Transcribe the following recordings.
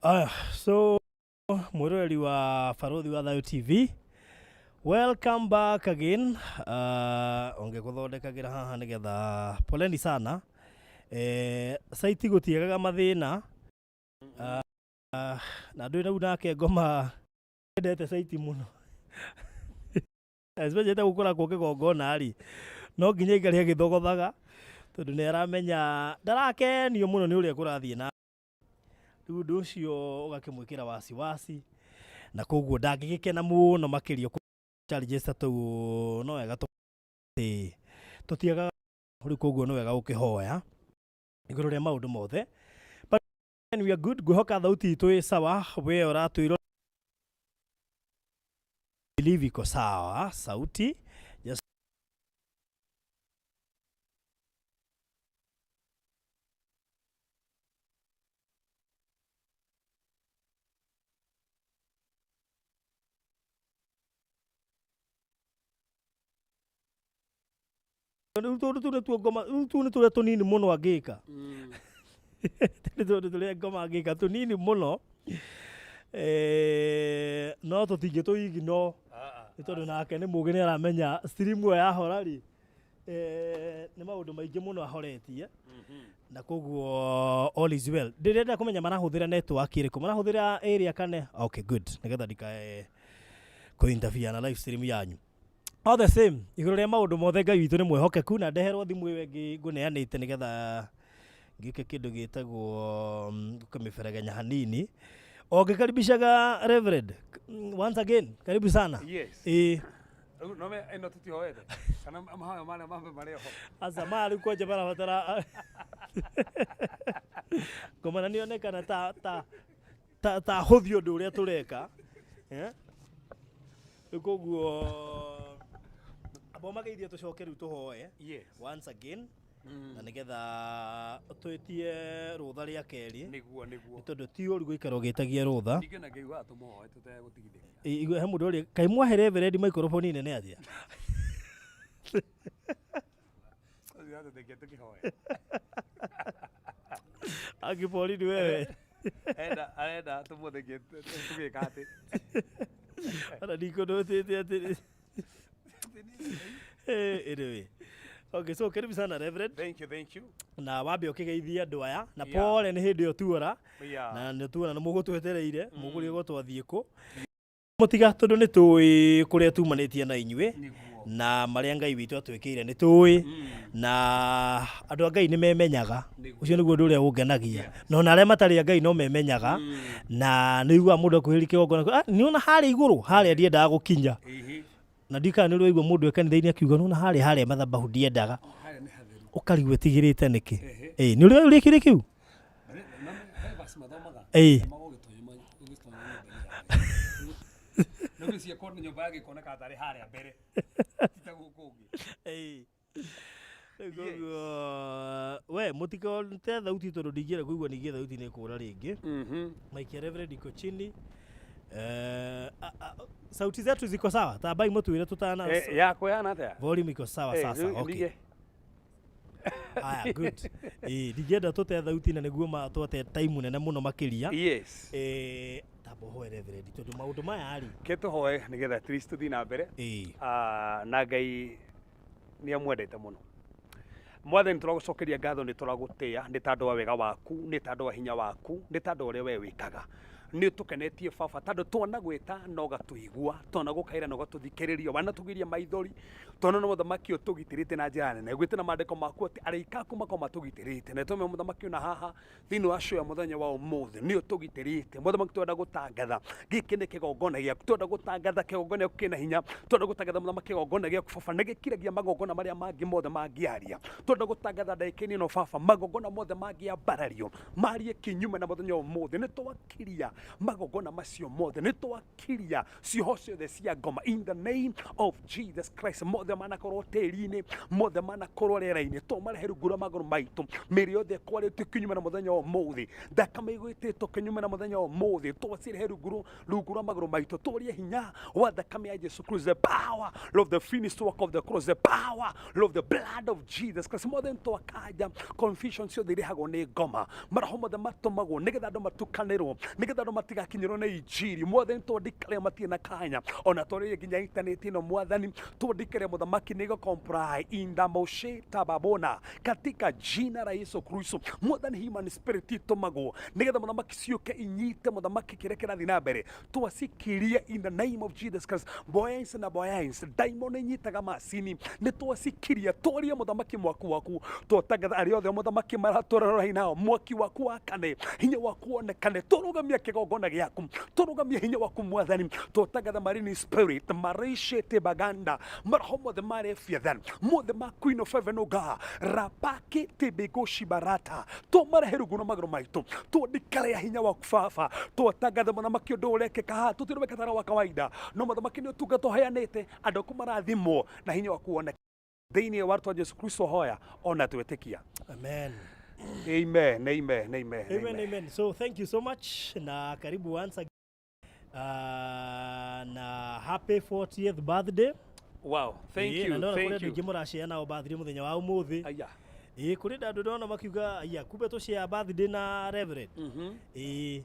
Aya, so mwĩroreri wa Barũthi wa Thayũ TV, welcome back again. Ũngĩgũthondekagĩra haha nĩgetha poleni sana. Saiti gũtiagaga mathĩna. Na ndũĩ rĩu nake ngoma endete saiti mũno. Especially ta gũkoragwo kĩgongona rĩ, no nginya aikare agĩthogothaga tondũ nĩ aramenya ndarakenio mũno nĩ ũrĩa kũrathiĩ na rĩu ũndũ ũcio ũgakĩmwĩkĩra wasiwasi na koguo ndangĩgĩkena mũno makĩria. Challenges ta tũu no wega atĩ tũtiagaga rĩu, koguo nĩ wega gũkĩhoya igũrũ rĩa maũndũ mothe, but we are good. Ngwĩhoka thauti itũ ĩ sawa. We ũratwĩrwo believe iko sawa sauti. Just rĩu tũndũ tũu nĩtuo ngoma, rĩu tũu nĩ tũrĩa tũnini mũno angĩka. Nĩ tũndũ tũrĩa ngoma angĩka tũnini mũno. No tũtingĩtũ ignore nĩ tondũ nake nĩ mũgĩ, nĩ aramenya stream ĩyo yahora rĩ, nĩ maũndũ maingĩ mũno ahoretie na koguo all is well. Ndĩrenda kũmenya marahũthĩra network ĩrĩkũ, marahũthĩra area kane. Okay, good, nĩgetha ndikae kũ interfere na live stream yanyu. All the same, igũrũ rĩa maũndũ mothe, Ngai witũ nĩ mwĩhokeku na ndeherwo thimũ ĩyo ĩngĩ ngũneanĩte nĩgetha ngĩke kĩndũ gĩtagwo kũmĩberegenya hanini. O ngĩkaribishaga Reverend once again, karibu sana. Yes. Ĩĩ. Rĩu no ĩno tũtihoete kana mahoya marĩa mambe marĩ oho? Aca, maya rĩu kwanja marabatara ngoma na nĩonekana ta hũthia ũndũ ũrĩa tũreka. Eh? Rĩu koguo amba ũmageithie tũcoke rĩu tũhoe once again na nĩgetha twĩtie rũtha rĩa kerĩ. Nĩguo. Nĩ tondũ ti ũru gũikara ũgĩtagia rũtha. Ningĩ na ngĩiguaga tũmũhoe tũtegũtigithĩria. Igua he mũndũ ũrĩa kaĩ mwahe reverend microphone nene atĩa? Ũcio atũteithia tũkĩhoya. Angĩborithi wewe. Arenda arenda tũmũthekie tũgĩka atĩ. Ona ndikũnũtĩte atĩrĩ. Anyway. Okay, so karibu sana, Reverend. Thank you, thank you. Na wambe ũkĩgeithie andũ aya na pole nĩ hĩndĩ ĩyo tuora na nĩ tuona nĩ mũgũtwetereire mũgũrĩgwo twathiĩ kũ mũtiga tondũ nĩ tũĩ kũrĩa tumanĩtie na inyuĩ na marĩa Ngai witũ atwĩkĩire nĩ tũĩ na andũ a Ngai nĩ memenyaga. Ũcio nĩguo ũndũ ũrĩa ũngenagia, na ona arĩa matarĩ a Ngai no memenyaga na nĩ ũiguaga mũndũ akuhĩrĩria kĩgongona, "Ah, nĩ ona harĩa igũrũ harĩa ndiendaga gũkinya." Na ndikaga nĩ ũraigua mũndũ e kanitha-inĩ akiuga, "Nĩ ona harĩa harĩa mathabahu ndiendaga." Harĩa nĩ hatheru. Ũkarigwo ĩtigĩrĩte nĩkĩ. Ĩĩ, nĩ ũrĩ ũrĩkĩrĩ kĩu? Na he verse mathomaga. Magũgĩtonya ũgĩtonya nyũmba-inĩ ya Ngai. Na ũgĩciria korwo nyũmba ya gĩkoneka tarĩ harĩa mbere. Ti ta gũkũ ũngĩ. Ĩĩ. Rĩu koguo we mũtikote thauti tondũ ndingĩenda kũigua ningĩ thauti nĩ kũra rĩngĩ. Mic ya Reverend iko chini. Sauti zetu ziko sawa? Tambai mũtwĩre tũtana. Yakwa yana atĩa? Volume iko sawa? Sasa Rĩu okay. Aya, good. Ĩĩ, ndingĩenda tũte thauti na nĩguo ma twate time nene mũno makĩria. Tamba ũhoe, Reverend, tondũ maũndũ maya rĩ. Ke tũhoe nĩgetha at least tũthiĩ na mbere. Ah, na Ngai nĩ amwendete mũno. Mwathani, tũragũcokeria ngatho, nĩ tũragũtĩa nĩ tondũ wa wega waku, nĩ tondũ wa hinya waku, nĩ tondũ wa ũrĩa we wĩkaga. Nĩ ũtũkenetie baba, tondũ twanagwĩta na ũgatũigua, twanagũkaĩra na ũgatũthikĩrĩria, wanatũgiria maithori, twanona mũthamaki ũtũgitĩrĩte na njĩra nene. Gwĩte na maandĩko maku atĩ araika aku makorwo matũgitĩrĩte, na tũme mũthamaki ona haha thĩinĩ wa show ya mũthenya wa ũmũthĩ nĩ ũtũgitĩrĩte. Mũthamaki, twenda gũtangatha gĩkĩ nĩ kĩgongona gĩaku, twenda gũtangatha kĩgongona gĩaku kĩna hinya, twenda gũtangatha mũthamaki kĩgongona gĩaku baba nĩ gĩkiragia magongona marĩa mangĩ mothe mangĩaria. Twenda gũtangatha ndagĩka-inĩ ĩno baba, magongona mothe mangĩambarario marie kinyume na mũthenya wa ũmũthĩ nĩ twakiria. Magongona macio mothe nĩ twakiria cioho ciothe cia ngoma in the name of Jesus Christ. Mothe manakorwo tĩri-inĩ, mothe manakorwo rĩera-inĩ, tũmarehe rungu rwa magũrũ maitũ. Mĩĩrĩ yothe ĩkwarĩtio kinyume na mũthenya wa ũmũthĩ, thakame ĩgwĩtĩtwo kinyume na mũthenya wa ũmũthĩ, twacirehe rungu rwa magũrũ maitũ. Tũrie hinya wa thakame ya Jesu Christ, the power of the finished work of the cross, the power of the blood of Jesus Christ. Mothe twakanja confusion ciothe irehagwo nĩ ngoma, maroho mothe matũmagwo nĩgetha andũ matukanĩrwo, nĩgetha andũ matigakinyĩrwo nĩ injiri. Mothe twandikare matirĩ na kanya, ona twarĩrie nginya intaneti ĩno. Mwathani, twandikare mũthamaki nĩgo comply in the moshe tababona katika jina la Yesu Kristo. Mwathani, human spirit itũmagwo nĩgetha mũthamaki ciũke inyite mũthamaki kĩrĩa kĩrathiĩ na mbere, twacikirie in the name of Jesus Christ. Boyens na boyens daimon inyitaga macini nĩ twacikiria. Twarie mũthamaki mwaku waku, twatangatha arĩa othe mũthamaki maratũrora nao, mwaki waku wakane, hinya waku wonekane. Tũrũgamia kĩgongona gĩaku, tũrũgamia hinya waku Mwathani. Twatangatha marine spirit marishete baganda, maroho mothe ma Leviathan, mothe ma Queen of Heaven, oga rapake tebegoshi barata, tũmarehe rungu rwa magũrũ maitũ. Twandikare hinya waku Baba. Twatangatha mũthamaki ũndũ ũrekĩka haha tũtirweka tara wa kawaida, no mũthamaki nĩ ũtungata ũheanĩte, andũ aku marathimwo na hinya waku woneke thĩinĩ wa rĩtwa Jesu Kristo hoya ona twĩtĩkia. Amen. Amen, amen, amen. Amen, amen. So thank you so much na karibu once again. Na happy 40th birthday. Wow, thank Ĩĩ, you. Na ndona kũrĩ Thank andũ you. aingĩ mũracea nao birthday mũthenya wa ũmũthĩ. Aya. Ĩĩ, kũrĩ andũ ndona makiuga aya kumbe tũshare birthday na Reverend. Ĩĩ.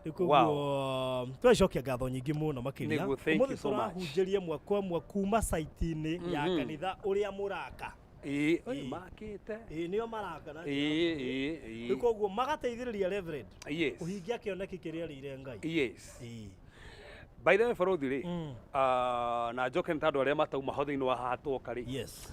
Rĩu koguo twacokia ngatho nyingĩ mũno makĩria. Nĩguo, thank you Ũmũthĩ so much. tũrahunjĩria ĩmwe kwa ĩmwe kuma site-inĩ ya kanitha ũrĩa mũraka. Ĩĩ, oi makĩte. Ĩĩ, nĩo maraka na Ĩĩ, ĩĩ, rĩu ĩĩ. koguo magateithĩrĩria Reverend Yes. kũhingia kĩoneki kĩrĩa erĩire Ngai. Yes. Ĩĩ. By the way, barothi rĩ, na njoke nĩ ta andũ arĩa matauma ho thĩinĩ wa haha twoka rĩ. Yes.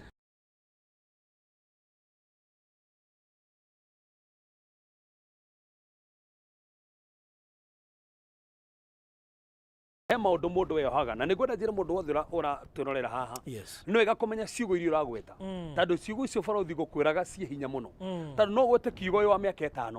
He maũndũ mũndũ weyohaga na nĩngwenda njĩre mũndũ wothe ũratwĩrorera haha, nĩ wega kũmenya ciugo iria ũragweta, tondũ ciugo icio barothi gũkwĩraga ciĩ hinya mũno, tondũ no ũgwete kiugo ũyũ wa mĩaka 5,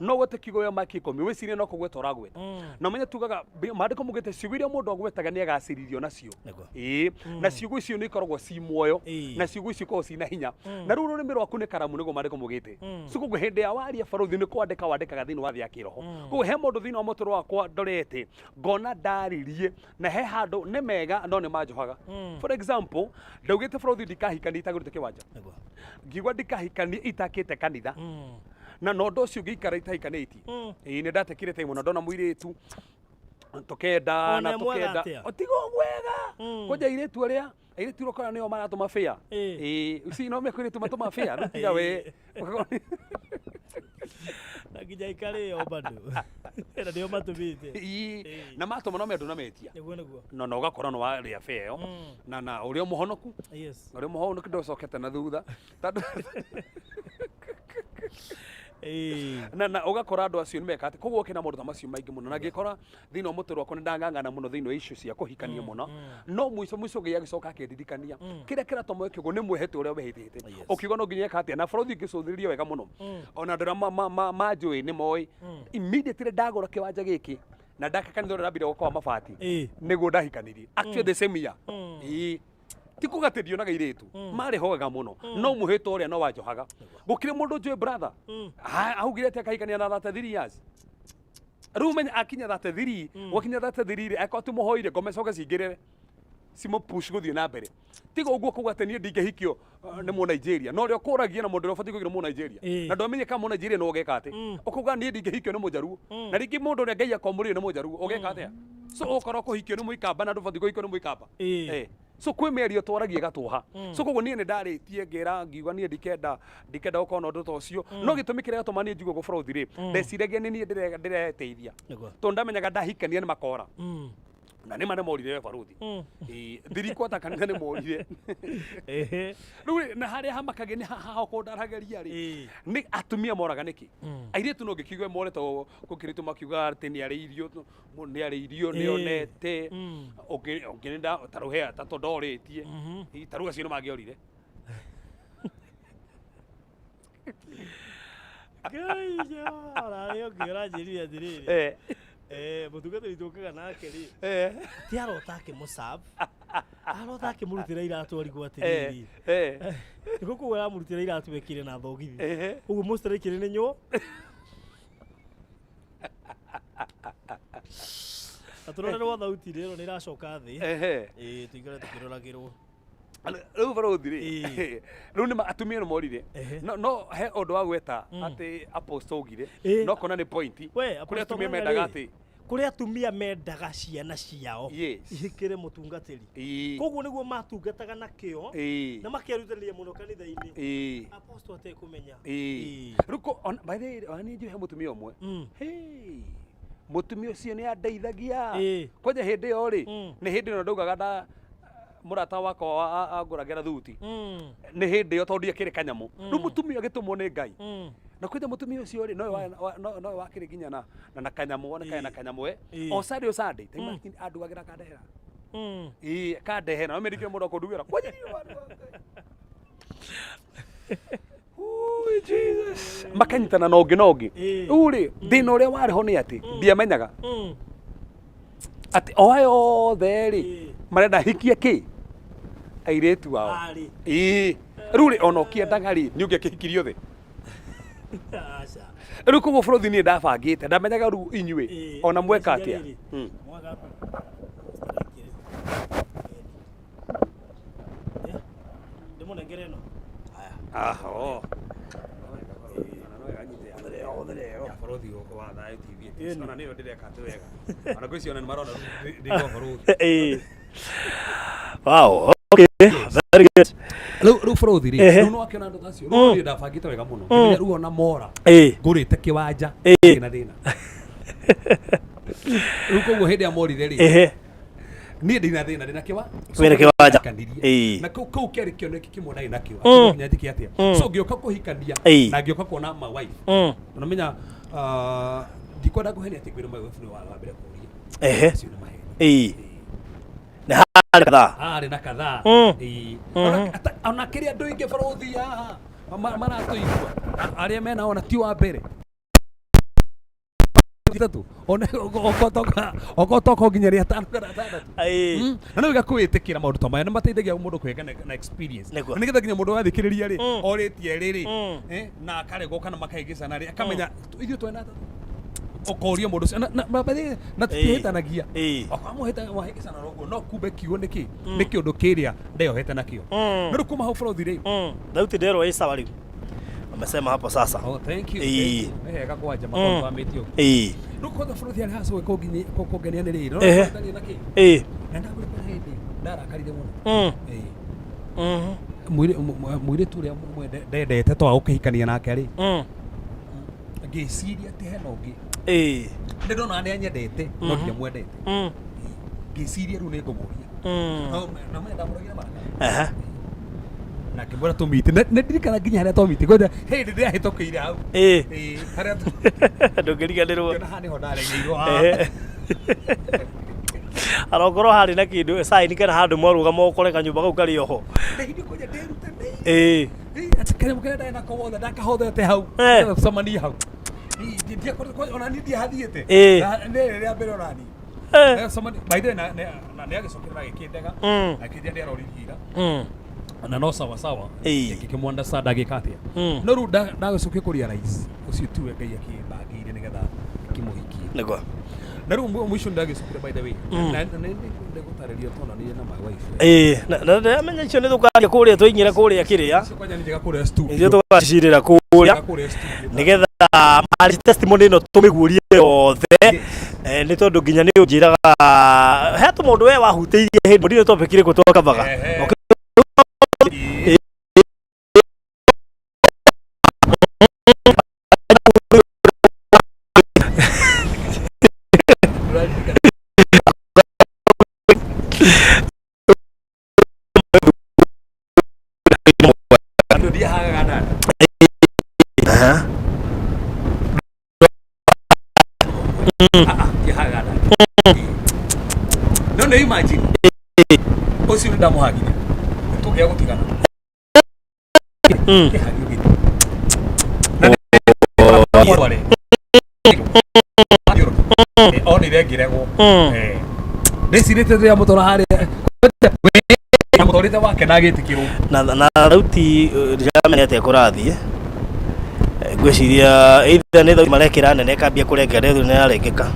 no ũgwete kiugo ũyũ wa mĩaka 10, wĩcirie no kũgweta ũragweta, na ũmenye tugaga maandĩko maugĩte ciugo iria mũndũ agwetaga nĩ agacĩrithio nacio. Ĩĩ, na ciugo icio nĩ ikoragwo ci muoyo, na ciugo icio ikoragwo cina hinya, na rĩu rũrĩmĩ rwaku nĩ karamu, nĩguo maandĩko maugĩte. So koguo hĩndĩ ya waria barothi nĩ kwandĩka wandĩkaga thĩinĩ wa thĩ ya kĩroho. Koguo he mũndũ thĩinĩ wa mũtũrĩre wakwa ndorete ngona ndaririe na he handũ nĩ mega no nĩ manjohaga. For example, ndaugĩte barothi ndikahikania itagũrĩte kĩwanja. Ngiuga ndikahikanie itakĩte kanitha, na no ũndũ ũcio ngĩikara itahikanĩtie. Ĩĩ, nĩ ndatekire time na ndona mũirĩtu tũkenda Ona na ĩ mwega tũkenda. atĩa? O, tiga mwega. Kwanja airĩtu arĩa airĩtu ũrokora nĩo maratũma bĩa. Ĩĩ, uci no mekũ airĩtu matũma bĩa rĩu tiga we. Na nginya ikarĩo bado na nĩo matũmĩte. Ĩĩ, na matũma no mendũ na metia. Nĩguo, nĩguo. No ũgakora no warĩa bĩa ĩyo na ũrĩa mũhonoku, ũrĩa mũhonoku ndũcokete na thutha tondũ na ũgakora andũ acio nĩ meka atĩ koguo kĩna maũndũ ta macio maingĩ mũno, na ngĩkora thĩinĩ wa mũtũrĩre wakwa nĩ ndang'ang'ana mũno thĩinĩ wa issue cia kũhikania mũno, no mũico mũico Ngai agĩcoka akĩndirikania kĩrĩa kĩratũma wĩke ũguo nĩ mwĩhĩtwa ũrĩa wĩhĩtĩte, ũkiuga no nginya eka atĩa. Na barothi ngĩcũthĩrĩria wega mũno, ona andũ arĩa manjũĩ nĩ moĩ, immediately ndagũra kĩwanja gĩkĩ na ndaka kanitha ũrĩa ndambire gwaka wa mabati, nĩguo ndahikanirie, actually the same year. Ĩĩ, ti kuga atĩ ndionaga irĩtu, marĩ hoega mũno, no mũhĩtwa ũrĩa no wanjohaga. Gũkĩrĩ mũndũ njũĩ brother augire atĩ akahikania na 33 years. Rĩu menya akinya 33, gwakinya 33 rĩ, akorwo timũhoire ngoma icoke cingĩrĩre cimũpush gũthiĩ na mbere. Tiga ũguo kuga atĩ niĩ ndingĩhikio nĩ mũ Nigeria, no ũrĩa ũkũragia na mũndũ ũrĩa ũbatiĩ kũhikio nĩ mũ Nigeria, na ndwamenye kana mũ Nigeria nĩ ũgeka atĩ ũkauga niĩ ndingĩhikio nĩ mũjaruo, na rĩngĩ mũndũ ũrĩa Ngai akwamũrĩire nĩ mũjaruo, ũgeka atĩa? So ũkorwo kũhikio nĩ mũikamba na ndũbatiĩ kũhikio nĩ mũikamba. So kwĩ mĩario twaragia ĩgatũha. So koguo niĩ nĩ ndarĩtie ngĩra ngiuga niĩ ndikenda gũkorwo na ũndũ ta ũcio, no gĩtũmi kĩrĩa gĩatũma niĩ njigue gũbrothi rĩ, ndeciragia nĩ niĩ ndĩreteithia, tondũ ndamenyaga ndahikania nĩ makora, na nĩ ma nĩ morire we barothi. Ĩĩ, thirikwa ta kanitha nĩ morire. Rĩu rĩ, na harĩa hamakagia nĩ haha okorwo ndarageria rĩ, nĩ atumia moraga nĩkĩ? Airĩtu no ngĩkiuge more to gũkĩrĩtu makiuga atĩ nĩ arĩirio, nĩ arĩirio, nĩ onete ũngĩ ũngĩ nĩ ta rũhea ta tondorĩtie ta rĩu acio nĩ mangĩorire. Ngai, orarĩ ũngĩ ũranjĩrire atĩrĩrĩ, Mũtungatĩri tũkaga nake rĩ, ti arota akĩmũserve, arota akĩmũrutĩra iratũ, arigwo atĩrĩrĩ, nĩkuo kũu aramũrutĩra iratũ ekĩre na thogithi. Ũguo mũcitarekĩre nĩ nyũo na tũrorerwo thauti rĩ, ĩno nĩ ĩracoka thĩ. Ĩĩ, tũikare tũkĩroragĩrwo. Rĩu barothi rĩ, rĩu nĩ atumia nĩ morire. No he ũndũ wa gweta atĩ apostle augire, no kona nĩ point. We kũrĩ Apostle atumia Ng'ang'a mendaga rĩ, atĩ kũrĩ atumia mendaga ciana ciao ihikĩre mũtungatĩri. Koguo nĩguo matungataga na kĩo na makerutanĩria mũno kanitha-inĩ, apostle atekũmenya. Rĩu by the way, ona niĩ njũĩ he mũtumia ũmwe. Hey, mũtumia ũcio nĩ andeithagia. Kwanja hĩndĩ ĩyo rĩ, nĩ hĩndĩ ĩno ndaugaga nda mũrata wakwa angũragĩra thuti. Nĩ hĩndĩ ĩyo tondũ ndiakĩrĩ kanyamũ. Rĩu mũtumia agĩtũmwo nĩ Ngai. Na kwanja mũtumia ũcio rĩ, nowe wakĩrĩ nginya na kanyamũ, one na kanyamũ. O Sunday, o Sunday, ta imagine, andugagĩra akandehera. Ĩĩ, akandehera. No mendikire mũndũ akũndugĩra. Kwanja niĩ wa Ngai. Ui, Jesus. Makanyitana na ũngĩ na ũngĩ. Rĩu rĩ, thĩna ũrĩa warĩ ho nĩ atĩ ndiamenyaga atĩ o aya othe rĩ, marenda hikie kĩ airĩtu ao. Arĩ. Ĩĩ, rĩu rĩ, ona ũkĩendaga rĩ, nĩ ũngĩakĩhikirie othe. Aca. Rĩu koguo bũrũri niĩ ndabangĩte, ndamenyaga rĩu inyuĩ ona mweka ngwĩciria atĩa. rĩrĩ, mwaka ndĩmũnengere ĩno. Haya. Aho. Bũrũri wa Thayũ TV. Ona nĩyo ndĩreka atĩ wega. Ona ngwĩciria ona nĩ marona rĩu ndĩ kwa bũrũri. Wow, okay, very good. Rĩu bũrũri rĩ, rĩu nĩ wakĩona andũ ta acio. Rĩu niĩ ndabangĩte wega mũno. Ngĩmenya rĩu ona mora ngũrĩte kĩwanja kĩna thĩna. Rĩu koguo hĩndĩ ya morire rĩ, niĩ ndina thĩna, ndĩna kĩwa Wĩna kĩwanja. Kanirie. Na kũu kĩarĩ kĩoneki kĩmwe ndarĩ nakĩo. Atĩ nginya njĩke atĩa. So ngĩũka kũhikania na ngĩũka kuona my wife. Unamenya, ndikwenda kũhenia atĩ ngwĩre my wife nĩ wa mbere kũria. Acio nĩ maheni. Nĩ harĩ kadhaa. Arĩ na kadhaa. Ĩĩ. Ona kĩrĩa andũ aingĩ bũrũthi haha maratũigua, arĩa mena ona ti wa mbere ithatũ, ona okorwo toka nginya rĩa tano kana atandatũ. Na nĩ wega kwĩĩtĩkĩra maũndũ ta maya, nĩ mateithagia mũndũ kũgĩa na experience. Nĩguo. Na nĩgetha nginya mũndũ wathikĩrĩria rĩ, orĩtie rĩrĩ, na akaregwo kana makahĩngĩcana rĩ, akamenya ithuĩ twena atatũ, ũkoria mũndũ ũcio by the way, na tũtihĩtanagia. Okorwo mwahĩngĩcana ũguo, no kumbe kiugo nĩ kĩ nĩ kĩũndũ kĩrĩa ndeyohete nakĩo. No rĩu kuma hau bũrũri rĩ, Thauti nderwo ĩ sawa rĩu. Wamesema hapo sasa. Oh, thank you. Thank you. Nĩ hega kwanja makongamĩtio. Rĩu kwanza bũrũri harĩa hacoke kũngenia nĩ rĩrĩ, no na kĩ na ndagũrĩte hĩndĩ ndarakarire mũno. Mũirĩtu ũrĩa ndendete twaga gũkĩhikania nake rĩ, ngĩciria atĩ hena ũngĩ. Nĩ ndona nĩ anyendete no ndiamwendete. Ngĩciria rĩu nĩ ngũmũria. No menya ndamũragire maraka. Na ngĩmwĩra tũmiti. Nĩ ndirikana nginya harĩa twamiti, kwanja hĩndĩ ndĩrahĩtũkĩire hau. Ĩĩ, harĩa Ndũngĩriganĩrwo. Ngĩona haha nĩho ndaregeirwo. Arokorwo harĩ na kĩndũ sign kana handũ mwarũgama ũkore kanyũmba kau karĩ oho. Ndahithio kwanja nderutanĩirie. Atĩ kanyamũ karĩa ndarĩ nako wothe ndakahothete hau. Nĩgetha tũcemanie hau. Ĩĩ, ona niĩ ndiahathiĩte. Nĩ rĩrĩa mbere ona niĩ. By the way, na nĩ agĩcokera agĩkĩndega. Akĩnjĩra nĩ aroririe ira. Na no sawa sawa. Ngĩkĩmũ-understand agĩka atĩa. No rĩu ndagĩcokia kũ realize ũcio tiwe Ngai akĩbangĩire nĩgetha ngĩmũhikie. Nĩguo. Na rĩu mũico ndagĩcokire, by the way. Na nĩ ndĩgũtarĩria twonanire na my wife. Ĩĩ, na ndĩramenya icio nĩ tũkaria kũrĩa twaingĩra kũrĩa kĩrĩa. Icio kwanja nĩ njega kũrĩa studio. Nĩcio tũgacirĩra kũrĩa. Njega kũrĩa studio. Nĩgetha marĩ testimony ĩno tũmĩguũrie yothe. Nĩ tondũ nginya nĩ ũnjĩraga he tũmaũndũ we wahutĩirie hĩndĩ ndinĩ topic ĩrĩkũ twakavaga. Andũ ndiahagaga nani. Ah, ah, ndiahagaga nani. No nĩ imagine ũcio nĩ ndamũhagire tũngĩaga gũtigana. Kĩhagio gĩtĩ. Na nĩ Onire ngĩregwo. Ndĩcirĩte rĩrĩa mũtwara harĩa mũtwarĩte wake na agĩtĩkĩrwo. Na thauti ndiramenya atĩa kũrathiĩ. Ngwĩciria either nĩ thauti marekĩra nene ĩkambia kũrengeka rĩu nĩ yarengeka.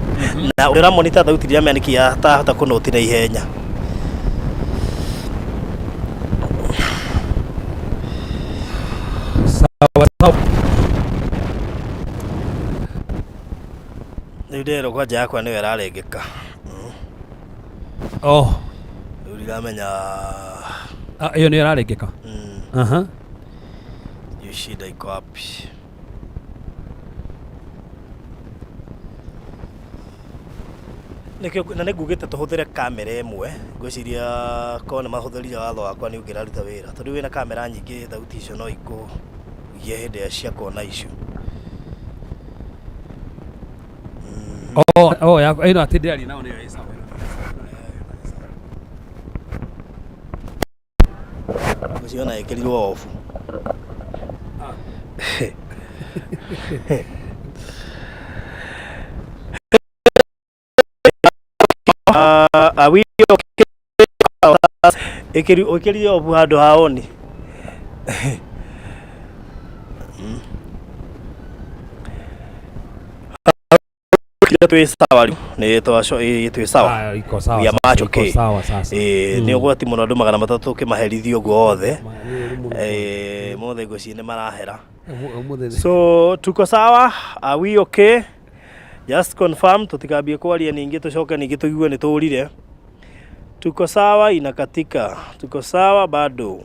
Na ũrĩa ũramonita thauti ndiramenya nĩkĩ atahota kũnũti na ihenya. Sawa sawa. Rĩu ndĩrerwo kwanja yakwa nĩyo ĩrarengeka. Oh. Rĩu ndiramenya. Ah, ĩyo nĩyo ĩrarengeka. Aha. Hiyo shida iko wapi? Nĩkĩo na nĩngugĩte tũhũthĩre kamera ĩmwe, ngwĩciria korwo nĩ mahũthĩrire watho wakwa nĩ ũngĩraruta wĩra, tondũ wĩna kamera nyingĩ thauti icio no ikũgie hĩndĩ ĩrĩa ciakorwo na issue. Oh, ya ĩno atĩ ndĩraria nao nĩyo ĩ sawa. Ngwĩciria ona ĩkĩrirwo off. Are we okay? Ĩkĩrire off handũ ha on. Twĩ sawa rĩu, nĩ twĩ sawa. Ah, iko sawa. We are sasa, much iko okay. sawa sasa. Nĩ ũgwati mũno andũ 300 ũkĩmaherithia ũguo othe. Ma- nĩ ũru mũno. Mothe ngwĩciria nĩ marahera. Ũmũthĩ So tuko sawa, are we okay? Just confirm tutikambie kwaria ningĩ tũcoke ningĩ tũigue nĩ tũrire. Tuko sawa inakatika. Tuko sawa bado.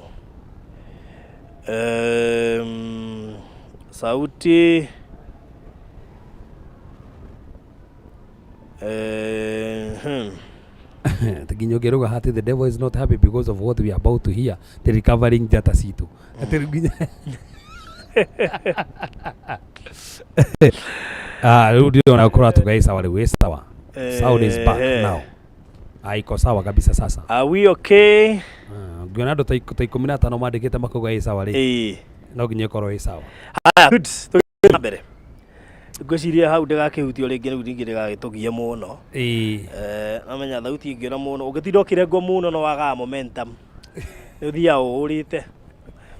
Sauti Nginya ũngĩruga hati the devil is not happy because of what we are about to hear, the recovering njata citũ atĩ rĩu nginya. Ah, rĩu ndĩrona kũratuga ĩ sawa, rĩu ĩ sawa, sound is back now. Ah, iko sawa kabisa sasa. Are we okay? Ah, ngĩona andũ ta 15 mandĩkĩte makauga ĩ sawa rĩ, no nginya ĩkorwo ĩ sawa. Haya, good. Tũgĩthiĩ na mbere. Ngwĩciria hau ndĩgakĩhutio rĩngĩ rĩu ningĩ ndĩgagĩtũgie mũno. Namenya thauti ĩngĩũra mũno, ũngĩtinda ũkĩrengwo mũno no wagaga momentum. Nĩ ũthiaga ũũrĩte.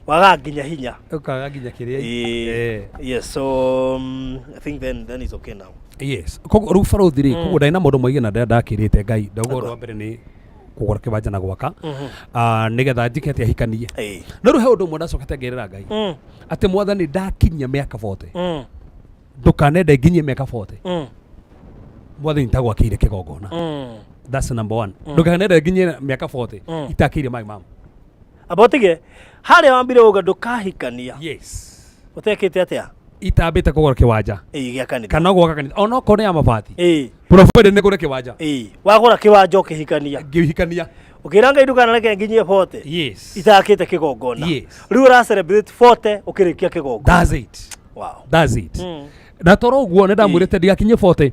Wagaga nginya hinya. Ũkaga nginya kĩrĩa. Yes, so I think then it's okay now. Yes, koguo rĩu barothi rĩ, koguo ndarĩ na maũndũ maigana ndakĩrĩte Ngai, ndauga ũndũ wa mbere nĩ kũgũra kĩwanja na gwaka. Ah, nĩgetha njĩke atĩ ahikanie. No rĩu he ũndũ ũmwe ndacokete ngerĩra Ngai atĩ Mwathani, ndakinyia mĩaka 40, ndũkanende nginyie mĩaka 40 Mwathani itagwakĩire kĩgongona. That's number one. Ndũkanende nginyie mĩaka 40 itakĩire my mom. Amba ũtige harĩa wambire uga ndũkahikania ũtekĩte atĩa? Itambĩte kũgũra kĩwanja. Ĩĩ, gĩa kanitha. Kana gwaka kanitha onokorwo nĩ ya mabati, provided nĩ ngũre kĩwanja. Ĩĩ, wagũra kĩwanja ũkĩhikania. Ngĩhikania. Ũkĩra Ngai ndũkanareke nginyie 40 itakĩte kĩgongona. Rĩu ũra celebrate 40 ũkĩrĩkia kĩgongona. That's it. That's it. Na toro ũguo nĩ ndamwĩrĩte ndigakinye 40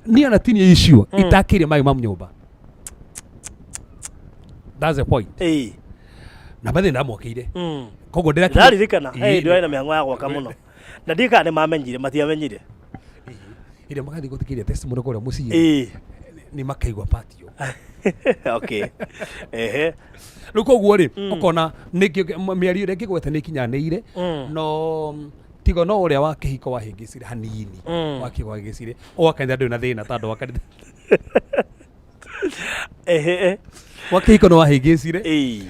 niĩ ona tinie icio itakĩire my mom nyũmba. That's the point. Na bathi ndamwakĩire, koguo ndĩrakinya. Ndĩraririkana ndĩrarĩ na mĩhang'o ya gwaka mũno na ndiũĩ kana nĩ mamenyire, matiamenyire. Ĩrĩa magathiĩ gũthikĩrĩria testimony kũrĩa mũciĩ nĩ makaigua patio. Okay, ehe. Rĩu koguo rĩ, ũkona nĩkĩo mĩario ĩrĩa ĩngĩgweta nĩ ĩkinyanĩire, no tigo no ũrĩa wa kĩhiko wahĩngĩcire hanini. Wa kĩhiko wahĩngĩcire, o wa kanitha ndũrĩ na thĩna tondũ wa kanitha wa kĩhiko nĩ wahĩngĩcire.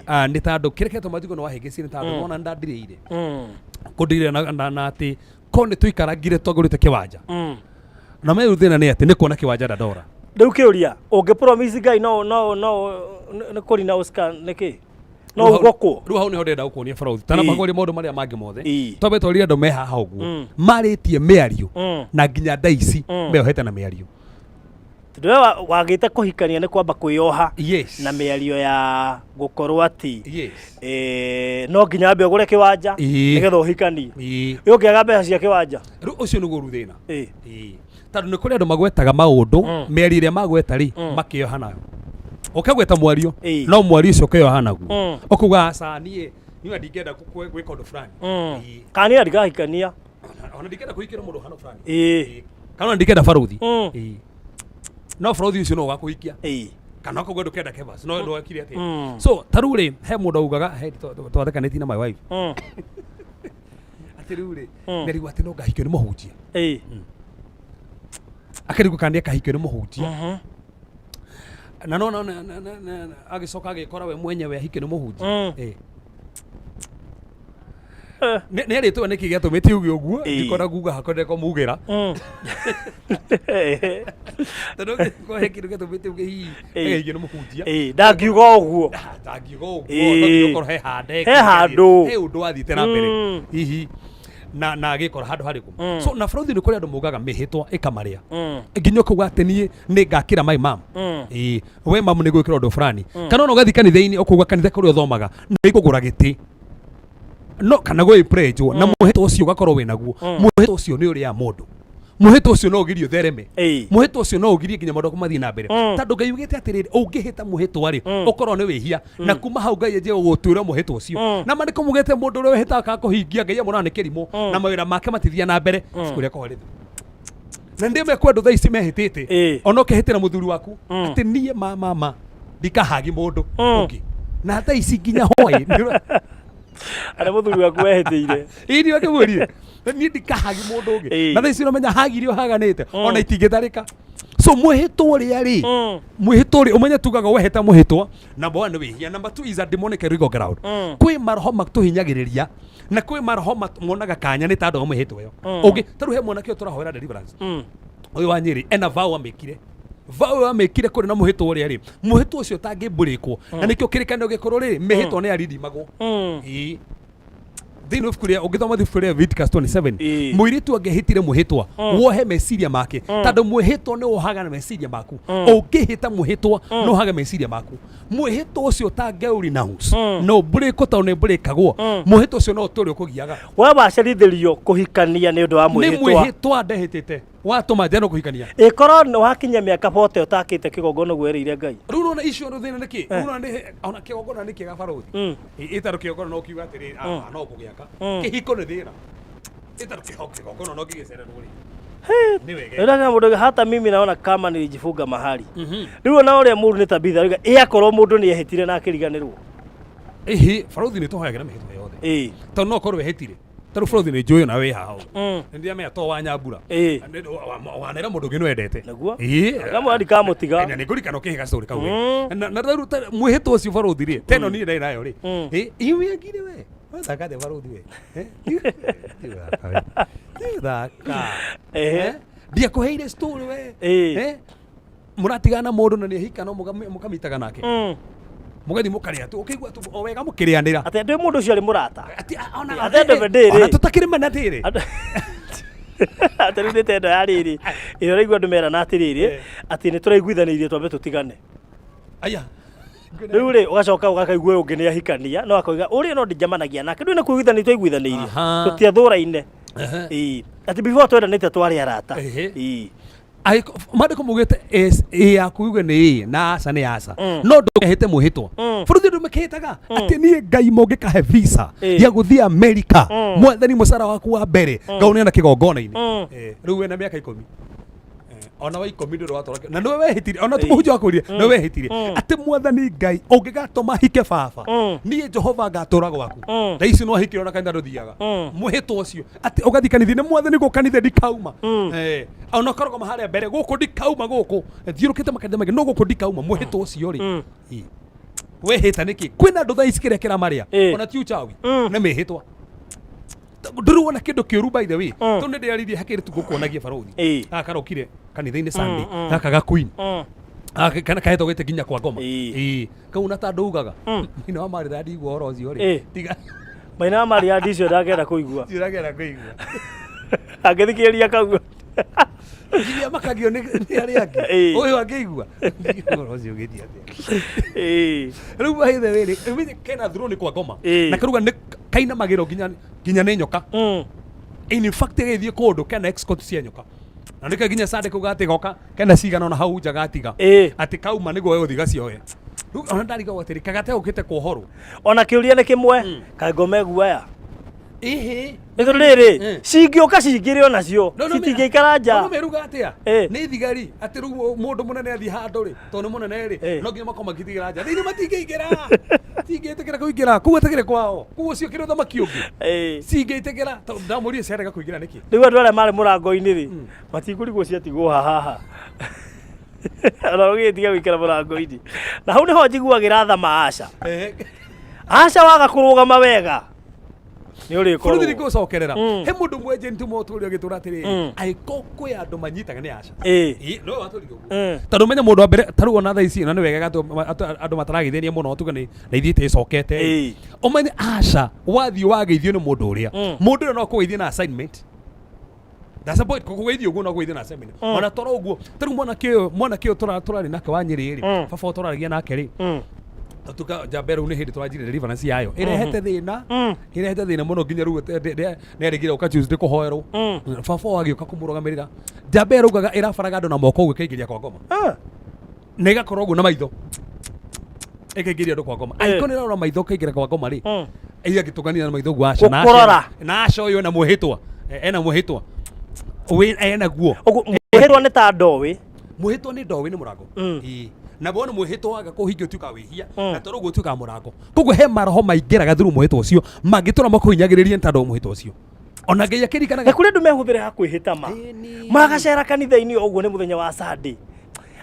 Ah, nĩ tondũ kĩrĩa kĩratũma njigue nĩ wahĩngĩcire nĩ tondũ nona ndandirĩire kũndirĩra na atĩ ko nĩ tũikarangire twagũrĩte kĩwanja na me rĩu thĩna nĩ atĩ nĩ kuona kĩwanja Dandora. Rĩu kĩũria, ũngĩ promise Ngai no nĩ kũrina ũcika nĩkĩ no ugokwo? Rĩu hau nĩho ndĩrenda gũkuonia barũthi tana magwaria maũndũ marĩa mangĩ mothe. Twambe twarire andũ me haha ũguo marĩtie mĩario na nginya nda ici meohete na mĩario. Tondũ we wagĩte kũhikania nĩ kwamba kwĩyoha na mĩario ya gũkorwo atĩ no nginya wambe ũgũre kĩwanja nĩgetha ũhikanie. Ĩ ũngĩaga mbeca cia kĩwanja? Rĩu ũcio nĩguo rĩu thĩna. Tondũ nĩ kũrĩ andũ magwetaga maũndũ, mĩario ĩrĩa magweta rĩ, makĩoha nayo, ũkagweta mwario, no mwario ũcio ũkeoha naguo, ũkauga aca, niĩ ndingĩenda gwĩka ũndũ fulani. Kana niĩ ndigahikania. Ona ndingĩenda kũhikĩra mũndũ hano fulani. Kana ona ndingĩenda barũthi. No bũrũthi ũcio no ũgakũhikia kana okorwo ndũkenda kebas no ndwekire atĩa. So ta rĩu rĩ, he mũndũ augaga he twathekanĩtie na my wife atĩ rĩu rĩ, nĩrigwo atĩ no ngahikio nĩ mũhunjia. Akĩrigwo kana nĩ akahikio nĩ mũhunjia. Na no no agĩcoka agĩkora we mwenyewe ahikio nĩ mũhunjia. Nĩ arĩtwo nĩkĩ gĩatũmĩte uge ũguo. Ndikona guga hakwa ndekũmugĩra tondũ ũngĩkorwo he kĩndũ gĩatũmĩte uge hihi agĩhikio nĩ mũhunjia. Ndangiuga ũguo. Ndangiuga ũguo. No nginya ũkorwo he handũ He handũ. He ũndũ wathiĩte na mbere hihi na agĩkora handũ harĩkũ. So na bũrũri nĩ kũrĩ andũ maugaga mĩhĩtwa ĩkamarĩa nginya ũkauga atĩ niĩ nĩ ngakĩra my mom. Ĩĩ, we mamu nĩ gwĩkĩra ũndũ fulani, kana ona ũgathiĩ kanitha-inĩ ũkauga kanitha kũrĩa ũthomaga nĩ ngũgũra gĩtĩ no kana gwĩ na mũhĩtwa ũcio ũgakorwo wĩ naguo. Mũhĩtwa ũcio nĩ ũrĩa mũndũ, mũhĩtwa ũcio no ũgirie ũthereme. Mũhĩtwa ũcio no ũgirie nginya maũndũ maku mathiĩ na mbere tondũ Ngai ugĩte atĩrĩrĩ, ũngĩhĩta mũhĩtwa rĩ, ũkorwo nĩ wĩhia na kuma hau Ngai anjie gũgũtuĩra mũhĩtwa ũcio. Na maandĩko mugĩte mũndũ ũrĩa wĩhĩtaga akaga kũhingia, Ngai amuonaga nĩ kĩrimũ na mawĩra make matithiaga na mbere. Ibuku rĩa Kohelethu na ndĩ mekwa andũ thaa ici mehĩtĩte. Ona ũkehĩtĩra mũthuri waku atĩ niĩ ma mama ndikahagi mũndũ ũngĩ, na thaa ici nginya hwaĩ Arĩa mũthuri waku wehĩtĩire. Ĩĩ, nĩ wakĩmwĩrire niĩ ndikahagi mũndũ ũngĩ. Na thaa ici ũramenya hagi iria ũhaganĩte ona itingĩtarĩka. So mwĩhĩtwa ũrĩa rĩ, mwĩhĩtwa ũrĩa ũmenye tugaga wehĩta mwĩhĩtwa, number one nĩ wĩhia, number two is a demonic legal ground. Kwĩ maroho matũhinyagĩrĩria na kwĩ maroho monaga kanya nĩ tandũ wa mwĩhĩtwa ĩyo. Ũngĩ ta rĩu he mwanake ũyũ tũrahoera deliverance, ũyũ wa Nyĩrĩ, ena vow amĩkire, vow ĩyo amĩkire kũrĩ na mũhĩtwa ũrĩa rĩ, mũhĩtwa ũcio ũtangĩmbũrĩkwo, na nĩkĩo kĩrĩkanĩro gĩkũrũ rĩ, mĩhĩtwa nĩ yarindimagwo. Ĩĩ. Thĩinĩ wa ibuku rĩa, ũngĩthoma ibuku rĩa Leviticus 27, mũirĩtu angĩhĩtire mwĩhĩtwa wohe meciria make, tondũ mwĩhĩtwa nĩ wohaga na meciria maku. Ũngĩhĩta mwĩhĩtwa no wohage meciria maku. Mwĩhĩtwa ũcio ũtangĩ renounce no ũmbũrĩkwo, tondũ nĩ mbũrĩkagwo, mwĩhĩtwa ũcio no ũtũre ũkũgiaga. We wacerithĩrio kũhikania nĩ ũndũ wa Nĩ mwĩhĩtwa. Mwĩhĩtwa ndehĩtĩte watũma njano kũhikania. Ĩkorwo nĩ wakinya mĩaka 40 ũtakĩte kĩgongona ũguo werĩire Ngai. Rĩu ũrona icio rĩu thĩna nĩkĩ? Rĩu ũrona nĩ ona kĩgongona nĩ kĩega barũthi. Ĩtarũ kĩgongona no kiuga atĩrĩrĩ, ah, no ngũgĩaka. Kĩhiko nĩ thĩna, ĩtarũ kĩgongona no kĩgĩcererwo rĩ, nĩ wega. Rĩu mũndũ auga, hata mimi naona kama nilijifunga mahali. Rĩu ona ũrĩa mũru nĩ Tabitha rĩu ĩ akorwo mũndũ nĩ ehĩtire na akĩriganĩrwo. Ĩhĩ, barũthi, nĩ tũhoyagĩra mĩhĩtwa yothe tondũ no ũkorwo wehĩtire. Tarĩu barũthi, nĩ njũĩ ona wĩ haha ũguo. Nĩ ndĩramenya to wa Nyambura. Wanera mũndũ ũngĩ nĩ wendete. Nĩguo. Kamwe ndikamũtiga. Na nĩ ngũririkana ũkĩhĩga story kau. Na rĩu mwĩhĩtwa ũcio barũthi rĩ, teno niĩ ndarĩ nayo rĩ. Ĩ iwe we wathaka atĩa barũthi we? Eh? Ti gũthaka we. Ti gũthaka. Eh? Ndiakũheire story we. Eh? Mũratigana na mũndũ na nĩ ahika, no mũkamitaga nake, mũgathiĩ mũkarĩa tu, ũkĩigua tu o wega mũkĩrĩanĩra. Atĩ ndĩ mũndũ ũcio arĩ mũrata. Atĩ, ona At the end of the day ona rĩ. tũtakĩrĩmana atĩrĩ. Atĩ rĩu nĩ ta ĩno ya rĩrĩ ĩrĩa ũraigua andũ merana atĩrĩrĩ, atĩ nĩ tũraiguithanĩirie twambe tũtigane. Aya. Rĩu rĩ, ũgacoka ũgakaigua ũyũ ũngĩ nĩ ahikania, no akoiga ũrĩa no ndinjamanagia nake, ndũĩ nĩ kũiguithania twaiguithanĩirie. Tũtiathũraine. Ĩĩ, atĩ before twendanĩte twarĩ arata. Ĩĩ. Maandĩko maugĩte ĩ yaku yuge nĩ ĩ na aca nĩ aca. No ndũkehĩte mwĩhĩtwa. Bũrũri andũ makĩhĩtaga atĩ niĩ Ngai mũngĩkahe visa ya gũthiĩ Amerika, mwathani, mũcara waku wa mbere ngaũneana kĩgongona-inĩ. Rĩu wĩna mĩaka 10, ona wa 10 ndũrĩ watwara na nĩwe wehĩtire, ona ti mũhunjia wakwĩrire, nĩwe wehĩtire atĩ mwathani Ngai ũngĩgatũma hike baba, niĩ Jehova ngatũra gwaku. Thaa ici no ahikire, ona kanitha ndũthiaga. Mwĩhĩtwa ũcio atĩ ũgathiĩ kanitha nĩ mwathani gũkũ kanitha ndikauma. Ona ũkarũgama harĩa mbere, gũkũ ndikauma, gũkũ thiũrũkĩte makanitha maingĩ no gũkũ ndikauma. Mwĩhĩtwa ũcio rĩ, wehĩta nĩkĩ? Kwĩna andũ thaa ici kĩrĩa kĩramarĩa ona ti uchawi, nĩ mĩhĩtwa. Ndũrĩ wona kĩndũ kĩũru, by the way. Tondũ nĩ ndĩraririe hakĩrĩ tu ngũkuonagia barũthi. Gaka karokire kanitha-inĩ Sunday, gaka ga queen. Gaka kana kahetwo gĩtĩ nginya kwa ngoma. Ĩĩ, kau na tandũ ugaga maina wa marĩra ndigua ũhoro ũcio rĩ. Tiga. Maina wa Maria ndicio ndangĩenda kũigua. Ndĩragera kũigua. Angĩthikĩrĩria kau. Nginya makagio nĩ arĩa angĩ. Ũyũ angĩigua ũhoro ũcio ũgĩthiĩ atĩa? Rĩu by the way rĩ, rĩu kena throne kwa ngoma na karuga nĩ kainamagĩrwo nginya nĩ nyoka. In fact, gĩthiĩ kũndũ kena escort cia nyoka, na nĩkĩo nginya Sunday kau gatigoka kena cigana ona hau nja gatiga. Atĩ kauma nĩguo gũthiĩ gacioe. Rĩu ona ndarigagwo atĩrĩ, kagate gũkĩte kuohorwo. Ona kĩũria nĩ kĩmwe, kaĩ ngoma ĩguoya? Ĩhĩ. Nĩ tondũ rĩrĩ, cingĩũka cingĩrĩ onacio No, no, citingĩikara nja. No meruga atĩa? Nĩ thigari atĩ rĩu mũndũ mũnene athiĩ handũ rĩ, tondũ nĩ mũnene rĩ, no nginya makorwo makĩtigĩra nja. Thĩinĩ matingĩingĩra. Cingĩtĩkĩra kũingĩra. Kũu atakĩrĩ kwao. Kũu ũcio kĩrĩ ũthamaki ũngĩ. Cingĩtĩkĩra. Tondũ ndamũririe ciarega kũingĩra nĩkĩ? Rĩu andũ arĩa marĩ mũrango-inĩ rĩ, matikũrigwo ciatigwo haha. Ona ũgĩtiga gũikara mũrango-inĩ. Na hau nĩho njiguagĩra tha ma Asha. Asha waga kũrũgama wega nĩ Bũrũri ũrĩkorwo. ngũcokerera. He mũndũ mwenje ntũmwo ũtũũre ũgĩtũra atĩrĩrĩ, angĩkorwo kwĩ andũ manyitaga nĩ Asha. Ĩĩ, no watũrire ũguo. Tondũ menye mũndũ wa mbere ta rĩu ona thaa ici na nĩ wega andũ mataragĩthĩnia mũno tuge nĩ na ithuĩ tĩcokete. Ũmenye Asha wathiĩ wageithio nĩ mũndũ ũrĩa. Mũndũ ũrĩa no akũgeithie na assignment. That's the point. Kũgeithio ũguo no kũgeithio na assignment. Ona toro ũguo ta rĩu mwanake ũyũ tũrarĩ nake wa Nyĩrĩ rĩ, baba ũyũ tũraragia nake rĩ, tuka njamba rĩu nĩ hĩndĩ tũranjirie deliverance yayo ĩrehete thĩna, ĩrehete thĩna mũno nginya rĩu nĩarĩgire ũka Tuesday kũhoerwo. Baba ũyũ agĩũka kũmũrũgamĩrĩra, njamba ĩraugaga ĩrabaraga andũ na moko ũguo ĩkaingĩria kwa ngoma. Na ĩgakorwo ũguo na maitho ĩkaingĩria andũ kwa ngoma. Angĩkorwo nĩ ĩrarora maitho ĩkaingĩra kwa ngoma rĩ, ĩyo ĩngĩtũngania na maitho ũguo aca na Gũkũrora. Na aca ũyũ ena mwĩhĩtwa. Ena mwĩhĩtwa wĩ ena guo. Ũguo mwĩhĩtwa nĩ ta ndoĩ. Mwĩhĩtwa nĩ ndoĩ, nĩ mũrango. Ĩĩ. Na wona mwĩhĩtwa waga kũhingia ũtuĩkaga wĩhia, na tondũ ũguo ũtuĩkaga mũrango. Koguo he maroho maingĩraga through mwĩhĩtwa ũcio mangĩtũra makũhinyagĩrĩria nĩ tondũ wa mwĩhĩtwa ũcio. Ona Ngai akĩririkanaga. Na kũrĩ andũ mehũthĩre ha kwĩhĩta ma. Ĩni. Magacera kanitha-inĩ o ũguo nĩ mũthenya wa Sunday.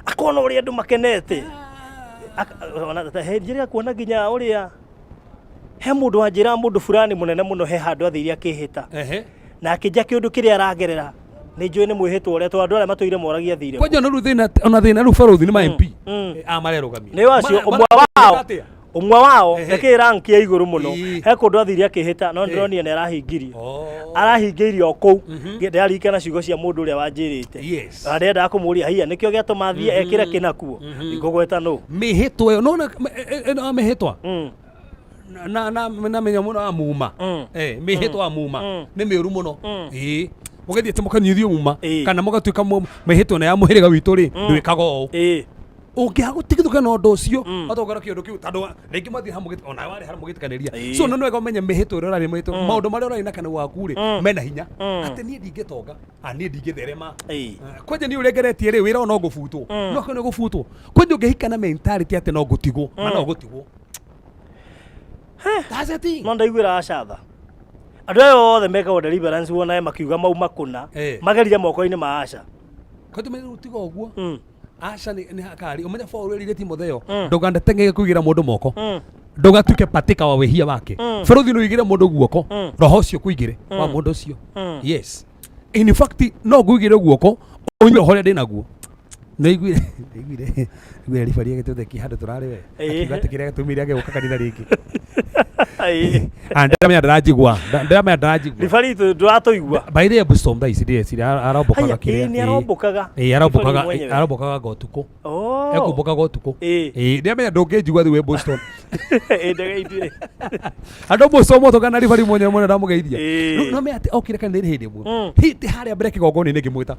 Akona ũrĩa andũ makenete. Ona ta he njĩra ya kuona nginya ũrĩa he mũndũ wanjĩra mũndũ fulani mũnene mũno he handũ athire akĩhĩta. Na akĩnja kĩũndũ kĩrĩa aragerera. Nĩ njũĩ nĩ mwĩhĩtwa ũrĩa tondũ andũ arĩa matũire moragia athire. Kwanja ona rĩu thĩna, ona thĩna rĩu barũthi nĩ ma MP a marerũgamia. Nĩ wacio ũmwe wao. Ũmwe wao nĩkĩ rank ya igũrũ mũno. He kũndũ athire akĩhĩta no ndĩronire nĩ arahingirie. Arahingĩirie o kũu. Ndĩraririkana ciugo cia mũndũ ũrĩa wanjĩrĩte. Na ndĩrendaga kũmũria hiya nĩkĩo gĩatũma athiĩ ekĩre kĩna kuo. Ndikũgweta nũ. Mĩhĩtwa ĩyo nona ĩno mĩhĩtwa na na na menya mũno wa muma. Mĩhĩtwa wa muma nĩ mĩũru mũno. Ĩĩ, mũgathiĩ atĩ mũkanyuithio muma kana mũgatuĩka mĩhĩtwa ĩno ya mũhĩrĩga witũ rĩ, ndwĩkaga ũũ. Ũngĩaga gũtigithũkana na ũndũ ũcio, watongora kĩũndũ kĩu tondũ rĩngĩ mwathiĩ hamwe ona warĩ hamwe mũgĩtĩkanĩria. So no nĩ wega ũmenye mĩhĩtwa ĩrĩa ũrarĩ, mĩhĩtwa maũndũ marĩa ũrarĩ na kanua waku rĩ mena hinya atĩ niĩ ndingĩtonga, niĩ ndingĩtherema. Kwanja niĩ ũrĩa ngeretie rĩ, wĩra ũyũ no ngũbutwo, no kĩo nĩ gũbutwo. Kwanja ũngĩhika na mentality atĩ no ngũtigwo, na no ngũtigwo. That's the thing. No ndaiguĩra acatha. Andũ aya othe mekagwo deliverance wonae makiuga mauma kũna magerire moko-inĩ ma Asha. Kwanja mene tiga ũguo. Aca nĩ hakari ũmenye Paul erire Timotheo, ndũganateng'ere kũigĩra mũndũ moko, ndũgatuĩke patĩka wa wĩhia wake. Barũthi nĩ ũigĩre mũndũ guoko, roho ũcio kũigĩre wa mũndũ ũcio. Yes, in fact no ngũigĩre guoko ũnyue roho ũrĩa ndĩnaguo. Nĩiguire nĩiguire nĩiguire ribari agĩtũthekia handũ tũrarĩ we, akiuga atĩ kĩrĩa gĩtũmire age gũka kanitha rĩngĩ. Ah, ndĩramenya ndĩranjigua, ndĩramenya ndĩranjigua. Ribari ndũratũigua. By the way, Bustom thaa ici ndĩreciria arombokaga Haya, kĩrĩa. ĩĩ, nĩ arombokaga. Ĩĩ, arombokaga. Ribari mwenyewe. Arombokaga ngo ũtukũ. Ekũmbũkaga ũtukũ. Ĩĩ. Ĩĩ, ndĩramenya ndũngĩnjigua thĩ wĩ Boston. Ĩĩ, ndagaitire. Andũ Boston motoka na ribari mwenyewe mũno ndamũgeithia. No me atĩ okire kanitha hĩndĩ ĩmwe. Hĩndĩ harĩa mbere kĩgongona-inĩ ngĩmwĩta.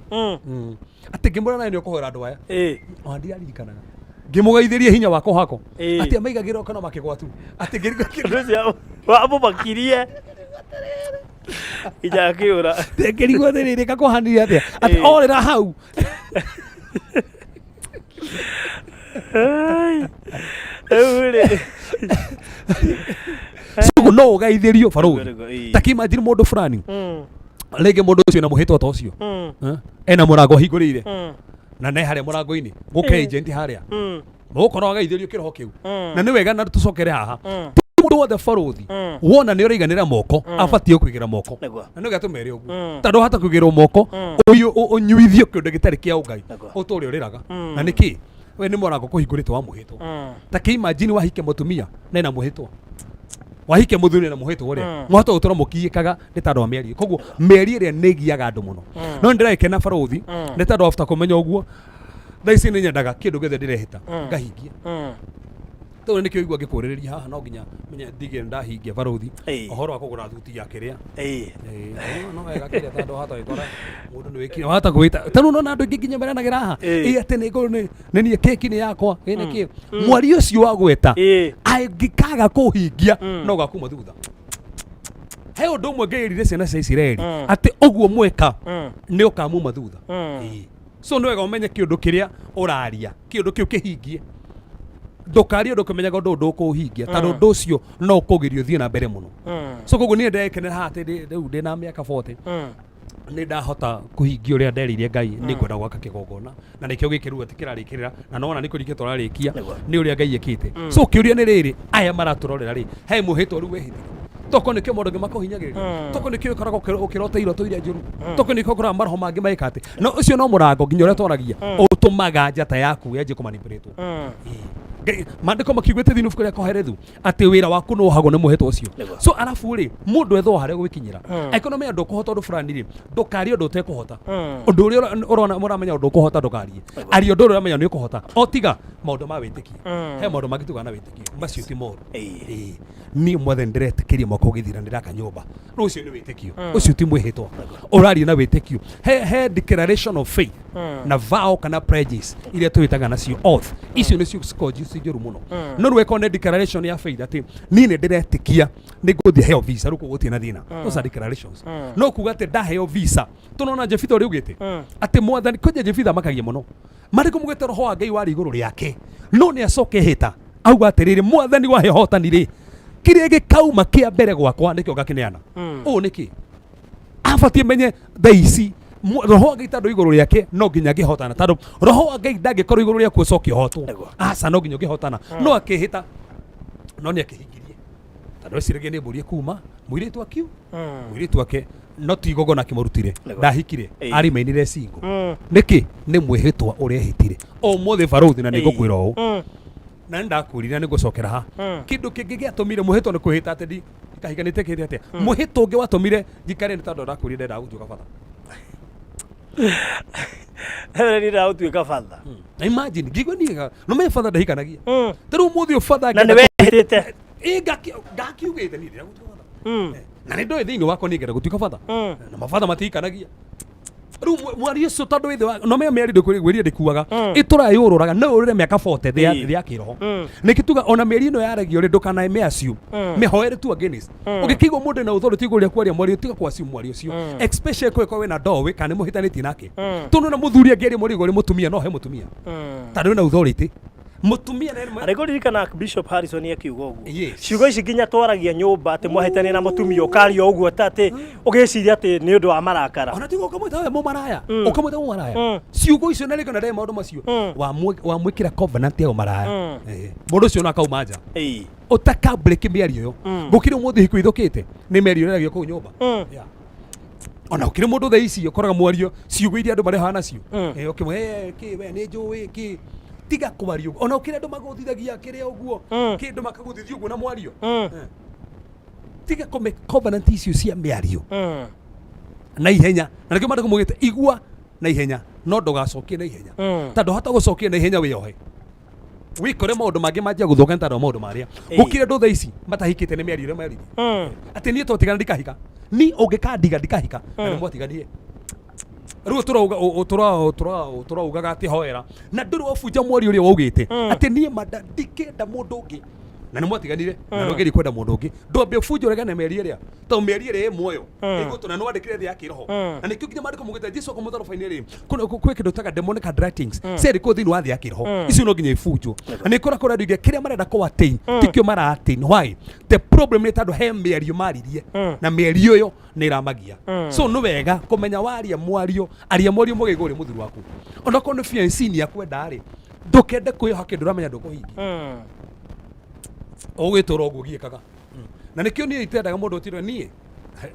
Atĩ ngĩmwĩra nawe nĩ ũkũhoera andũ aya. Ona ndiaririkanaga. Ngĩmũgeithĩria hinya wa kũhako. Atĩ amaigagĩrĩra kana makĩgwa tu. Atĩ ngĩrigwo Ũndũ ũcio wamũmakirie nginya akĩũra. Ngĩrigwo atĩrĩrĩ kakũhanire atĩa. Atĩ orĩra hau. Ai. Rĩu rĩ. So no ũgeithĩrio barũthi. Nĩguo, ĩĩ. Ta kĩimagine mũndũ fulani. Rĩngĩ mũndũ ũcio ena mũhĩtwa ta ũcio. Ena mũrango hingũrĩire. Na ne harĩa mũrango-inĩ gũke agent harĩa. Ũgũkora wageithĩrio kĩroho kĩu. Na nĩ wega na tũcokere haha. Ti mũndũ wothe barũthi wona nĩ ũraiganĩra moko abatiĩ kũigĩra moko. Nĩguo. Na nĩ wega tũmere ũguo. Tondũ wahota kũigĩrwo moko ũnyuithio kĩũndũ gĩtarĩ kĩa ũngai. Nĩguo. Ũtũre ũrĩraga. Na nĩkĩ? We nĩ mũrango kũhingũrĩte wa mũhĩtwa. Ta kĩimagine wahike mũtumia na ena mũhĩtwa. Wahike mũthuri na mũhĩtwa ũrĩa. Mwahota gũtũra mũkiĩkaga nĩ tondũ wa mĩario. Koguo mĩario ĩrĩa nĩ ĩgiaga andũ mũno. No nĩ ndĩragĩkena barũthi nĩ tondũ after kũmenya ũguo thaa ici nĩ nyendaga kĩndũ gĩothe ndĩrehĩta ngahingia. Tondũ nĩkĩo igua ngĩkũrĩrĩria haha no nginya menye ndige ndahingia barũthi ũhoro wa kũgũra thuti ya kĩrĩa. Ĩĩ, no wega kĩrĩa tondũ wahota gwĩkora mũndũ nĩ wĩkire wahota gwĩta ta rĩu nona andũ aingĩ nginya meranagĩra haha. Ĩĩ, atĩ nĩ ngũ nĩ nĩ niĩ keki nĩ yakwa ĩ nĩ kĩ mwari ũcio wagweta angĩkaga kũhingia no gakuma thutha. He ũndũ ũmwe Ngai erire ciana cia Isiraeli atĩ ũguo mweka nĩ ũkamuma thutha. Ĩĩ. So nĩ wega ũmenye kĩũndũ kĩrĩa ũraria, kĩũndũ kĩu kĩhingie. Ndũkarie ũndũ ũkĩmenyaga ũndũ ũyũ ndũkũũhingia, tondũ ũndũ ũcio no ũkũgirie ũthiĩ na mbere mũno. So koguo niĩ ndekenera haha atĩ rĩu ndĩna mĩaka 40, nĩ ndahota kũhingia ũrĩa nderĩire Ngai nĩ ngwenda gwaka kĩgongona, na nĩkĩo gĩkĩ rĩu atĩ kĩrarĩkĩrĩra, na nona nĩ kũrĩkia tũrarĩkia. Nĩ ũrĩa Ngai ekĩte. So kĩũria nĩ rĩrĩ, aya maratũrorera rĩ, he mwĩhĩtwa rĩu wehĩtire? Toko nĩkĩo maũndũ angĩ makũhinyagĩrĩria, toko nĩkĩo ũkoragwo ũkĩrota iroto iria njũru, toko nĩkĩo ũkoraga maroho mangĩ magĩka atĩ no ũcio no mũrango nginya ũrĩa twaragia ũtũmaga njata yaku yanjie kũmanipulĩtwo. Ngai, maandĩko makiugĩte thĩinĩ ibuku rĩa Kohelethu atĩ wĩra waku nĩ wohagwo nĩ mũhĩtwa ũcio. So arabu rĩ, mũndũ ethwo harĩa gwĩkinyĩra, angĩkorwo nĩ ũndũ ũkũhota ũndũ fulani rĩ, ndũkarie ũndũ ũtekũhota. Ũndũ ũrĩa ũrona ũramenya ũndũ ũkũhota ndũkarie, aria ũndũ ũrĩa ũramenya nĩ ũkũhota, o tiga maũndũ ma wĩtĩkio. He maũndũ mangĩ tugaga na wĩtĩkio, macio ti moru. Ĩĩ. Niĩ mwathani ndĩretĩkĩria mwaka ũgĩthira ndĩraka nyũmba rũcio, nĩ wĩtĩkio ũcio, ti mwĩhĩtwa ũraria na wĩtĩkio. He declaration of faith na vow kana pledges iria twĩtaga nacio oath, icio nĩcio cikoragwo ci njũru mũno. No rĩu ĩkorwo nĩ declaration ya faith atĩ niĩ nĩ ndĩretĩkia nĩ ngũthiĩ heo visa, rĩu kũgũtirĩ na thĩna. Those are declarations. No kuga atĩ ndaheo visa, tũnona Jefitha ũrĩa ugĩte atĩ mwathani kwanja Jefitha makagia mũno marĩkũ mugĩte roho wa Ngai warĩ igũrũ rĩake, no nĩ acoke hĩta auga atĩrĩrĩ, mwathani wahe hotani rĩ, kĩrĩa gĩkauma kĩa mbere gwakwa nĩkĩo ngakĩneana. Ũũ nĩkĩ abatiĩ menye thaa ici roho wa Ngai tondũ igũrũ rĩake no nginya angĩhotana, tondũ roho wa Ngai ndangĩkorwo igũrũ rĩaku ũcoke ũhotwo. Aca, no nginya ũngĩhotana. No akĩhĩta, no nĩ akĩhingirie, tondũ eciragia nĩ mbũri ĩkuma mũirĩtu akiu mũirĩtu wake, no ti igongona akĩmũrutire. Ndahikire, arimainire single. Nĩkĩ? Nĩ mwĩhĩtwa ũrehĩtire ũmũthĩ, barũthi, na nĩngũkwĩra ũũ, na nĩ ndakwĩrire nĩ ngũcokera ha. Kĩndũ kĩngĩ gĩatũmire mwĩhĩtwa nĩ kwĩhĩta atĩ ndi ndikahikanĩte kĩte atĩa. Mwĩhĩtwa ũngĩ watũmire njikare nĩ tondũ ndakwĩrire ndendaga gũtuĩka batha. Nĩ ndagũtuĩka batha. Na imagine ngigua niĩ no me batha ndahikanagia. Ta rĩu ũmũthĩ ũyũ batha Na nĩ wehĩtĩte. Ĩ, ngakiugĩte niĩ ndĩrenda gũtuĩka batha. Na nĩ ndoĩ thĩinĩ wakwa niĩ ngenda gũtuĩka batha. Na mabatha matihikanagia. Rĩu mwario ũcio tondũ wĩ thĩ wa no mea mĩario ndĩkwĩria ndĩkuaga, ĩtũraga yũrũraga, no yũrũre mĩaka 40 thĩ ya thĩ ya kĩroho. Nĩkĩ tuga ona mĩario ĩno yaragio rĩ, ndũkanaime acio mĩhoere tu against. Ũngĩkĩigua mũndũ na authority igũrũ rĩa kwaria mwario, tiga kwacio mwario ũcio, especially kũngĩkorwo wĩna ndoĩ kana nĩ mũhĩtanĩtie nake. Tondũ na mũthuri angĩaria mwario igũrũ rĩa mũtumia, no he mũtumia tondũ wĩna authority mũtumia na Na nĩngũririkana Bishop Harrison akiuga ũguo. Yes. Ciugo ici nginya twaragia nyũmba atĩ mwahĩtania na mũtumia ũkaria ũguo ta atĩ ũgĩciria atĩ nĩ ũndũ wa marakara. Ona tiga ũkamwĩta we mũmaraya, ũkamwĩta mũmaraya, ciugo icio na rĩngĩ na ndee maũndũ macio wamwĩkĩra covenant ya ũmaraya. Mũndũ ũcio no akauma nja. Ũtaka break mĩario ĩyo. Gũkĩrĩ ũmũthĩ hiko ithũkĩte nĩ mĩario ĩraragio kũu nyũmba. Yeah. Ona gũkĩrĩ mũndũ thaa ici ũkoraga mwario ciugo iria andũ marehaga nacio. Ũkĩmwe, kĩ we nĩ njũĩ kĩ tiga kwaria ũguo." Ona ũkĩrĩ andũ magũthithagia kĩrĩa ũguo, kĩndũ makagũthithia ũguo na mwario. Tiga kũme covenant icio cia mĩario na ihenya, na nĩkĩo maandĩko maugĩte igua na ihenya no ndũgacokie na ihenya, tondũ hota gũcokia na ihenya wĩyohe wikore maũndũ mangĩ manjia gũthũka nĩ tondũ wa maũndũ marĩa. Gũkĩrĩ andũ thaa ici matahikĩte nĩ mĩario ĩrĩa maririe atĩ niĩ twatigana ndikahika, ni ũngĩkandiga ndikahika, na nĩ mwatiganire. Rĩu tũraugaga atĩ hoera na ndũrĩ wabunja mwario ũrĩa waugĩte atĩ niĩ manda ndikenda mũndũ ũngĩ, na nĩ mwatiganire na ndũgerie kwenda mũndũ ũngĩ. Ndwambe ũbunje ũregane mĩario ĩrĩa, tondũ mĩario ĩrĩa ĩ muoyo ĩgũtũna nĩ wandĩkire thĩ ya kĩroho. Na nĩkĩo nginya maandĩko maugĩte Jesu akwa mũtharaba-inĩ rĩ, kwĩ kĩndũ taga demonic handwritings ciarĩ thĩinĩ wa thĩ ya kĩroho, icio no nginya ibunjwo. Na nĩ kũra kũrĩ andũ aingĩ kĩrĩa marenda kũ attain tikĩo mara attain. Why? The problem nĩ tondũ he mĩario maririe, na mĩario ĩyo nĩ ĩramagia. So nĩ wega kũmenya waria mwario, aria mwario mũgĩ igũrũ rĩa mũthuri waku, onakorwo nĩ fiancé ni akwenda rĩ, ndũkende kwĩyoha kĩndũ ũramenya ndũkũhingia, ũgĩtũra ũguo giĩkaga. Na nĩkĩo niĩ itendaga mũndũ ũtirwe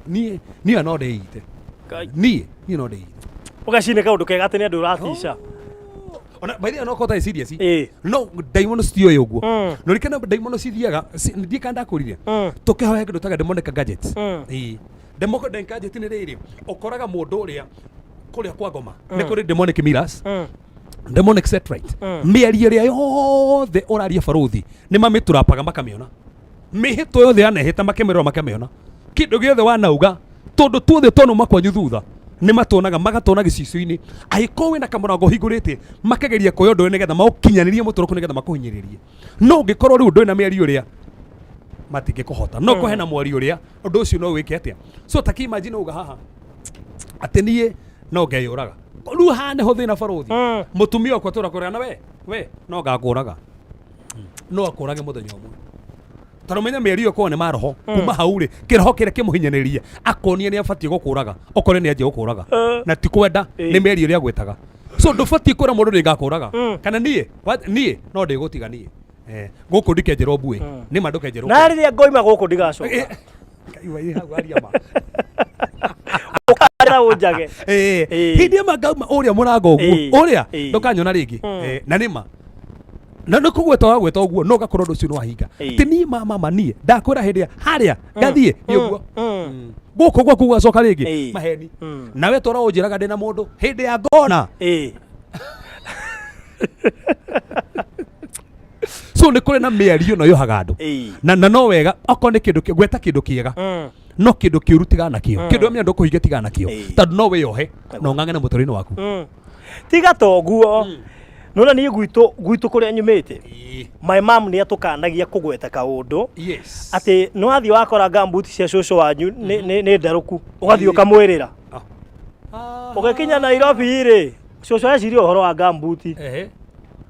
niĩ no ndĩite. Ngai. Niĩ no ndĩite. Ũgaci nĩ kaũndũ kega atĩ nĩ andũ ũratica. Ona by the way no kota serious, no ndaimono citioĩ ũguo. No rikana ndaimono cithiaga ndiĩ kana ndakũrire tũkĩhoya kĩndũ taga demonic gadgets. Ĩĩ, demonic gadget nĩ rĩrĩ ũkoraga mũndũ ũrĩa kũrĩa kwa ngoma nĩ kũrĩ demonic mirrors, demonic satellite. Mĩario ĩrĩa yothe ũraria, barũthi, nĩ mamĩtũrapaga makamĩona, mĩhĩtwa yothe yanehĩta makĩmĩrora makamĩona, kĩndũ gĩothe wanauga, tondũ tuothe twanuma kwanyu thutha nĩ matuonaga, magatuona gĩcicio-inĩ. Angĩkorwo wĩna kamũrango ũhingũrĩte, makageria kuoya ũndũ ũyũ nĩgetha maũkinyanĩrie mũtũrũku, nĩgetha makũhinyĩrĩrie. No ũngĩkorwo rĩu ndũrĩ na mĩario ĩrĩa Matingĩkũhota no kũhe na mwario ũrĩa ũndũ ũcio no wĩke atĩa. So ta imagine uga haha atĩ niĩ no ngeyũraga. Rĩu haha nĩho thĩna, barũthi. Mũtumia wakwa tũrakũrera na we no ngakũraga, no akũrage mũthenya ũmwe, tondũ menya mĩario ĩyo korwo nĩ maroho kuma hau rĩ, kĩroho kĩrĩa kĩmũhinyanĩrĩria akonia nĩ abatiĩ gũkũraga, okorwo nĩ anjia gũkũraga na ti kwenda. Nĩ mĩario ĩrĩa agwĩtaga, so ndũbatiĩ kwĩra mũndũ nĩ ngakũraga. Kana niĩ niĩ no ndĩgũtiga niĩ. Gũkũ ndikenjerwo mbuĩ. Nĩ ma ndũkenjerwo. Na rĩrĩa ngoima gũkũ ndigacoka. Ngai wa hau aria ma. Ũkarĩra ũnjage. Hĩndĩ ĩmwe ngauma ũrĩa mũrango ũguo ũrĩa ndũkanyona rĩngĩ. Na nĩ ma na nĩ kũgweta wagweta ũguo no ũgakorwo ũndũ ũcio nĩ wahinga. Ti niĩ ma mama, niĩ ndakwĩra hĩndĩ ĩrĩa harĩa ngathiĩ nĩ ũguo. Gũkũ gwaku gũgacoka rĩngĩ. Maheni. Nawe tũra ũnjĩraga ndĩ na mũndũ hĩndĩ ya ngona. So nĩ kũrĩ na mĩario ĩno yohaga andũ. Na no wega okorwo nĩ kĩndũ gweta kĩndũ kĩega, no kĩndũ kĩũru tigana nakĩo. Kĩndũ amenya ndũkũhingia, tigana nakĩo, tondũ no wĩyohe na ũng'ang'ane mũtũrĩre-inĩ waku. Tiga to guo, nona niĩ gwitũ kũrĩa nyumĩte, my mom nĩ atũkanagia kũgweta kaũndũ. Atĩ nĩ wathiĩ wakora gumboot cia cũcũ wanyu nĩ ndarũku, ũgathiĩ ũkamwĩrĩra. Ũgĩkinya Nairobi rĩ, cũcũ eciria ũhoro wa gumboot.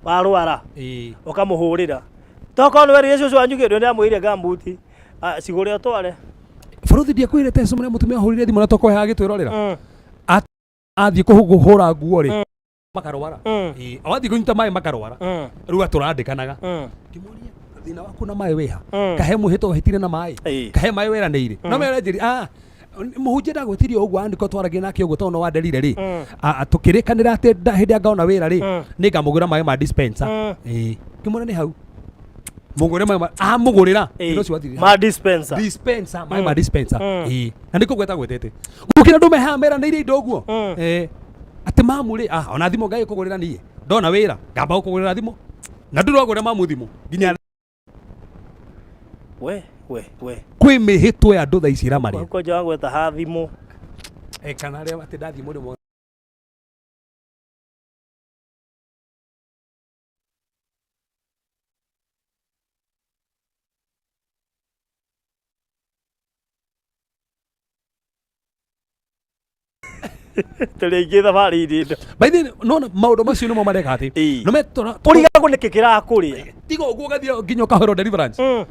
Warwara, ũkamũhũrĩra, tokorwo nĩ werire cũcũ wanyu kĩndũ, nĩ amwĩrire gumboot, ah, cigũre ũtware. Bũrũthi, ndiakwĩrĩte teco mũrĩa mũtumia ahũrire thimũ na tokohe agĩtwĩrorera? Athiĩ kũhũra nguo rĩ, makarwara. O athiĩ kũnyita maĩ makarwara. Rĩu atũrandĩkanaga. Ngĩmũria, thĩna waku na maĩ wĩha? Kahe mwĩhĩtwa wĩhĩtire na maĩ? Kahe maĩ weranĩire? No meranjĩri, ah, mũhunjia ndagwĩtirie ũguo andĩko twaragia nake ũguo tondũ no wanderire rĩ. Ah, tũkĩrĩkanĩra atĩ hĩndĩ ĩrĩa ngaona wĩra rĩ, nĩ ngamũgũra maĩ ma dispenser. Ngĩmwĩra nĩ hau mũgũre maĩ amũgũrĩra. Thĩna ũcio wathirire. Ma dispenser. Dispenser, maĩ ma dispenser. Na nĩ kũgweta gwetete gũkĩra andũ mehaha meranĩire indo ũguo. Atĩ mamu rĩ, ah, ona thimũ ngai kũgũrĩra niĩ ndona wĩra ngamba gũkũgũrĩra thimũ na ndũragũrĩra mamu thimũ nginya. We we we. Kwĩ mĩhĩtwo ya andũ thaa ici ĩramarĩa. Kwanja wagweta ha thimũ. Kana arĩa atĩ ndathiĩ mũrĩmo. Tũrĩ aingĩ thabarĩ-inĩ ĩno. By the way, nona maũndũ macio nĩmo mareka atĩ no metora. Ũrigagwo nĩkĩ kĩrakũrĩa. Tiga ũguo ũgathiĩ nginya ũkahoerwo deliverance.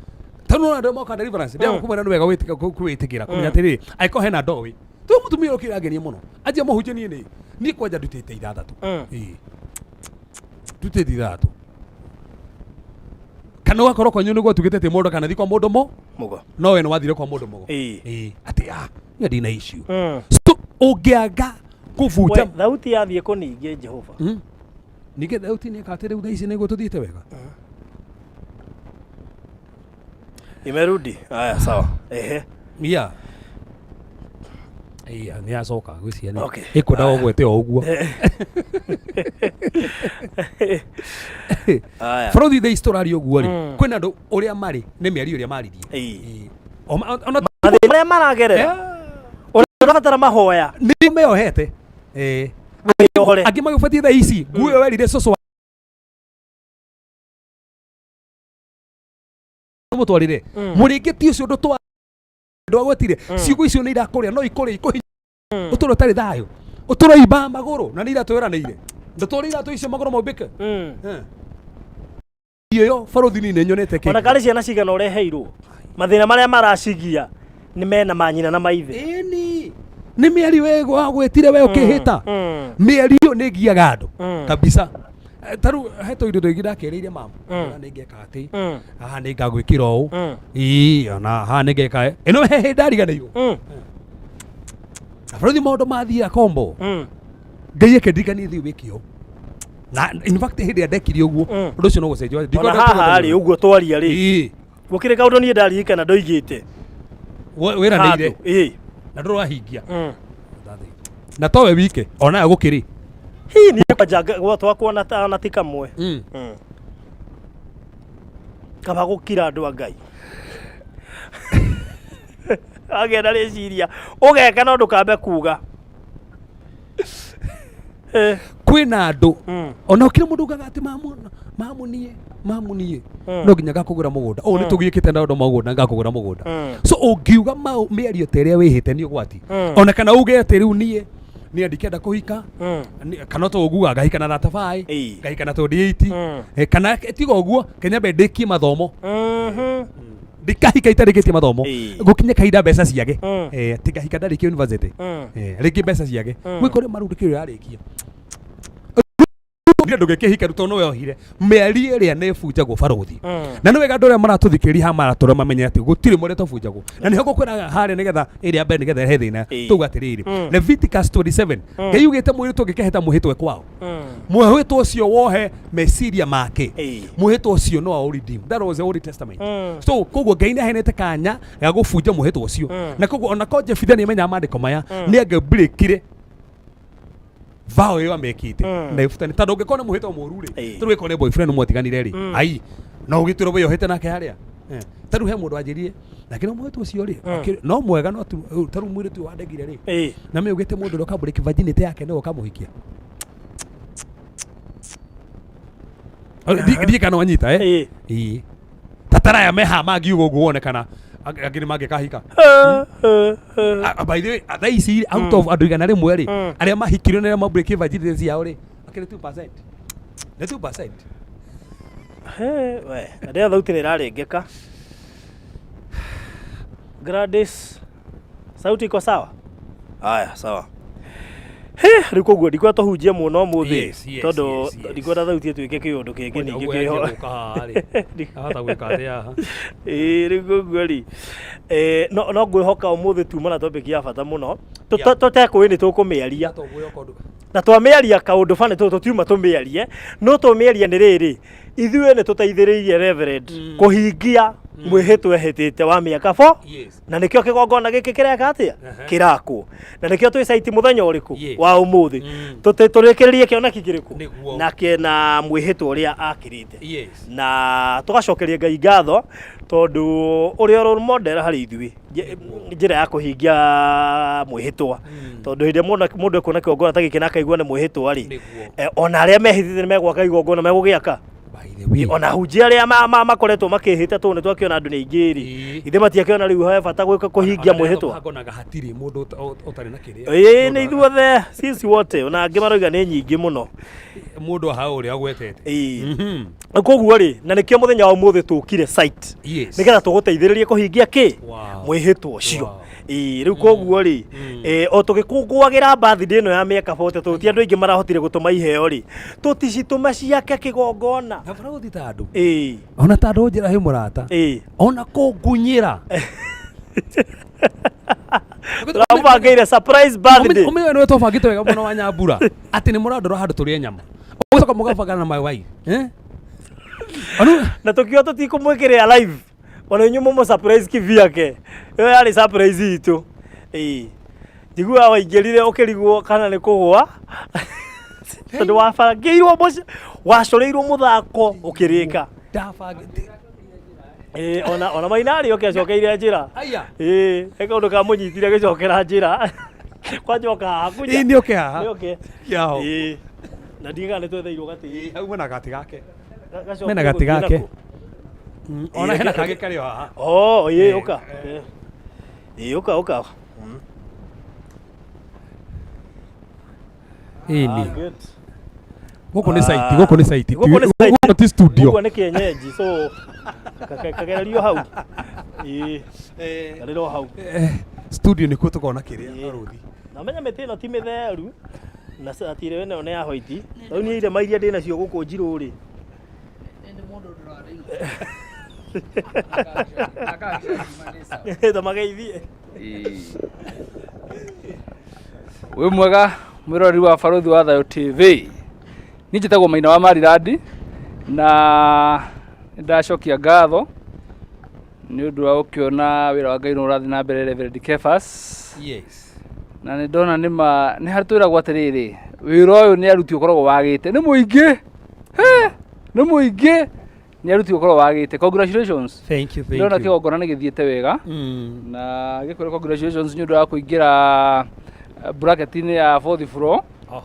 Tondũ nona andũ moka deliverance ndĩra kumwĩra nĩ wega kwĩtĩkĩra kũmenya atĩrĩrĩ, angĩkorwo hena ndoĩ tu mũtumia ũyũ kĩrangenia mũno anjia mũhunjia, niĩ kwanja ndutĩte ithathatũ. Ĩĩ. Ndutĩte ithathatũ, kana ũgakorwo kwanyu nĩguo tugĩte atĩ mũndũ kana thiĩ kwa mũndũ mo Mũgo. No we nĩ wathire kwa mũndũ mũgo. Ĩĩ, atĩ ah, niĩ ndina issue. So ũngĩanga kũbunja We, thauti yathiĩ kũ ningĩ, Jehova? Ningĩ thauti nĩ atĩ rĩu thaa ici nĩguo tũthiĩte wega. Imerudi. Haya, sawa, ehe. Iya nĩ yacoka gwĩciria nĩ ĩkwenda ũgwete o ũguo. Haya. Bũrũri thaa ici tũraria ũguo rĩ, kwĩna andũ ũrĩa marĩ nĩ mĩario ĩrĩa maririe. Ĩĩ. Ona mathĩna marĩa maragerera, ũrĩa ũrabatara mahoya. Nĩ meohete. Ĩĩ. Wĩyohore. Angĩ magĩbatiĩ thaa ici nguo ĩyo werire cũcũ mũtwarĩre mũrĩngĩ ũcio ũndũ twa ndwagwetire. Ciugo icio nĩ irakũrĩa, no ikũrĩa ikũhinya ũtũre ũtarĩ thayũ, ũtũre imba magũrũ na nĩ iratwĩranĩire ndũtũre iratũ icio magũrũ maumbĩke. Ĩyo barũthi nĩ nyonete ona kĩngĩ. Karĩ ciana cigana ũreheirwo mathĩna marĩa maracigia nĩ mena manyina na maithe. Ĩni nĩ mĩario we wagwetire we ũkĩhĩta. Mĩario ĩyo nĩ ĩgiaga andũ kabisa. Ta rĩu he tũindo tũingĩ ndakerĩire mama. Ona nĩ ngeka atĩ haha nĩ ngagwĩkĩra ũũ. Ĩĩ, ona haha nĩ ngeka ĩno, he hĩndĩ ndariganĩirwo. Na bũrũri maũndũ mathiĩ akombo. Ngai akendirikania thiĩ wĩke ũũ, na in fact hĩndĩ ĩrĩa ndekire ũguo, ũndũ ũcio no gũcenjia. Ona haha rĩ, ũguo twaria rĩ, gũkĩrĩ kaũndũ niĩ ndaririkana ndoigĩte wĩranĩire. Handũ. Ĩĩ. Na ndũrahingia. Na towe wike onayo gũkĩrĩ. Hihi niĩ kwanja twakwo ona ti kamwe. Kaba gũkira andũ a Ngai agĩa na rĩciria ũgeka no ndũkambe kuga. Kwĩna andũ ona ũkĩrĩ mũndũ ugaga atĩ mamu Mamu niĩ, mamu niĩ no nginya ngakũgũra mũgũnda ũũ, nĩ tũgiĩkĩte na ũndũ mũgũnda, ngakũgũra mũgũnda. So ũngiuga mĩario ta ĩrĩa wĩhĩte nĩ ũgwati. Ona kana uge atĩ rĩu niĩ ndikenda kũhika, kana to ũguga ngahika na 35, ngahika na 28, kana tiga ũguo kenyambe ndĩkie mathomo, ndikahika itarĩkĩtie mathomo. Gũkinye kahinda mbeca ciage. Tingahika ndarĩkia university. Rĩngĩ mbeca ciage. Gwĩkore marundu kĩrĩa ũrarĩkia ndũgĩkĩhika rĩu tondũ nĩwe ohire mĩario ĩrĩa nĩ ĩbunjagwo, barũthi. Na nĩ wega andũ arĩa maratũthikĩrĩria haha maratũra mamenye atĩ gũtirĩ mũrĩa tũbunjagwo, na nĩho ngũkwĩraga harĩa nĩgetha ĩrĩa mbere nĩgetha ĩrehe thĩna. Tuga atĩrĩrĩ, Leviticus 27, Ngai yugĩte mũirĩtu ũngĩkeheta mwĩhĩtwa kwao, mwĩhĩtwa ũcio wohe meciria make, mwĩhĩtwa ũcio no aũ redeem. That was the Old Testament. So koguo Ngai nĩ aheanĩte kanya ga gũbunja mwĩhĩtwa ũcio. Na koguo ona ko Jefitha nĩ amenyaga maandĩko maya, nĩ angĩbreakire vow ĩyo amekĩte na ĩbutane, tondũ ũngĩkorwo nĩ mwĩhĩtwa mũru rĩ, tarĩu ĩkorwo nĩ boyfriend mwatiganire rĩ, ai no ũgĩtwĩrwo wĩyohete nake harĩa. Ta rĩu he mũndũ wanjĩrire nake no mwĩhĩtwa ũcio rĩ, no mwega, no ta rĩu mũirĩtu ũyũ wandegire rĩ, na mĩ ũgĩte mũndũ ũrĩa ũkambũrĩki virginity yake nĩwe ũkamũhikia. Ndiĩ kana wanyita, eh? Ĩĩ. Tataraya meha mangiuga ũguo wone kana angĩ nĩ mangĩkahika. By the way, thaa ici out of andũ 100 rĩ, arĩa mahikirio na arĩa mambũrĩkie virginity ciao rĩ, akĩrĩ 2%, nĩ 2%. He, we na ndĩra thauti nĩ ĩrarengeka. Gladys, sauti iko sawa? Haya, sawa. He, rĩu koguo ndikwenda tũhunjie mũno ũmũthĩ, tondũ ndikwenda thauti ĩtuĩke kĩũndũ kĩngĩ ningĩ Ũguo kĩho. yanjia gũka haha rĩ, ahota gwĩka atĩa haha? Ĩĩ, rĩu koguo rĩ, no ngwĩhoka ũmũthĩ tuma na topic ya bata mũno. Tũtekũĩ nĩ tũkũmĩaria. Tũngwĩhoka ũndũ. Na twamĩaria kaũndũ bani tũ tũtiuma tũmĩarie, no tũmĩaria nĩ rĩrĩ, ithuĩ nĩ tũteithĩrĩirie Reverend kũhingia mwĩhĩtwa ehĩtĩte wa mĩaka 4, na nĩkĩo kĩgongona gĩkĩ kĩreka atĩa, kĩrakwo, na nĩkĩo twĩ site mũthenya ũrĩkũ wa ũmũthĩ. Tũrĩkĩrĩrie kĩoneki kĩrĩkũ na na mwĩhĩtwa ũrĩa akĩrĩte, na tũgacokeria Ngai ngatho tondũ ũrĩa role model harĩ ithuĩ njĩra ya kũhingia mwĩhĩtwa, tondũ hĩndĩ ĩrĩa mũndũ ekuona kĩgongona ta gĩkĩ na akaigua nĩ mwĩhĩtwa rĩ, ona arĩa mehĩtĩte nĩ megwaka igongona megũgĩaka. By the way. Ona hunjia arĩa makoretwo makĩhĩta, tondũ nĩ twakĩona andũ nĩ aingĩ rĩ, ithe matiakĩona rĩu he bata gwĩka kũhingia mwĩhĩtwa. Ngonaga hatirĩ mũndũ ũtarĩ na kĩrĩa. Ĩĩ, nĩ ithuothe, sisi wote, ona angĩ maroiga nĩ nyingĩ mũno. Mũndũ aha ũrĩa agwetete. Ĩĩ. Koguo rĩ, na nĩkĩo mũthenya wa ũmũthĩ tũkire site nĩgetha tũgũteithĩrĩrie kũhingia kĩ mwĩhĩtwa ũcio. Ĩĩ, rĩu koguo rĩ, o tũgĩkũngũagĩra birthday ĩno ya mĩaka 40, tondũ ti andũ aingĩ marahotire gũtũma iheo rĩ, tũticitũma ciake kĩgongona. Na barũthi ta andũ. Ona ta andũ njĩra he mũrata. Ona kũngunyĩra. Tũramũbangĩire surprise birthday. Ũmenye nĩwe twabangĩte wega mũno wa Nyambura atĩ nĩ mũrandora handũ tũrĩe nyama, ũgĩcoka mũgabangana na my wife, eh? Na tũkiuga tũtikũmwĩkĩrĩra live, ona inyuĩ mũmũ surprise kivyake. Ĩyo yarĩ surprise itũ. Ĩĩ, njiguaga waingĩrire ũkĩrigwo kana nĩ kũgũa, tondũ wabangĩirwo wacoreirwo mũthako ũkĩrĩka. Ndabangĩte. Ĩĩ, ona Maina arĩ oke acokeire njĩra. Aya. Ĩĩ, he kaũndũ kamũnyitire agĩcokera njĩra kwanja oka haha kunya. Ĩĩ, nĩ oke haha. Nĩ oke. Yao. Ĩĩ, na ndiga nĩ twetheirwo gatĩ. Ĩĩ, hau mena gatĩ gake. Gacoke Mena gatĩ gũthiĩ gake. nako. Ona Ĩĩ, hena kangĩ karĩ o haha. Oh, ĩĩ, ũka. Ĩĩ, ũka ũka. Ĩni. Ah, good. Gũkũ nĩ site, gũkũ nĩ site. Gũkũ nĩ site. Gũkũ ti studio. Gũkũ nĩ kienyeji, so kagererio hau. Ĩĩ, karĩrwo hau. Studio nĩkuo tũkona kĩrĩa, barũthi. Na menya mĩtĩ ĩno ti mĩtheru na atĩ ĩno nĩ ya hoiti. Rĩu niĩ irema iria ndĩ nacio gũkũ njirũ rĩ, ta mageithie. Wĩ mwega mwĩroreri wa Barũthi wa Thayũ TV. Niĩ njĩtagwo Maina wa Marirandi na nĩndacokia ngatho nĩ ũndũ wa gũkĩona wĩra wa Ngai nĩ ũrathiĩ na mbere, Reverend Kefas. Na nĩ ndona nĩma nĩ harĩ twĩragwo atĩrĩrĩ, wĩra ũyũ nĩ aruti ũkoragwo wagĩte nĩ mũingĩ. He, nĩ mũingĩ, nĩ aruti ũkoragwo wagĩte. Congratulations. Thank you, thank Ndĩrona you. kĩgongona nĩ gĩthiĩte wega. Na gĩkwĩra congratulations nĩ ũndũ wa kũingĩra bracket-inĩ ya fourth floor. Oh.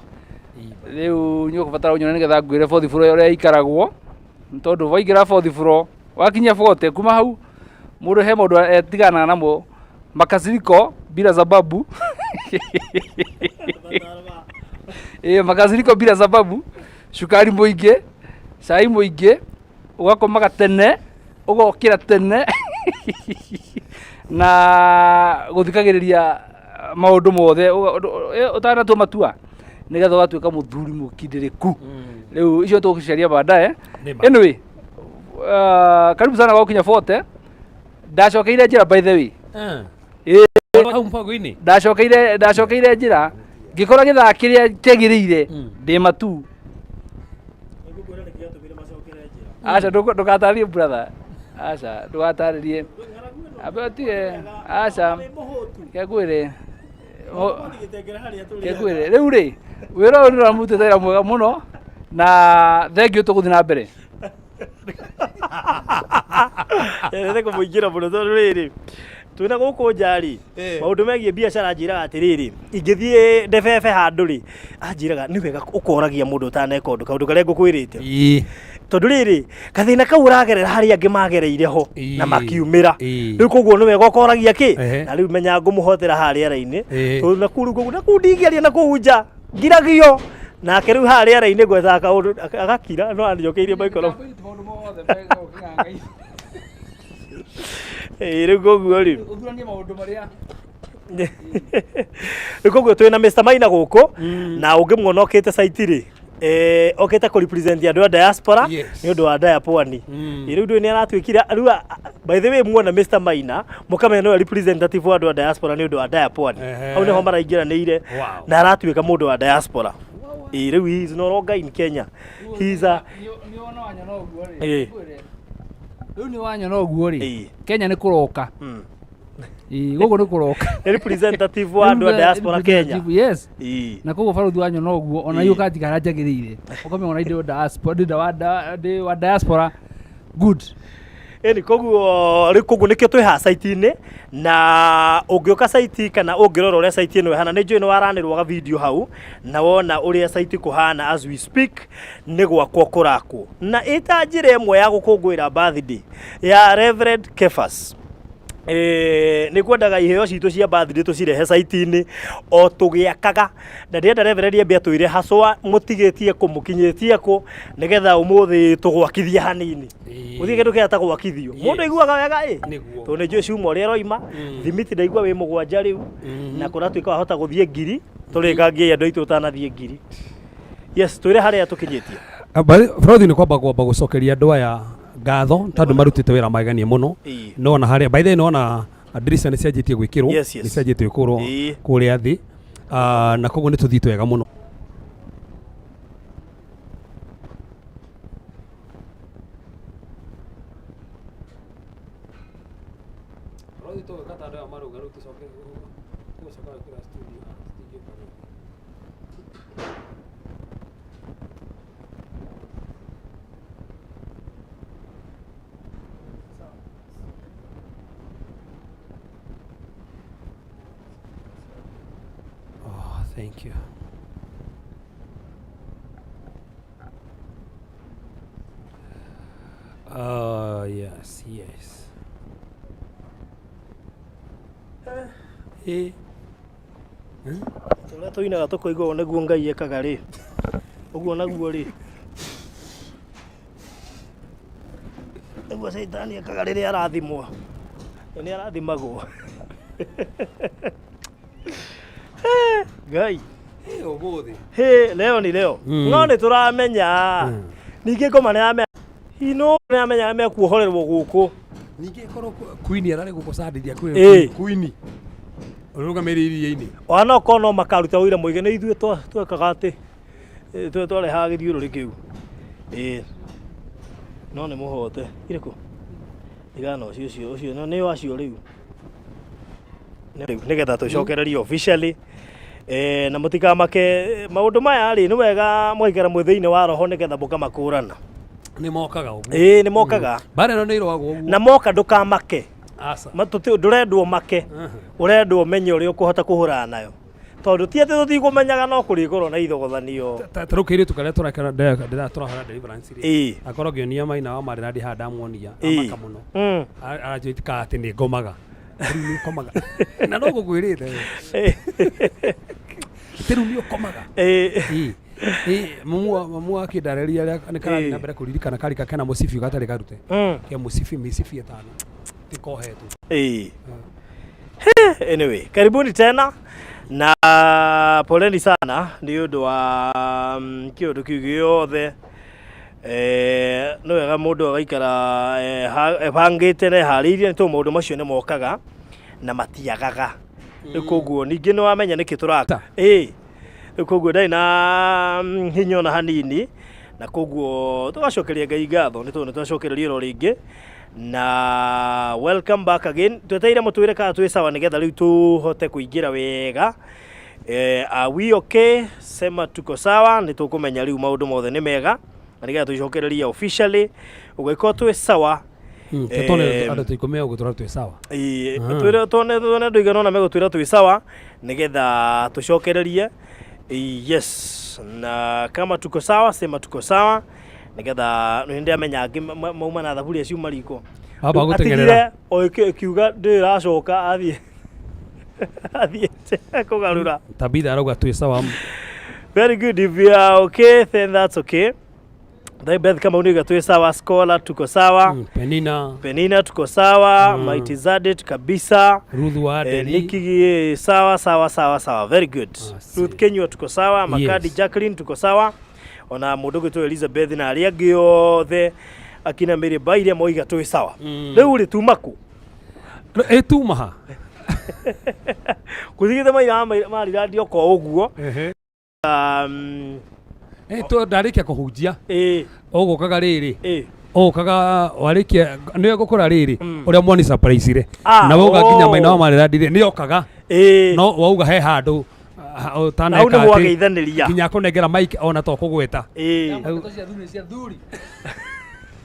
Rĩu nĩ ũkũbatara ũnyone nĩgetha ngwĩre fourth floor ũrĩa ĩikaragwo. Nĩ tondũ waingĩra fourth floor wakinya 40 kuma hau mũndũ he maũndũ etiganaga namo makasiriko bila sababu. Ĩĩ, makasiriko bila sababu, cukari mũingĩ, cai mũingĩ, ũgakomaga tene, ũgokĩra tene na gũthikagĩrĩria maũndũ mothe ũtanatua matua nĩgetha ũgatuĩka mũthuri mũkindĩrĩku. Rĩu icio tũgũciaria baadaye. Nĩ ma. Anyway, karibu sana kwa Kinya 40. Ndacokeire njĩra, by the way. Ĩĩ. Hau mũbango-inĩ. Ndacokeire njĩra ngĩkora gĩthaa kĩrĩa kĩagĩrĩire ndĩ matu. Nĩngũkwĩra nĩkĩ gĩatũmire macokere njĩra. Aca, ndũgatarĩrie brother, aca, ndũgatarĩrie, ambe ũtige, aca. Wĩ mũhũtu. Kengwĩre. Ũgũthiĩ gĩtengere harĩa tũrĩ. Kengwĩre rĩu rĩ, wĩra ũyũ nĩ ũramũrutĩte wĩra mwega mũno na thengiũ, tũgũthiĩ na mbere. Endete kũmũingĩra mũno tondũ rĩrĩ twĩna gũkũ nja rĩ, maũndũ megiĩ biacara anjĩraga atĩrĩrĩ, ingĩthiĩ ndebebe handũ rĩ, anjĩraga nĩ wega ũkoragia mũndũ ũtaneka ũndũ, kaũndũ karĩa ngũkwĩrĩte, tondũ rĩrĩ gathĩna kau ũragerera harĩa angĩ magereire ho na makiumĩra. Rĩu koguo nĩ wega ũkoragia kĩ. Na rĩu menya ngũmũhotera harĩa rĩera-inĩ, tondũ nakũu rĩu koguo nakũu ndingĩaria nakũu nja ngiragio nake. Rĩu harĩa rĩera-inĩ ngwethaga kaũndũ agakira, no anjokeirie microphone. Ĩĩ, rĩu koguo rĩ ũthuranie maũndũ marĩa. Rĩu koguo twĩna Mr Maina gũkũ, na ũngĩmuona okĩte site rĩ, okĩte kũ represent andũ a diaspora nĩ ũndũ wa Dia Pwani. Rĩu ndũĩ nĩ aratuĩkire rĩu by the way, muona Mr Maina mũkamenya nĩwe representative wa andũ a diaspora nĩ ũndũ wa Dia Pwani. Hau nĩho maraingĩranĩire na aratuĩka mũndũ wa diaspora. Ĩĩ, rĩu he is no longer in Kenya, he is a Nĩ wona wanyona ũguo rĩ, Ĩĩ. Rĩu nĩ wanyona ũguo rĩ, Kenya nĩ kũroka. Ĩĩ, gũkũ nĩ kũroka. Nĩ representative wa andũ a diaspora Kenya. Yes. Na koguo barothi wanyona ũguo ona iũ kanjika harĩa njagĩrĩire ũkamenya ona ndĩ wa diaspora, ndĩ wa diaspora, good. Ĩni koguo rĩu koguo nĩkĩo twĩ haha site-inĩ, na ũngĩũka site kana ũngĩrora ũrĩa site ĩno ĩhana, nĩ njũĩ nĩ waranĩrwo ga video hau na wona ũrĩa site kũhana. As we speak nĩ gwakwo kũrakwo, na ĩta njĩra ĩmwe ya gũkũngũĩra birthday ya Reverend Kefas. Nĩ kwendaga iheo citũ cia birthday tũcirehe site-inĩ o tũgĩakaga, na ndĩrenda Reverend ambe atwĩre haswa mũtigĩtie kũ, mũkinyĩtie kũ, nĩgetha ũmũthĩ tũgwakithie hanini. Gũtirĩ kĩndũ kĩega ta gwakithio, mũndũ aiguaga wega ĩ. Tondũ nĩ njũĩ cuma ũrĩa ĩroima thimiti, ndaigua wĩ 7 rĩu na kũratuĩka wahota gũthiĩ ngiri, tũrĩkangie andũ aitũ ũtanathiĩ ngiri. Yes, twĩre harĩa tũkinyĩtie. Brothi, nĩ kwamba gũcokeria andũ aya ngatho tondũ marutĩte wĩra magegania mũno. Nona harĩa, by the way, nona ndirica nĩ cianjĩtie gwĩkĩrwo. Nĩ cianjĩtie gwĩkĩrwo kũrĩa thĩ. Ah, na koguo nĩ tũthiĩte wega mũno. Brothi, tũgwĩka ta andũ aya marauga rĩu tũcoke tũgũcoka gwĩkĩra studio tũtingĩũka rĩngĩ. Oh, thank you. Yes, yes. Ũrĩa tũinaga tũkoigua ũũ nĩguo Ngai ekaga rĩ, ũguo naguo rĩ nĩguo caitani ekaga rĩrĩa arathimwo, na nĩ arathimagwo Ngai. Ũmũthĩ. Hĩ, leo ni leo. No nĩ tũramenya ningĩ ngoma nĩ yamenya hino nĩ yamenya mekuohorerwo gũkũ. Ningĩ korwo Queen ararĩ gũkũ Sandithia Ĩĩ. Queen. Ũrũgamĩrĩire iria-inĩ. Ona no korwo no makaruta ũira mũingĩ, nĩ ithuĩ twekaga atĩ twarehaga gĩthiũrũrĩ kĩu. Ĩĩ, no nĩ mũhote irĩkũ tigana na ũcio no nĩ acio rĩu. Rĩu nĩgetha tũcokererie officially, na mũtikamake maũndũ maya rĩ, nĩ wega mũgaikara mwĩ thĩinĩ wa roho nĩgetha mũkamakũrana. Nĩ mokaga ũguo. Ĩĩ, nĩ mokaga. Mbara ĩno nĩ ĩrũagwo ũguo. Na moka ndũkamake. Aca. Ndũrendwo make, ũrendwo ũmenye ũrĩa ũkũhota kũhũrana nayo. Tondũ ti atĩ tũtikũmenyaga no kũrĩkorwo na ithogothanio. Ta rĩu kairĩtu karĩa tũrakera ndĩra tũrahora deliverance rĩ, akorwo ngĩonia maina wa marĩrandi haha ndamuonia amaka mũno. Aranjĩtika atĩ nĩ ngomaga. Rĩu nĩ ũkomaga na no ngũkwĩrĩte atĩ rĩu nĩ ũkomaga. Ĩĩ. Ĩĩ, mamu wa kĩndarĩria rĩa nĩ karathiĩ na mbere kũririkana karika kena mũcibi gatarĩ karute, ke mũcibi mĩcibi 5 tikohetwo. Anyway, karibuni tena na poleni sana nĩ ũndũ wa kĩũndũ kĩu gĩothe. Nĩ wega mũndũ agaikara ebangĩte na eharĩirie nĩ tondũ maũndũ macio nĩ mokaga na matiagaga. Rĩu koguo ningĩ nĩ wamenya nĩkĩ tũraka. Rĩu koguo ndarĩ na hinya ona hanini, na koguo tũgacokeria Ngai ngatho nĩ tondũ nĩ twacokereria oro rĩngĩ na welcome back again. Twetereire mũtwĩre kana twĩ sawa nĩgetha rĩu tũhote kũingĩra wega. Are we okay? Sema tuko sawa, nĩ tũkũmenya rĩu maũndũ mothe nĩ mega na nĩgetha tũcokererie officially. Ũgĩkorwo twĩ sawa. Tone andũ ta 10 ũgũtwara twĩ sawa. Ĩĩ, twĩre tuone andũ aigana ũna megũtwĩra twĩ sawa nĩgetha tũcokererie. Yes, na kama tuko sawa sema tuko sawa nĩgetha nĩ ndĩramenya angĩ mauma na thaburia ciuma riko. Amba Rĩu gũteng'erera. atigire o ĩkiuga ndĩracoka athiĩ athiĩte kũgarũra. Tabitha arauga twĩ sawa. Very good. If you are okay, then that's okay. Then Beth kama uniga tuwe sawa, Scholar tuko sawa. Penina. Penina tuko sawa, Mighty Zadet kabisa. Ruth wa Adeli. Nikki sawa sawa sawa sawa. Very good. See. Ruth Kenyua tuko sawa, Makadi Jacqueline tuko sawa. Ona mũndũ gwĩtwo Elizabeth na arĩa angĩ othe akina Mary Baire moiga twĩ sawa. Rĩu rĩ tuma kũ? Ĩ tuma ha? Kũthigĩte maira mariradio ko ũguo. Ndarĩkia kũhunjia. Ũgũkaga rĩrĩ. Ũgũkaga warĩkia nĩwe ngũkora rĩrĩ ũrĩa mwani surprise rĩ. Na woga nginya maina wa marĩrandi rĩ nĩ okaga. No wauga he handũ ũtaneka Hau nĩ atĩ mwageithanĩria. nginya akũnengera mic ona to kũgweta. Ndeto cia thuri nĩ cia thuri.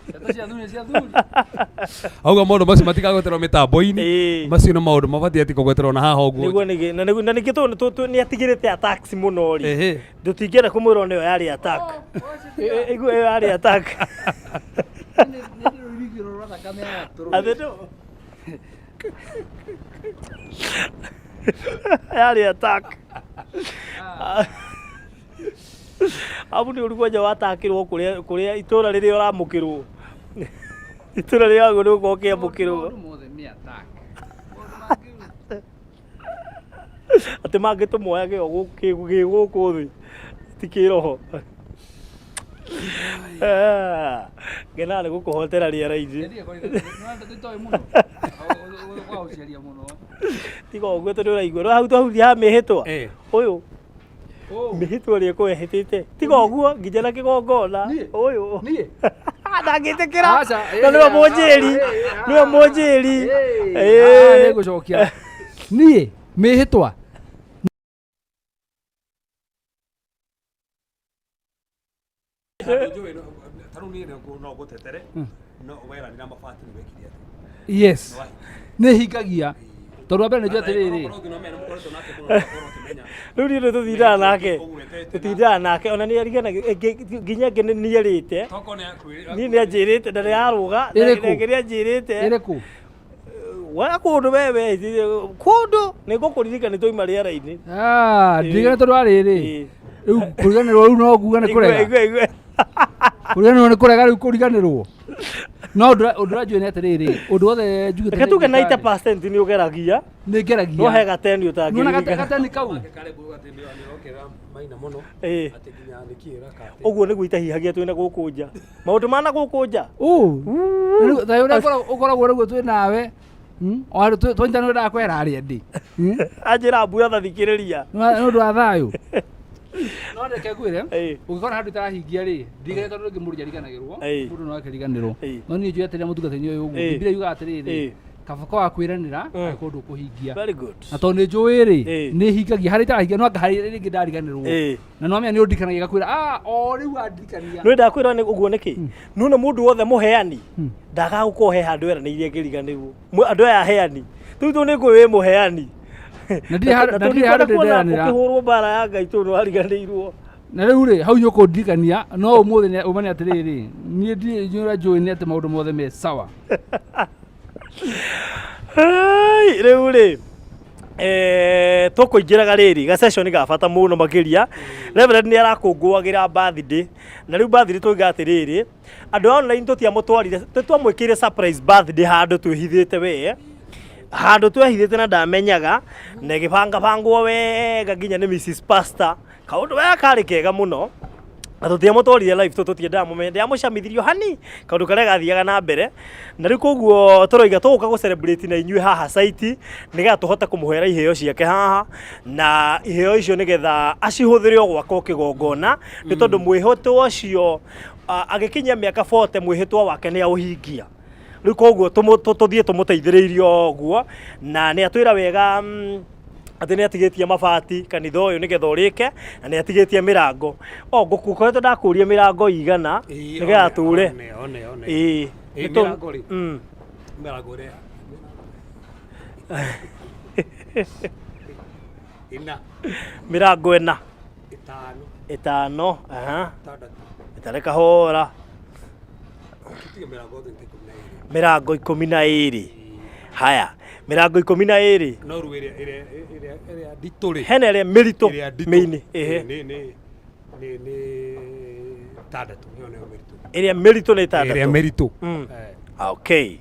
Ndeto cia thuri nĩ cia thuri. Auga maũndũ macio matikagweterwo mĩtambo-inĩ. Macio nĩ maũndũ mabatiĩ atĩ kũgweterwo na haha ũguo. Nĩguo nĩgĩ na nĩguo na nĩkĩ tondũ nĩ atigĩrĩte attacks mũno rĩ. Tũtingĩenda kũmwĩra nĩyo yarĩ attack. Ĩguo ĩyo yarĩ attack. Nĩ rũirigĩro rwa thakame ya gatũrũme. Atĩ ndũ. Yarĩ attack. Abu nĩ ũru kwanja watakĩrwo kũrĩa kũrĩa itũra rĩrĩa ũramũkĩrwo. Itũra rĩrĩa wagĩrĩirwo gũkorwo ũkĩamũkĩrwo. Maũndũ mothe nĩ attack. Maũndũ mangĩ Atĩ mangĩtũmoyage o gĩ gũkũ thĩ ti kĩroho. Ngenaga nĩ gũkũhotera rĩera-inĩ. Nĩ mũno. Kwa ũciaria mũno. Tiga ũguo tondũ ũraigua. Rĩu hau twahutia ha mĩhĩtwa. Ũyũ mĩhĩtwa ĩrĩa ĩkorwo ĩhĩtĩte. Tiga ũguo nginya na kĩgongona. Ũyũ. Niĩ. Ndangĩtĩkĩra. Aca, Na nĩwe mũnjĩri. Nĩwe mũnjĩri. Nĩ ngũcokia. Niĩ mĩhĩtwa. Yes. Nĩ hingagia. Tondũ wa mbere nĩ njũĩ atĩrĩrĩ. Rĩu niĩ nĩ tũtindaga nake. Tũtindaga nake ona nĩ ariganagia nginya ĩngĩ nĩ nĩerĩte. Niĩ nĩ anjĩrĩte na nĩ arũga. Na Ĩrĩkũ? ĩngĩ nĩ anjĩrĩte. Ĩrĩkũ? Wa kũndũ wewe kũndũ nĩ ngũkũririkana nĩ twauma rĩera-inĩ. Ndirikana tondũ wa rĩrĩ. Rĩu kũriganĩrwo rĩu no nguga nĩ kũrega. Igwe igwe. Kũriganĩrwo nĩ kũrega rĩu kũriganĩrwo. No ũndũ ũrĩa njũĩ nĩ atĩrĩrĩ, ũndũ wothe njugĩte Reke tuge nĩ ngwĩka rĩ, 90% nĩ ũgeragia. Nĩ ngeragia. No he gateni Nĩwona ũtangĩririkana. gateni kau? Ũguo nĩguo itahihagia twĩna gũkũ nja. Maũndũ ma na gũkũ nja. Rĩu thayũ ũrĩa ũkoragwo naguo twĩ nawe. Twanyitana nĩ ndakwera harĩa ndĩ. Anjĩra mbura tathikĩrĩria. Nĩ ũndũ wa thayũ. No reke ngwĩre, ũngĩkora handũ itarahingia rĩ, ndirikane tondũ rĩngĩ mũndũ nĩariganagĩrwo, mũndũ no akĩriganĩrwo. No niĩ njũĩ atĩrĩrĩ mũtungatĩri ũyũ ũguo, Bibilia yugaga atĩrĩrĩ, kaba kwaga kwĩranĩra angĩkorwo ndũkũhingia. Very good. Na tondũ nĩ njũĩ rĩ, nĩ hingagia harĩa itarahingia no anga harĩa rĩngĩ ndariganĩrwo. Na no amenya nĩ ũndirikanagia ngakwĩra, o rĩu andirikania. Nĩ ndakwĩra nĩ ũguo nĩkĩ? Nĩwona mũndũ wothe mũheani ndagaga gũkorwo he handũ eranĩire akĩriganĩrwo. Andũ aya aheani. Rĩu tondũ nĩ ngũĩ wĩ mũheani. Na ndirĩ handũ- na ndirĩ handũ ndĩnderanĩra. Ũkĩhũrwo mbara ya Ngai tondũ wariganĩirwo. Na rĩu rĩ, hau nĩũkũndirikania, no ũmũthĩ ũmenye atĩrĩrĩ, niĩ ndirĩ ũrĩa njũĩ nĩ atĩ maũndũ mothe me sawa. Ai, rĩu rĩ, tũkũingĩraga rĩrĩ ga session ga bata mũno makĩria. Reverend nĩ arakũngũagĩra birthday, na rĩu birthday tũiga atĩrĩrĩ, andũ a online tũtiamũtwarire, twamwĩkĩire surprise birthday handũ twĩhithĩte we, handũ twehithĩte na ndamenyaga, na ĩgĩbangabangwo wega nginya nĩ Mrs Pastor. Kaũndũ wega karĩ kega mũno, na tũtiamũtwarire live tondũ tũtiendaga mũmenye, ndĩamũcamithirio hani kaũndũ karĩa gathiaga na mbere. Na rĩu koguo tũroiga tũgũka gũ celebrate na inyuĩ haha site, nĩgetha tũhote kũmũhera iheo ciake haha, na iheo icio nĩgetha acihũthĩre o gwaka o kĩgongona, nĩ tondũ mwĩhĩtwa ũcio, agĩkinyia mĩaka 40 mwĩhĩtwa wake nĩ aũhingia. Rĩu koguo tũthiĩ tũmũteithĩrĩirie o ũguo, na nĩ atwĩra wega, atĩ nĩ atigĩtie mabati kanitha ũyũ nĩgetha ũrĩke, na nĩ atigĩtie mĩrango. O ngũkoretwo ndakũria mĩrango igana nĩgetha tũre. One, one, one. Ĩĩ. Ĩĩ, Nĩ tũ- mĩrango rĩ. Mĩrango ĩrĩa. Ĩna. Mĩrango ĩna. Ĩtano. Ĩtano, aha. Ĩtandatũ. Ĩtarĩ kahora. Tũtige mĩrango yothe nĩ ta ikũmi na ĩrĩ. Mĩrango ikũmi na ĩrĩ. Haya, mĩrango ikũmi na ĩrĩ. No rĩu ĩrĩa, ĩrĩa, ĩrĩa, ĩrĩa nditũ rĩ. Hena ĩrĩa mĩritũ Ĩrĩa nditũ. mĩini, ĩhĩ. Nĩ, nĩ, nĩ, nĩ ĩtandatũ. Ĩyo nĩyo mĩritũ. Ĩrĩa mĩritũ nĩ ĩtandatũ. Ĩrĩa mĩritũ. Okay.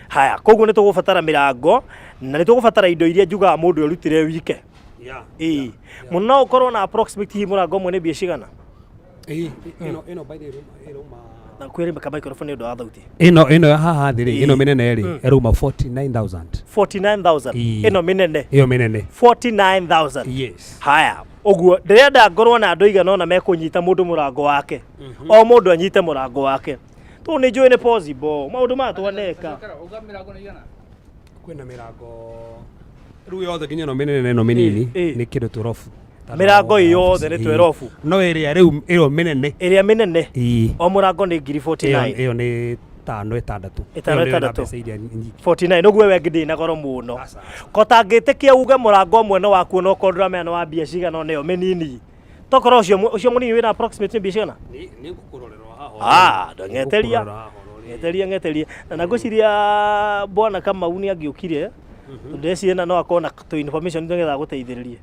Haya, koguo nĩ tũgũbatara mĩrango, na nĩ tũgũbatara indo iria njugaga mũndũ erutĩre wike. Ĩĩ. Mũno no ũkorwo na approximate hihi mũrango ũmwe nĩ mbia cigana? Ĩĩ, ĩno, ĩno by the way ĩrauma Na kwĩrĩ ka microphone nĩ ũndũ wa thauti. Ĩno, ĩno ya haha thĩ rĩ, ĩno Ĩĩ. mĩnene rĩ, ĩrauma 49,000. 49,000. Ĩĩ. Ĩno mĩnene. Ĩyo mĩnene. 49,000. Yes. Haya, ũguo ndĩrenda ngorwo na andũ aigana ũna mekũnyita mũndũ mũrango wake. O mũndũ anyite mũrango wake. Tondũ nĩ njũĩ nĩ possible. Maũndũ maya twaneka. Uga mĩrango nĩ igana? Kwĩna mĩrango rĩu yothe nginya ĩno mĩnene na ĩno mĩnini Ĩĩ. nĩ kĩndũ twerobu. Mĩrango ĩ yothe nĩ twerobu. No ĩrĩa rĩu ĩyo mĩnene. Ĩrĩa mĩnene. Ĩĩ. O mũrango nĩ ngiri 49. Ĩyo nĩ ĩtano ĩtandatũ. Ĩtano Ĩyo nĩyo ĩtandatũ. mbeca iria nyingĩ. 49 ũguo we ndĩ na goro mũno. Aca, aca. Ko tangĩtĩkia uge mũrango ũmwe nĩ waku no korwo ndũramenya nĩ wa mbia cigana ona ĩyo mĩnini. Tokorwo ũcio mũnini wĩna approximate mbia cigana? Nĩ ngũkũrorera haha. Ah, ndongeteria. Ngũkũrorera haha ũrĩa. Ngeteria, ngeteria. Na ngwĩciria bwana Kamau nĩ angĩũkire, tondũ ndĩreciria na no akorwo na tũ information nĩgetha agũteithĩrĩrie.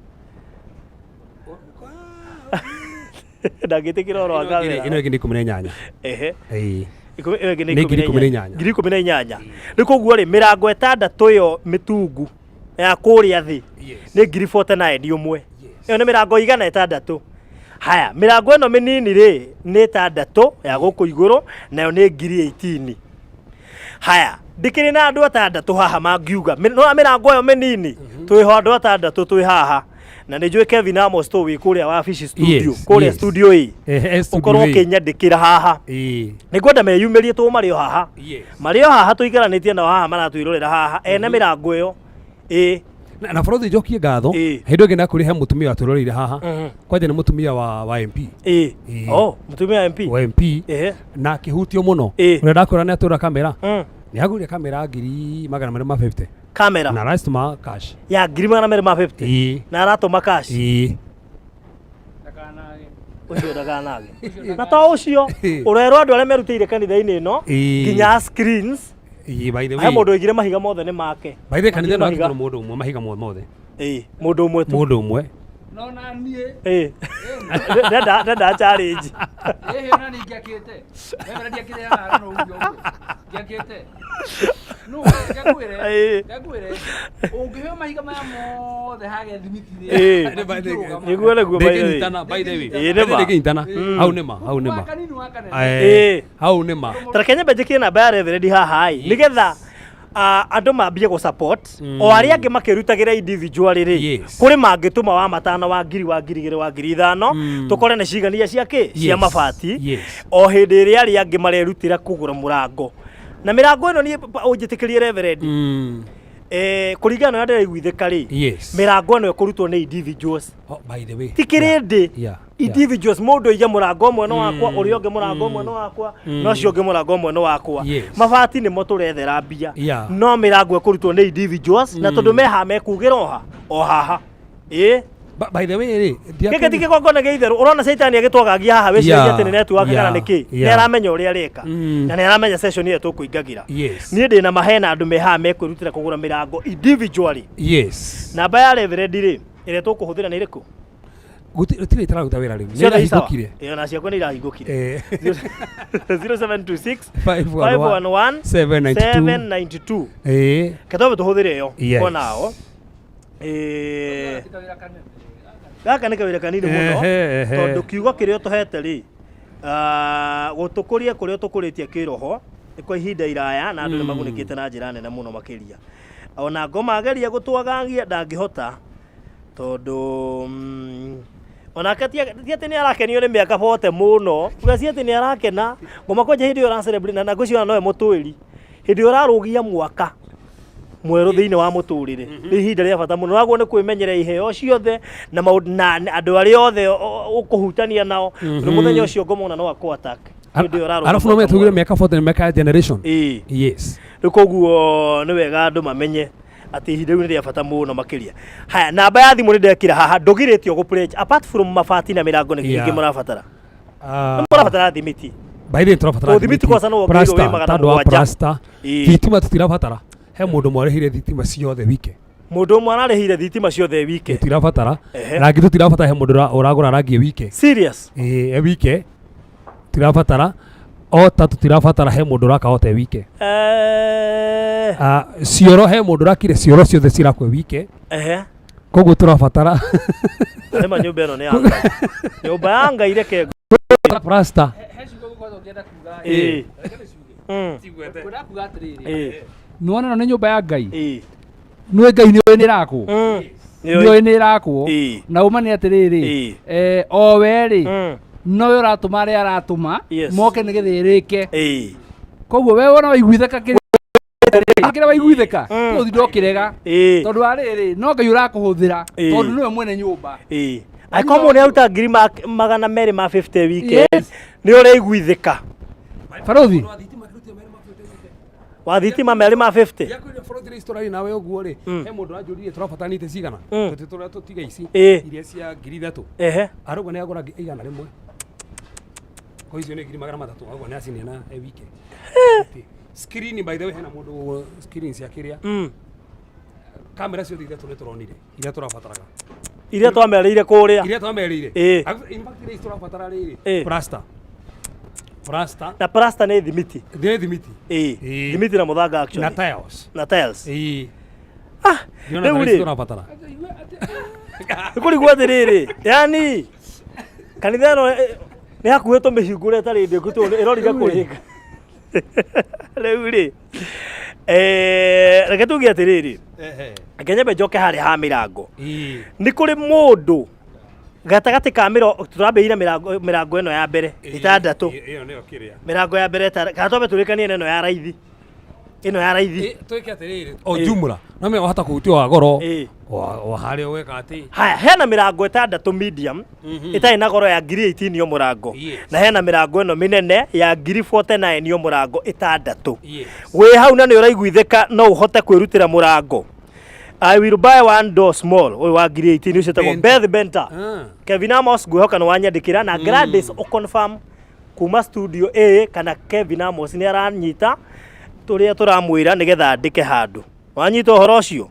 Ndangĩtĩkĩra ũhoro wa kamera. Ĩno ĩngĩ nĩ ikũmi na inyanya. Ehe. Ĩĩ. Ikũmi, ĩyo ĩngĩ nĩ Nĩ ngiri ikũmi na ikũmi na inyanya. inyanya. Ngiri ikũmi na inyanya. Rĩu koguo rĩ, mĩrango ĩtandatũ ĩyo mĩtungu ya kũrĩa thĩ Yes. nĩ ngiri 49 ũmwe. Yes. Ĩyo nĩ mĩrango igana ĩtandatũ. Haya, mĩrango ĩno mĩnini rĩ nĩ ĩtandatũ ya gũkũ igũrũ, nayo nĩ ngiri 18. Haya, ndĩkĩrĩ na andũ atandatũ haha mangiuga. No mĩrango ĩyo mĩnini, twĩho andũ atandatũ twĩ haha. Na nĩ njũĩ Kevin Amos tũ wĩ kũrĩa wabici studio, Yes, kũrĩa yes. studio ĩ. Studio Ũkorwo ĩ. ũkĩnyandĩkĩra haha. Ĩĩ. Nĩ ngwenda meyumĩrie tũ marĩ o haha. Yes. Marĩ o haha tũikaranĩtie nao haha maratwĩrorera haha ene mĩrango ĩyo. Ĩĩ. Na bũrũri njokie ngatho. Ĩĩ. Hĩndĩ ĩngĩ ndakwĩrire he mũtumia watwĩroreire haha. Kwanja nĩ mũtumia wa MP. Ĩĩ. Ĩĩ. Oh, mũtumia wa MP. Wa MP. Ehe. Na akĩhutio mũno. Ĩĩ. Ũrĩa ndakwĩra nĩ atũra kamera. Nĩ agũrire kamera ngiri magana merĩ ma 50. Kamera. Na aratũma cash. Ya ngiri magana merĩ ma 50. Ĩĩ. Na aratũma cash. Ĩĩ. Ũcio ndakanage. Na to ũcio, ũrerwo andũ arĩa merutĩire kanitha-inĩ ĩno, Ĩĩ. nginya screens. Ĩĩ, by the He way. mũndũ oigire mahiga mothe nĩ make. By the way, kanitha ĩno Mahiga. yakĩtwo mũndũ ũmwe mahiga mothe. Ĩĩ, mũndũ ũmwe tu. Mũndũ ũmwe. No na niĩ. Ĩĩ. Ndenda challenge. Ĩĩ, na niĩ ngĩakĩte. Wewe ndiakĩte ya hara no ũguo ũguo. Ngĩakĩte. No, ngakwĩre. Ĩĩ. Ngakwĩre. Ũngĩheo mahiga maya mothe hage thimiti rĩ. Ĩĩ. Matingĩrũgama. Nĩguo nĩguo by the way. Ndĩngĩnyitana, by the way. Ĩĩ, nĩ ma. Ndĩngĩnyitana. Hau nĩ ma, hau nĩ ma. Wakanini wakanene. Ĩĩ. Hau nĩ ma. Ta reke nyambe njĩkĩre namba ya Reverend haha ĩ, nĩgetha andũ mambie gũ support o arĩa angĩ makĩrutagĩra individually rĩ, Yes. kũrĩ mangĩtũma wa matano, wa ngiri, wa ngiri igĩrĩ, wa ngiri ithano, tũkore nĩ cigania cia kĩ? Cia Yes. mabati. Yes. O hĩndĩ ĩrĩa arĩa angĩ marerutĩra kũgũra mũrango. Na mĩrango ĩno niĩ ũnjĩtĩkĩrie Reverend, kũringana na ũrĩa ndĩraiguithĩka rĩ, Yes. mĩrango ĩno ĩkũrutwo nĩ individuals. Oh, by the way. Ti kĩrĩndĩ. Yeah. Individuals, mũndũ oige mũrango ũmwe nĩ wakwa, ũrĩa ũngĩ mũrango ũmwe nĩ wakwa, na ũcio ũngĩ mũrango ũmwe nĩ wakwa. Yes. Mabati nĩmo tũrethera mbia. Yeah. No mĩrango ĩkũrutwo nĩ individuals, na tondũ meha mekugĩra oha. O haha ĩ. By the way rĩ, Gĩkĩ ti kĩgongona gĩa itherũ. Ũrona caitani agĩtwagagia haha, wĩciragia atĩ nĩ network kana nĩ kĩ. Nĩ aramenya ũrĩa areka na nĩ aramenya session ĩyo tũkũingagĩra. Niĩ ndĩna mahena andũ me haha mekwĩrutĩra kũgũra mĩrango individually. Namba ya reverend rĩ, ĩrĩa tũkũhũthĩra nĩ ĩrĩkũ? Gũtirĩ itararuta wĩra rĩu. Nĩ Ciothe i sawa? irahingũkire. Ĩyo na ciakwa nĩ irahingũkire. 0726 511 511 792. 792. Ketwambe tũhũthĩre ĩyo. Onao. Gaka nĩ kawĩra kanini mũno Ehe, ehe. tondũ kiugo kĩrĩa ũtũhete rĩ, gũtũkũria kũrĩa ũtũkũrĩtie kĩroho nĩ kwa ihinda iraya na andũ nĩ magunĩkĩte na njĩra nene mũno makĩria. Ona ngoma ageria gũtwagagia ndangĩhota tondũ onake ti atĩ nĩ arakenio nĩ mĩaka bote mũno, uga si atĩ nĩ arakena ngoma kwanja hĩndĩ ĩyo ũra celebrate na ngwĩciria nowe mũtwĩri hĩndĩ ĩyo ũrarũgia mwaka mwerũ thĩinĩ wa mũtũrĩre nĩ ihinda rĩa bata mũno. Wagwo nĩ kwĩmenyera iheo ciothe na maũndũ na andũ arĩa othe ũkũhutania nao tondũ mũthenya ũcio ngoma ona no akũ attack hĩndĩ ĩyo ũrarũgia Arabu no mwaka metugire mwerũ. mĩaka 40 nĩ mĩaka ya generation. Rĩu koguo nĩ wega andũ mamenye atĩ ihinda rĩu nĩ rĩa bata mũno makĩria. Haya, namba ya thimũ nĩ ndekĩra haha. Ndũgirĩtio gũ pledge. Apart from mabati na mĩrango, nĩ kĩngĩ mũrabatara? Mũrabatara thimiti? By the way, tũrabatara O thimiti kwanza no wongereirwo Plaster, wĩ magana tandũ wa mũgwanja. plaster. Thitima tũtirabatara, he mũndũ mwarĩhire thitima ciothe wike. Mũndũ ũmwe ararĩhire thitima ciothe wike. Tũtirabatara. Rangi tũtirabatara, he mũndũ ũragũra rangi wike. Serious? Ĩĩ, e wike tũtirabatara. Ota tũtirabatara, he mũndũ ũraka ota e wike. Cioro, he mũndũ ũrakire cioro ciothe cirakwo e wike. Koguo tũrabatara Nĩma nyũmba ĩno nĩ ya Ngai, nyũmba ya Ngai reke plaster. He ciugo gũkorwo ũngĩenda kuga. Kwenda kuga atĩrĩrĩ, nĩwona ĩno nĩ nyũmba ya Ngai. Nĩũĩ Ngai nĩũĩ nĩ ĩrakwo. Nĩũĩ nĩ ĩrakwo. Na ũma nĩ atĩrĩrĩ, o we rĩ, nowe ũratũma arĩa aratũma moke nĩgetha ĩrĩke. Koguo we wona waiguithĩka kĩrĩa kĩrĩa waiguithĩka, ũtinde ũkĩrega tondũ wa rĩrĩ, no Ngai ũrakũhũthĩra tondũ nĩwe mwene nyũmba. Angĩkorwo mũndũ nĩaruta ngiri 250 weekend, nĩ ũraiguithĩka. Barothi. Wa thitima merĩ ma 50. Tũrari nawe ũguo rĩ, he mũndũ ũranjũririe tũrabatara nite cigana, tũtĩ tũrĩa tũtiga ici iria cia 3000. Arauga nĩ agũra 100, ko icio nĩ 300,000, auga nĩ acineana e wike. Screen, by the way, hena mũndũ screen cia kĩrĩa kamera ciothe ithatũ nĩ tũronire iria tũrabataraga. Iria twamerĩire kũrĩa. Iria twamerĩire. In fact, iria ici tũrabatara rĩrĩ, plaster, plaster. Na plaster nĩ thimiti? Nĩ thimiti. Thimiti na mũthanga Na actually. Tiles. Na tiles. Ndĩrona Rĩu ta ici rĩ. tũrabatara. Nĩkũrigwo atĩrĩrĩ, yani kanitha ĩno nĩ hakuhĩ tũmĩhingũre ĩtarĩ ndĩku tondũ ĩrorire kũrĩka rĩu rĩ. Reke tuge atĩrĩrĩ, reke nyambe njoke harĩa ha mĩrango. Nĩ kũrĩ mũndũ gatagatĩ ka mĩro tũrambĩrĩire mĩrango ĩno ya mbere ĩtandatũ. Ĩyo nĩyo kĩrĩa. Mĩrango ya mbere kana twambe tũrĩkanie na ĩno ya raithi, ĩno ya raithi. Twĩke atĩrĩrĩ, o jumla no menya wahota kũhutia wa goro wa harĩa ũgeka atĩ. Haya, hena mĩrango ĩtandatũ medium ĩtarĩ na goro ya ngiri 18 o mũrango. Na hena mĩrango ĩno mĩnene ya ngiri 49 o mũrango ĩtandatũ. Wĩ hau na nĩ ũraiguithĩka no ũhote kwĩrutĩra mũrango, I will buy one door small, ũyũ wa ngiri 18 ũcio ũtagwo Benta. Beth Benta. Kevin Amos, ngwĩhoka nĩ wanyandĩkĩra na Gladys ũconfirm kuma studio A kana Kevin Amos nĩ aranyita tũrĩa tũramwĩra nĩgetha andĩke handũ. Wanyita ũhoro ũcio?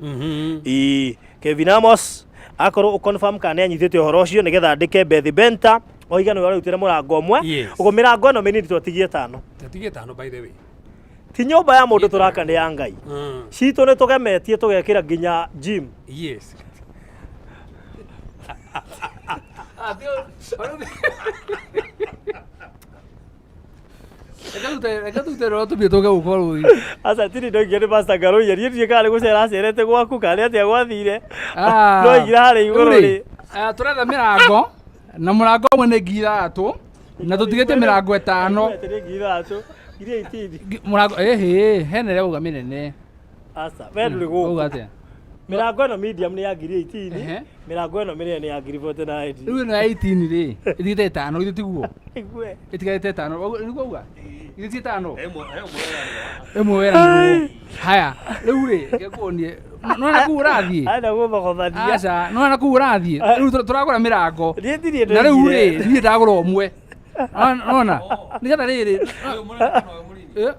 Ĩĩ, Kevin Amos akorwo ũconfirm kana nĩ anyitĩte ũhoro ũcio nĩgetha andĩke Beth Benta oiga nĩwe ũrarutĩra mũrango ũmwe. Ũguo mĩrango ĩno mĩnini twatigie ĩtano. Tatigie tano, by the way. Ti nyũmba ya mũndũ tũraka, nĩ ya Ngai. Citũ nĩ tũgemetie tũgekĩra nginya gym. Yes. Reke tũrute rũrĩa tũthiĩ tũke gũkwo rũi. Aca tiri ndoigire nĩ Pastor Ngaruiya, niĩ ndiũĩ kana nĩ gũcera acerete gwaku kana nĩ atĩa gwathire, no oigire harĩa igũrũ rĩ. Tũretha mĩrango na mũrango ũmwe nĩ 6000 na tũtigĩtie mĩrango ĩtano. Atĩ nĩ 3000, ngiri 18. Mũrango ĩhĩ hena ĩrĩa uga mĩnene. Aca we ndũrĩ Uga gũkũ. atĩa? Mĩrango ĩno medium nĩ ya ngiri 18. Mĩrango ĩno mĩnene nĩ ya ngiri 49. Rĩu ĩno ya 18 rĩ, ĩtigĩte ĩtano, githĩ tiguo? Igue. Ĩtigarĩte ĩtano, nĩguo uga githĩ ti ĩtano ĩmwe weranĩrwo. Haya, rĩu rĩ, reke nguonie Nona kuu ũrathiĩ. Arenda gũthogothania. Aca, nona kuu ũrathiĩ. Rĩu tũragũra mĩrango. Niĩ ndirĩ Na rĩu rĩ, ndoigire. niĩ ndagũra ũmwe. Nona, nĩgetha rĩrĩ. Eh,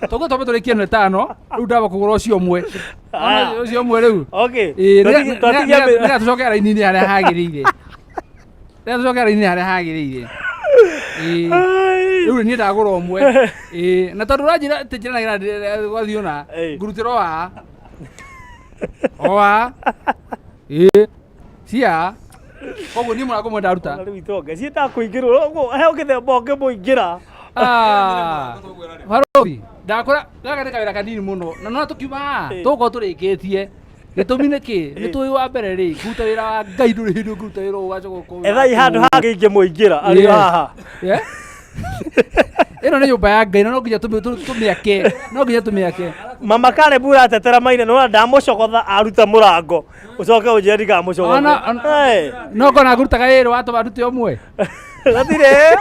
Tũguo twambe tũrĩkie ĩno ĩtano, rĩu ndamba kũgũra ũcio ũmwe. Aya. Ona ũcio ũmwe rĩu. Okay. Ĩĩ, Twatigia nĩgetha tũcoke raini-inĩ harĩa hagĩrĩire. Nĩgetha tũcoke raini-inĩ harĩa hagĩrĩire. Ĩĩ. Ai. Rĩu niĩ ndagũra ũmwe. Ĩĩ, na tondũ ũranjĩra atĩ njĩra na gwathiĩ ũna, Ĩĩ. ngũrutĩra o haha. O haha. Ĩĩ. Cia. Koguo niĩ mũrango ũmwe ndaruta. Ona rĩu itonga ciĩtaga kũingĩrwo ũguo he ũgĩthemba ũngĩmũingĩra. Ah, Barũthi, ndakora gaka nĩ kawĩra kanini mũno na no tũkiuma haha Ĩĩ. tũgũkorwo tũrĩkĩtie gĩtũmi nĩ kĩ nĩ tũĩ wa mbere rĩ kũruta wĩra wa ngai ndũrĩ hĩndĩ ũngĩruta wĩra ũyũ ũgacoka ũkorwo wĩra Ethai handũ waku. hangĩ ingĩmũingĩra arĩ Yes. haha. Yeah. ĩno nĩ nyũmba ya ngai na no nginya tũmĩake no nginya tũmĩake Mama Caleb ũratetera maina nĩ wona ndamũcogotha aruta mũrango ũcoke ũnjĩre ndikamũcogothe. No ngona ngũrutaga ĩrĩ watũma ndute ũmwe. Gatirĩ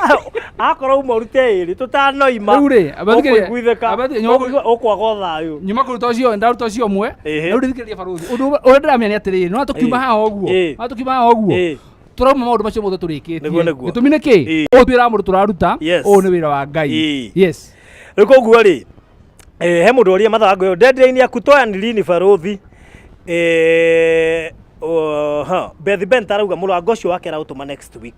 akorwo uma ũrute ĩrĩ tũtanoima. Rĩu rĩ, abathikĩrĩria- ũkũiguithĩka ũkwaga thayũ. Nyuma kũruta ũcio ndaruta ũcio ũmwe. Ĩhĩ. Rĩu ndithikĩrĩria barũthi ũndũ ũrĩa ndĩramenya nĩ atĩrĩrĩ no tũkiuma Ĩĩ. haha ũguo Ĩĩ. no tũkiuma haha ũguo Ĩĩ. tũrauma maũndũ macio mothe tũrĩkĩtie. Nĩguo, nĩguo. Gĩtũmi nĩ kĩ Ĩĩ. ũyũ ti wĩra wa mũndũ tũraruta Yes. ũyũ nĩ wĩra wa Ngai. Ĩĩ. Yes. Rĩu koguo rĩ he mũndũ ũria mathaa ngũyũ deadline yaku toya nĩ lini barũthi. Beth Bent arauga mũrango ũcio wake araũtũma next week.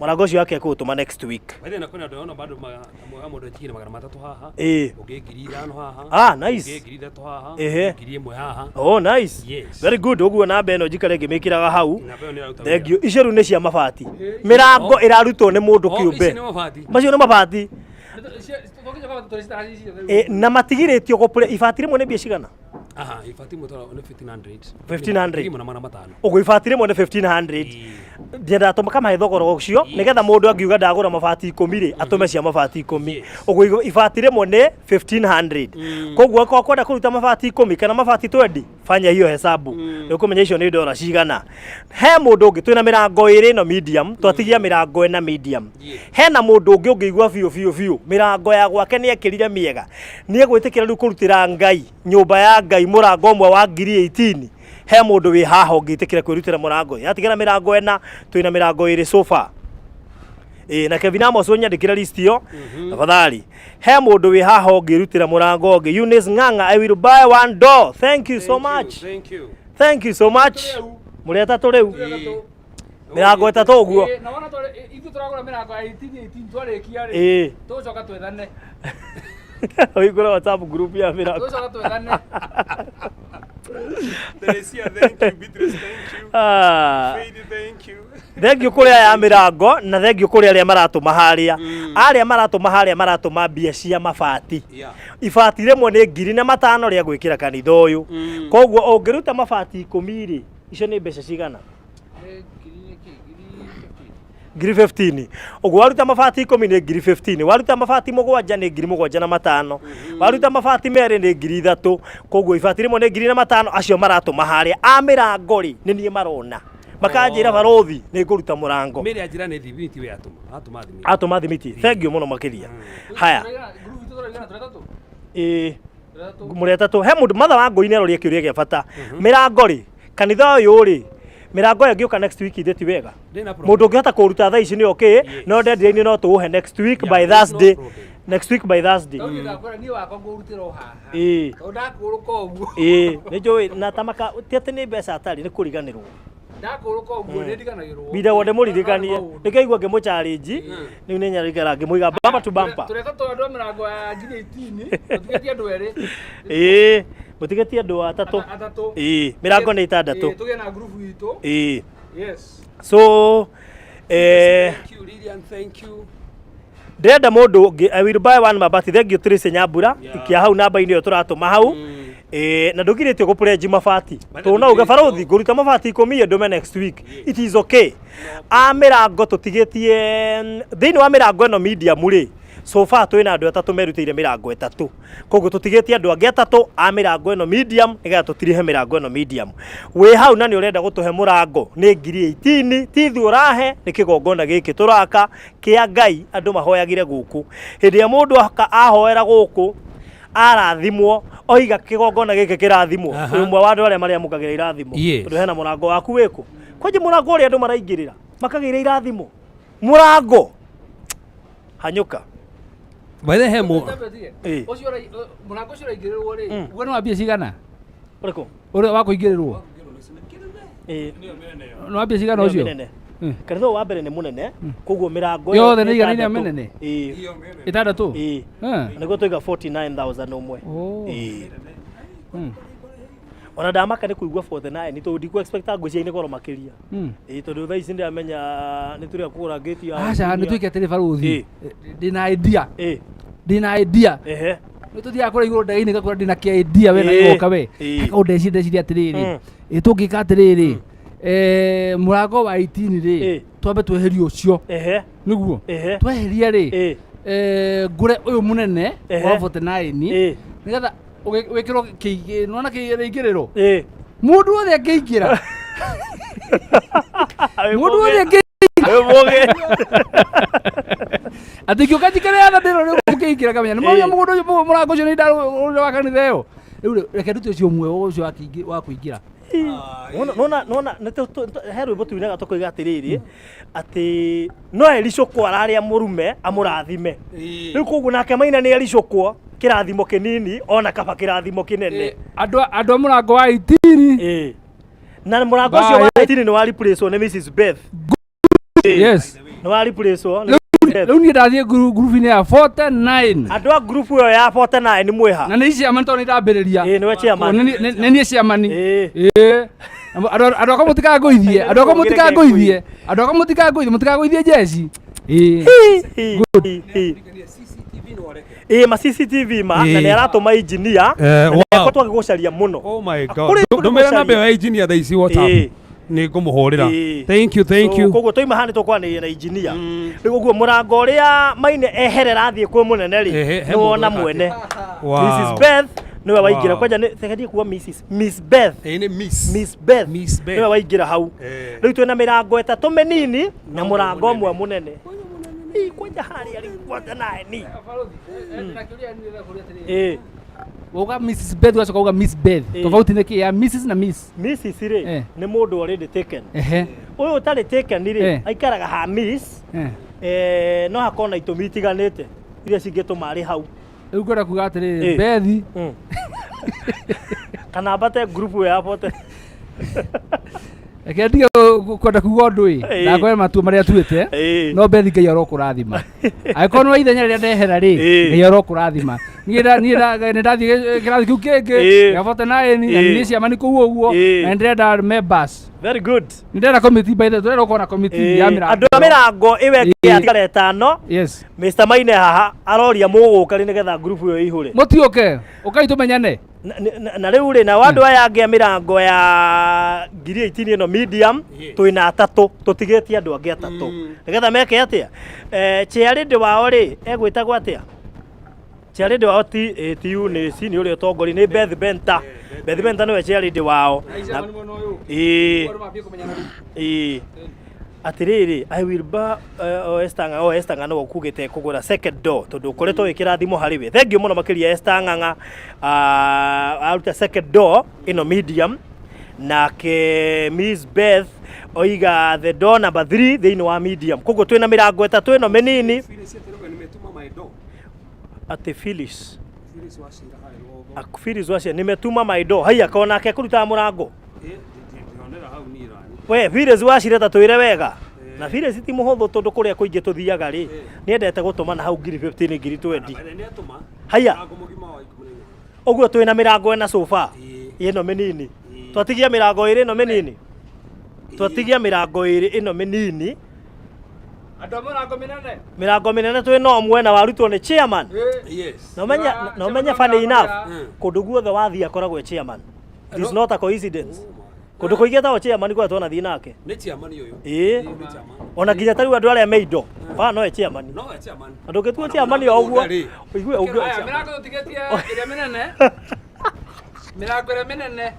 Mũrango ũcio wake ekũũtũma next week. By na kwĩna andũ ona bado mũndũ etiire 300 haha. Ĩĩ. Ũngĩ 5,000 haha. Ah, nice. Ũngĩ 3,000 haha. Ehe. 1,000 haha. Oh, nice. Yes. Very good. Ũguo namba ĩno njikare ngĩmĩkĩraga hau. Namba ĩyo nĩ ĩraruta Thank wĩra. you. Icio rĩu nĩ cia mabati. Mĩrango ĩrarutwo nĩ mũndũ Oh, ici kĩũmbe. nĩ mabati. Macio nĩ mabati. Na matigirĩtio gũpure ibati rĩmwe nĩ mbia cigana? Aha, ibati ĩmwe nĩ 1500. 1500. 1500. Ũguo ibati rĩmwe nĩ 1500. Ndiendaga tũkamahe thogora ũcio nĩgetha mũndũ angiuga ndagũra mabati 10 rĩ atũme cia mabati 10. Ũguo ibati rĩmwe nĩ 1500. Koguo akorwo kwenda kũruta mabati 10 kana mabati 20 fanya hiyo hesabu. Nĩ ũkũmenya icio nĩ ndora cigana. He mũndũ ũngĩ twĩna mĩrango ĩrĩ ĩno medium twatigia mĩrango ĩna medium. Hena mũndũ ũngĩ ũngĩigua biũ biũ biũ mĩrango ya gwake nĩ ekĩrire mĩega nĩ egwĩtĩkĩra rĩu kũrutĩra Ngai nyũmba ya Ngai mũrango ũmwe wa 18,000. He mũndũ wĩ haha ũngĩtĩkĩra kwĩrutĩra mũrango yatigĩra mĩrango ĩna twĩna mĩrango ĩrĩ so far. Ĩĩ na Kevin Amos ũnyandĩkĩre list ĩyo tafadhali. He mũndũ wĩ haha ũngĩrutĩra mũrango ũngĩ. Eunice Ng'ang'a, I will buy one door. Thank you so much. Thank you. Thank you so much. Mũrĩ atatũ rĩu. Mĩrango ĩtatũ ũguo. Na wona ithuĩ tũragũra mĩrango ya 18 18 twarĩkia rĩ Ĩĩ. tũgũcoka twethane. Ũhingũre WhatsApp group ya mĩrango. Tũgũcoka twethane. Teresia, thank you. Beatrice, thank you. Ah. Faith, thank you. Thengiũ kũrĩ aya a mĩrango na thengiũ kũrĩ arĩa maratũma harĩa. Arĩa maratũma harĩa maratũma mbia cia mabati. Yeah. Ibati rĩmwe nĩ 5,000 rĩa gwĩkĩra kanitha ũyũ. Koguo ũngĩruta mabati 10 rĩ, icio nĩ mbeca cigana? 15,000. Ũguo waruta mabati 10 nĩ 15,000. Waruta mabati 7 nĩ 7,500. Waruta mabati 2 nĩ 3,000. Koguo ibati rĩmwe nĩ 5,000 acio maratũma harĩa. A mĩrango rĩ, nĩ niĩ marona. Makanjĩra barũthi nĩ ngũruta mũrango. Mary anjĩra nĩ thimiti we atũma. Atũma thimiti. Atũma thimiti. Thank you mũno makĩria. Haya. Ĩĩ. Mũrĩ atatũ. He mũndũ matha wa ngũi nĩ aroria kĩũria gĩa bata. Mĩrango rĩ, kanitha ũyũ rĩ, mĩrango ĩyo ĩngĩũka next week ithe ti wega. Ndĩna problem. Mũndũ ũngĩhota kũruta thaa ici nĩ okay, no deadline no tũũhe next week Yeah, by there's no Thursday. problem. Next week by Thursday. Tondũ ndakwĩra niĩ wakwa ngũrutĩra o haha. Ĩĩ. Tondũ ndakũrũka ũguo. Ĩĩ, nĩ njũĩ na tamaka ti atĩ nĩ mbeca atarĩ nĩ kũriganĩrwo. Ndakũrũka ũguo nĩ ndiganagĩrwo. Mbindagwo ndĩmũririkanie. Nĩkĩo igua ngĩmũ-challenge. Rĩu nĩ nyarikara ngĩmũiga bumper to bumper. Tũreka tũ andũ a mĩrango ya 18,000 tũtigĩtie andũ erĩ. Ĩĩ, mũtigĩtie andũ atatũ. Atatũ. Ĩĩ, mĩrango nĩ ĩtandatũ. Ĩĩ, tũgĩe na group itũ. Ĩĩ. Yes. So, Thank you, Lilian, thank you. ndĩrenda mũndũ ũngĩ I will buy one mabati. Thank you Tracy Nyambura. Yeah. Ikia hau namba-inĩ ĩyo tũratũma hau. Na ndũgirĩtio gũpledge mabati. Tũna uge barũthi ngũruta mabati 10 ndũme next week. It is okay. A mĩrango tũtigĩtie thĩinĩ wa mĩrango ĩno medium rĩ, so far twĩna andũ atatũ merutĩire mĩrango ĩtatũ. Koguo tũtigĩtie andũ angĩ atatũ a mĩrango ĩno medium nĩgetha tũtirihe mĩrango ĩno medium. Wĩ hau na nĩ ũrenda gũtũhe mũrango nĩ 18,000 ti ithuĩ ũrahe nĩ kĩgongona gĩkĩ tũraka kĩa Ngai andũ mahoyagĩre gũkũ. Hĩndĩ ĩrĩa mũndũ ahoera gũkũ Arathimwo oiga kĩgongona gĩkĩ kĩrathimwo. Wĩ ũmwe wa andũ arĩa marĩamũkagĩra irathimo. Tondũ hena mũrango waku wĩkũ kwanja, mũrango ũrĩa andũ maraingĩrĩra makagĩra irathimo, mũrango hanyũka. By the he mu Ũcio mũrango ũcio ũraingĩrĩrwo rĩ, we nĩ wambia cigana? Ũrĩkũ? Ũrĩa wa kũingĩrĩrwo. Nĩ wambia cigana Nĩyo ũcio? mĩnene. Kanitha ũyũ wa mbere nĩ mũnene, koguo mĩrango ĩyo Yothe nĩ igana ĩtandatũ. mĩnene? Ĩĩ. Ĩtandatũ. Ĩĩ. Nĩguo tũiga 49,000 ũmwe. Oh. Ĩĩ. Ona ndamaka nĩ kũigua 49 tondũ ndikũ expecta ngwĩciria nĩ goro makĩria. Ĩĩ, tondũ thaa ici ndĩramenya nĩ tũrĩa kũgũra ngĩti ya Aca, nĩ engineer. twĩke atĩrĩ, barũthi. Ndĩna idea. Ndĩna idea. Nĩ tũthiaga kũrĩa igũrũ ndege-inĩ, ngakora ndĩna kĩa idea we na gĩgoka we. Kaũndũ ndeciria atĩrĩrĩ, ĩ tũngĩka atĩrĩrĩ, mũrango wa 18 rĩ, twambe tweherie ũcio. Nĩguo tweheria rĩ, ngũre ũyũ mũnene wa 49 nĩgetha wĩkĩrwo nĩwona kĩingĩrĩro, mũndũ wothe angĩingĩra, mũndũ wothe angĩingĩra. Wĩ mũgĩ. Atĩ ngĩũka njikare yatha ndĩro rĩu mũkĩingĩra ngamenya nĩ mauya mũgũnda ũcio, mũrango ũcio nĩ ndarũrĩra wa kanitha ĩyo. Rĩu rĩ, reke ndute ũcio ũmwe, ũcio wa kũingĩra. Nona nona nĩ he rwĩmbo tuinaga tũkoiga atĩrĩrĩ, atĩ no ericũkwo ararĩa mũrume amũrathime. Rĩu koguo nake Maina nĩ ericũkwo kĩrathimo kĩnini ona kaba kĩrathimo kĩnene. Andũ a mũrango wa 18. Ĩĩ. Na mũrango ũcio wa 18 nĩ wa replace nĩ Mrs Beth. Yes. Nĩ wa replace nĩ Mrs. Beth. Rĩu niĩ ndathiĩ ngurubu-inĩ ya 49. Andũ a group ĩyo ya 49 mwĩha? Na nĩ chairman tondũ nĩ ndambĩrĩria. Ĩĩ, nĩwe chairman. Nĩ niĩ chairman. Ĩĩ. Ĩĩ. Andũ akwa mũtikangũithie, andũ akwa mũtikangũithie, andũ akwa mũtikangũithie, mũtikangũithie jeci. Ĩĩ. Ĩĩ, ma CCTV ma na nĩ aratũma engineer na nĩ twagĩgũcaria mũno. Oh my God. Kũrĩ Ndũmĩra namba tũgũcaria. ĩyo ya engineer thaa ici WhatsApp. Nĩ ngũmũhũrĩra. Thank you, thank So, you. Koguo twaima haha nĩ tũkwanĩria na engineer. Rĩu ũguo mũrango ũrĩa Maine eherera athiĩ kwĩ mũnene rĩ, Ehe, he nĩ wona mũndũ mwene. Wow. Mrs Beth nĩwe waingĩra. Kwanja nĩ tegerie kuga Mrs Miss Beth. Ĩĩ, nĩ Miss. Miss Beth. Miss Beth. Nĩwe waingĩra hau. Rĩu twĩna mĩrango ĩtatũ mĩnini na mũrango ũmwe mũnene. Ĩ, kwanja harĩa rĩu kwanja nae ni. Ĩĩ. Wauga Mrs Beth, ũgacoka uga Miss Beth. Tofauti nĩ kĩ ya Mrs na Miss? Mrs rĩ, nĩ mũndũ already taken. Ũyũ ũtarĩ taken rĩ, aikaraga ha Miss. No hakorwo na itũmi itiganĩte iria cingĩtũma arĩ hau. Rĩu ngwenda kuga atĩrĩrĩ, Beth. Kana ambate group ĩyo ya bote. Reke ndige kwenda kuga ũndũ ĩ. Ndakwĩra matua marĩa tuĩte. No Beth, Ngai arokũrathima. Angĩkorwo nĩ wa ithenya rĩrĩa ndehera rĩ, Ngai arokũrathima. Niĩ nĩ ndathiĩ kĩrathi kĩu kĩngĩ gĩa 49 na nĩ ciamani kũu ũguo na nĩ ndĩrenda members. Very good. Nĩ ndĩrenda committee, by the way, tũrenda gũkorwo na committee ya mĩrango. Andũ a mĩrango ĩyo ĩngĩ yatigara ĩtano. Yes. Mr Maine haha aroria mũgũka rĩ nĩgetha group ĩyo ĩihũre. Mũtiũke, ũkai tũmenyane. Na rĩu rĩ, nao andũ aya angĩ a mĩrango ya 18,000 ĩno medium, twĩna atatũ, tũtigĩtie andũ angĩ atatũ nĩgetha meke atĩa? Chairlady wao rĩ, egwĩtagwo atĩa chairlady wao? Ti ti Eunice, nĩ ũrĩa ũtongoria nĩ Beth Benta. Beth Benta nĩwe chairlady wao. Ĩĩ, ĩĩ, atĩrĩrĩ, I will buy oh, Esther Ng'ang'a. Oh, Esther Ng'ang'a nĩwe ũkugĩte kũgũra second door tondũ ũkoretwo wĩ kĩrathimo harĩ we. Thank you mũno makĩria, Esther Ng'ang'a. Aruta second door ĩno medium, nake Miss Beth oiga the door number 3 thĩinĩ wa medium. Koguo twĩna mĩrango ĩtatũ ĩno mĩnini. Atĩ Phyllis Phyllis wacio nimetuma my door. Haiya, kona nake kũrutaga mũrango we Phyllis wacire, ta twĩre wega. Na Phyllis ti mũhũthũ tondũ kũrĩa kũingĩ tũthiaga rĩ, nĩendete gũtũma na hau 15,000, 20,000. Haiya, ũguo twĩna mĩrango ĩna sofa ĩno mĩnini. Twatigia mĩrango ĩrĩ ĩno mĩnini, twatigia mĩrango ĩrĩ ĩno mĩnini. Andũ a mũrango mĩnene. Mĩrango mĩnene twĩna ũmwe na warutwo nĩ chairman. Yes. Na ũmenye, na ũmenye, funny enough, kũndũ guothe wathiĩ akoragwo e chairman. It is not a coincidence. Kũndũ kũingĩ etagwo chairman kũrĩa twanathiĩ nake. Nĩ chairman ũyũ. Ĩĩ. Nĩ chairman. Ona nginya ta rĩu andũ arĩa me indo baa no e chairman. No e chairman. Na ndũngĩtua chairman o ũguo. Rĩ. Ũigue ũngĩ Aya, chairman. mĩrango tũtigĩtie ĩrĩa mĩnene, mĩrango ĩrĩa mĩnene.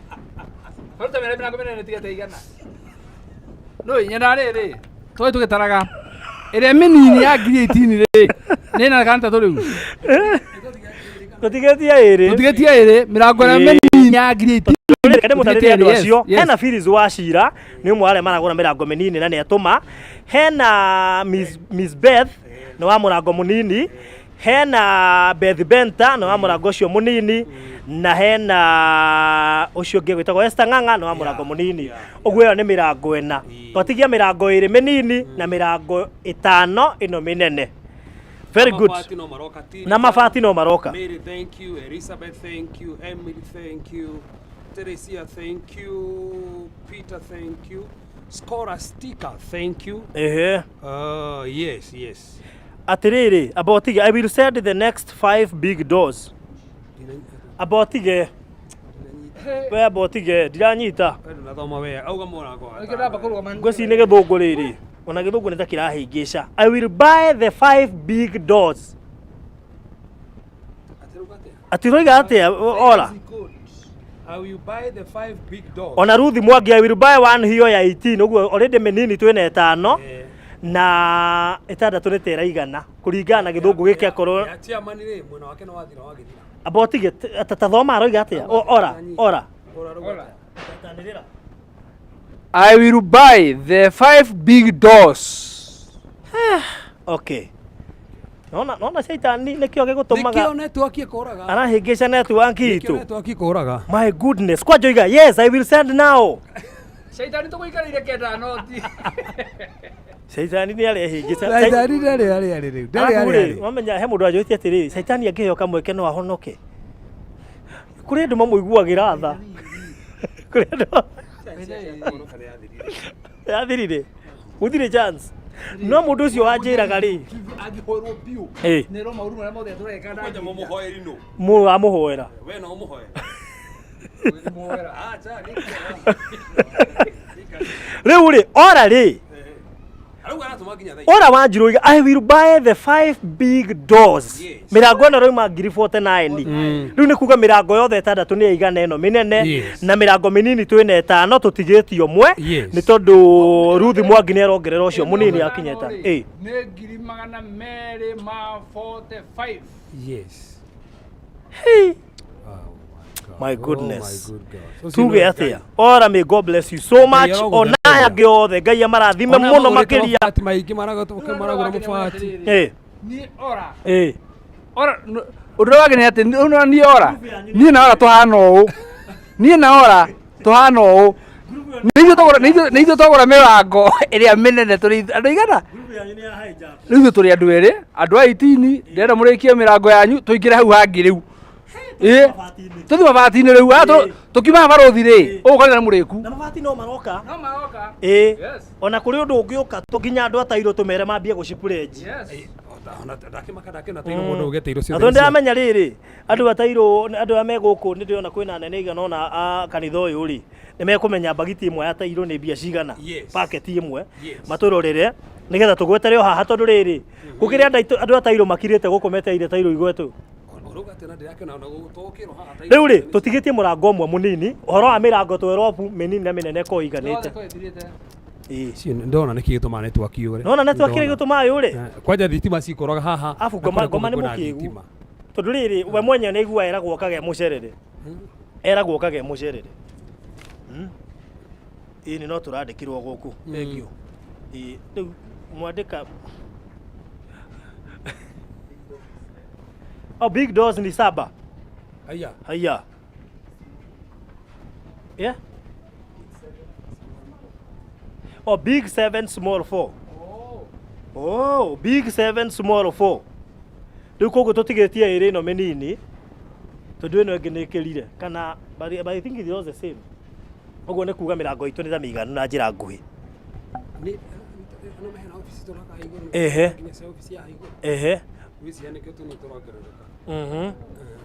Ruta mĩrango mĩnene tigĩte igana. No nyenda rĩrĩ tũĩ tũgĩtaraga ĩrĩa mĩnini ya 18,000 rĩ, nĩ ĩna kana tatũ rĩu. Tũtigĩtie ĩrĩ. Tũtigĩtie ĩrĩ, mĩrango ĩrĩa Ĩĩ. mĩnini ya ngiri 18. Reke ndĩmũtarĩrie andũ Yes, acio. yes. Hena Phyllis wa Cira, nĩ ũmwe wa arĩa maragũra mĩrango mĩnini na nĩ atũma. Hena Miss Beth, nĩ wa mũrango mũnini. Hena Beth Benta, nĩ wa mũrango ũcio mũnini. Na hena ũcio ũngĩ wĩtagwo Esther Ng'ang'a, nĩ wa mũrango mũnini. Ũguo ĩyo nĩ mĩrango ĩna. Twatigia mĩrango ĩrĩ mĩnini na mĩrango ĩtano ĩno mĩnene. Very good. Mabati no maroka Tiri. Na mabati no maroka. Mary, thank you. Elizabeth, thank you. Emily, thank you. Teresia, thank you. Peter, thank you. Scholastica, thank you. Ehe. Yes, yes. Atĩrĩrĩ, amba ũtige, I will send the next 5 big doors. Amba ũtige. We amba ũtige, ndiranyita. We ndũnathoma wega. Auga mũrango wa Nĩkĩo ndamba kũrũgama. Ngwĩciria nĩ gĩthũngũ rĩrĩ. Ona gĩthũngũ nĩ ta kĩrahĩngĩca. I will buy the 5 big doors. Atĩ ũroiga atĩa, Ora? I will buy the 5 big doors. Ona Ruth Mwangi, I will buy one hiyo ya 18. Ũguo already mĩnini twĩna ĩtano. Na ĩtandatũ nĩ ta ĩraigana kũringana na gĩthũngũ gĩkĩ akorwo Ya chairman rĩ, mwena wake nĩ wathira wagĩthira. Amba ũtige, ta thoma aroiga atĩa? Ora, ora. Ora rauga atĩa? I will buy the 5 big doors. Okay. Nona, nona caitani nĩkĩo gĩgũtũmaga Nĩkĩo network ĩkũraga. arahĩngĩca network Nĩkĩo itũ. network ĩkũraga. My goodness. Kwa njoiga, yes, I will send now. Caitani tũgũikarĩire kenda noti. Caitani nĩ arehĩngĩca. Caitani ndarĩ harĩa arĩ rĩu. Ndarĩ Arabu harĩa rĩ, arĩ. wamenya he mũndũ anjũrĩtie atĩrĩrĩ, caitani angĩheo kamweke no ahonoke. Kũrĩ andũ mamũiguagĩra tha. Kũrĩ andũ yathirire. Gũtirĩ chance. No mũndũ ũcio wanjĩraga rĩ, Angĩhoerwo biũ. Ĩ. Nĩ ro maũru marĩa mothe tũreka Kwanja mũmũhoeri nũ? mũndũ amũhoera. We no ũmũhoere. Mũhoera. Acha, nĩkĩo. Rĩu rĩ, ora rĩ, Arauga aratũma nginya thaa ici. ora Wanjiru oiga, I will buy the 5 big doors. Yes. Mĩrango ĩno ĩrauma ngiri 49. Rĩu nĩ kuga mĩrango yothe ĩtandatũ nĩ ĩigana ĩno mĩnene. Yes. Na mĩrango mĩnini twĩna ĩtano tũtigĩtie ũmwe. Yes. Nĩ tondũ Ruth Mwangi nĩ arongerera ũcio mũnini akinya ĩtano. Ĩ. Nĩ ngiri magana merĩ ma 45. Yes. Hey. Oh my God. My goodness. Oh my good God. Ũcio Tuge nĩwe atĩa? Ngai. Ora, may God bless you so much. arogũtha Ona aya angĩ othe Ngai amarathime Ona mũno magũrĩte makĩria. mabati maingĩ maragũra mabati. Ĩ. Niĩ ora. Ĩ. Ora, ũndũ ũrĩa wagenia atĩ niĩ ora. Niĩ na ora tũhana ũũ. Niĩ na ora tũhana ũũ. Nĩ ithuĩ twagũra, nĩ ithuĩ twagũra mĩrango ĩrĩa mĩnene tũrĩ andũ aigana? Rĩu ithuĩ tũrĩ andũ erĩ, andũ a 18, ndĩrenda mũrĩkie mĩrango yanyu tũingĩre hau hangĩ rĩu. Ĩ, tũthiĩ mabati-inĩ rĩu. Tũkiuma barũthi rĩ, ũguo kanitha nĩ mũrĩku. Na mabati no maroka. No maroka. Ĩ. Yes. Ona kũrĩ ũndũ ũngĩũka nginya andũ a tairũ tũmere mambie gũcipurĩnji. Yes. Ona ndakĩmaka ndakĩona tairũ mũndũ ũgĩte irio Na tondũ ndĩramenya rĩrĩ, andũ a tairũ, andũ arĩa me gũkũ nĩ ndĩrona kwĩna anene aigana ũna a kanitha ũyũ rĩ, nĩ mekũmenya mbagiti ĩmwe ya tairũ nĩ mbia cigana. Yes. Paketi ĩmwe. Yes. Matũrorere nĩgetha tũgwetere o haha tondũ rĩrĩ, gũkĩrĩ andũ a tairũ makirĩte gũkũ metereire tairũ igwetwo. Rĩu rĩ, tũtigĩtie mũrango ũmwe mũnini, ũhoro wa mĩrango twerobu mĩnini na mĩnene ko iganĩte. Ĩ. Ndona nĩkĩ gĩtũmaga network yũre. Nona network ĩrĩa gĩtũmaga yũre? Kwanja thitima cikũraga haha. Abu na kũrĩa ngoma nĩ kũngĩ kwĩna mũkĩgu. thitima. Tondũ rĩrĩ, we mwenyewe nĩ aiguaga eragwo okage mũcerere. Eragwo okage mũcerere. Ĩ nĩ no tũrandĩkirwo gũkũ. Thank you. Ĩ, rĩu mwandĩka. Oh, big doors ni 7. Aya. Haya. Yeah? Oh, big 7, small 4. Oh, big 7, small 4. Rĩu koguo tũtigĩtie ĩrĩ ĩno mĩnini tondũ ĩno ĩngĩ nĩ ĩkĩrire kana but I think it was the same. Ũguo nĩ kuga mĩrango itũ nĩ ta mĩiganu na njĩra nguhĩ. Nĩ no mehena ofici tũraka igũrũ. Ehe. Nginya cia ofici ya igũrũ. Ehe. Gwĩciria nĩkĩo tũnini tũrongerereka.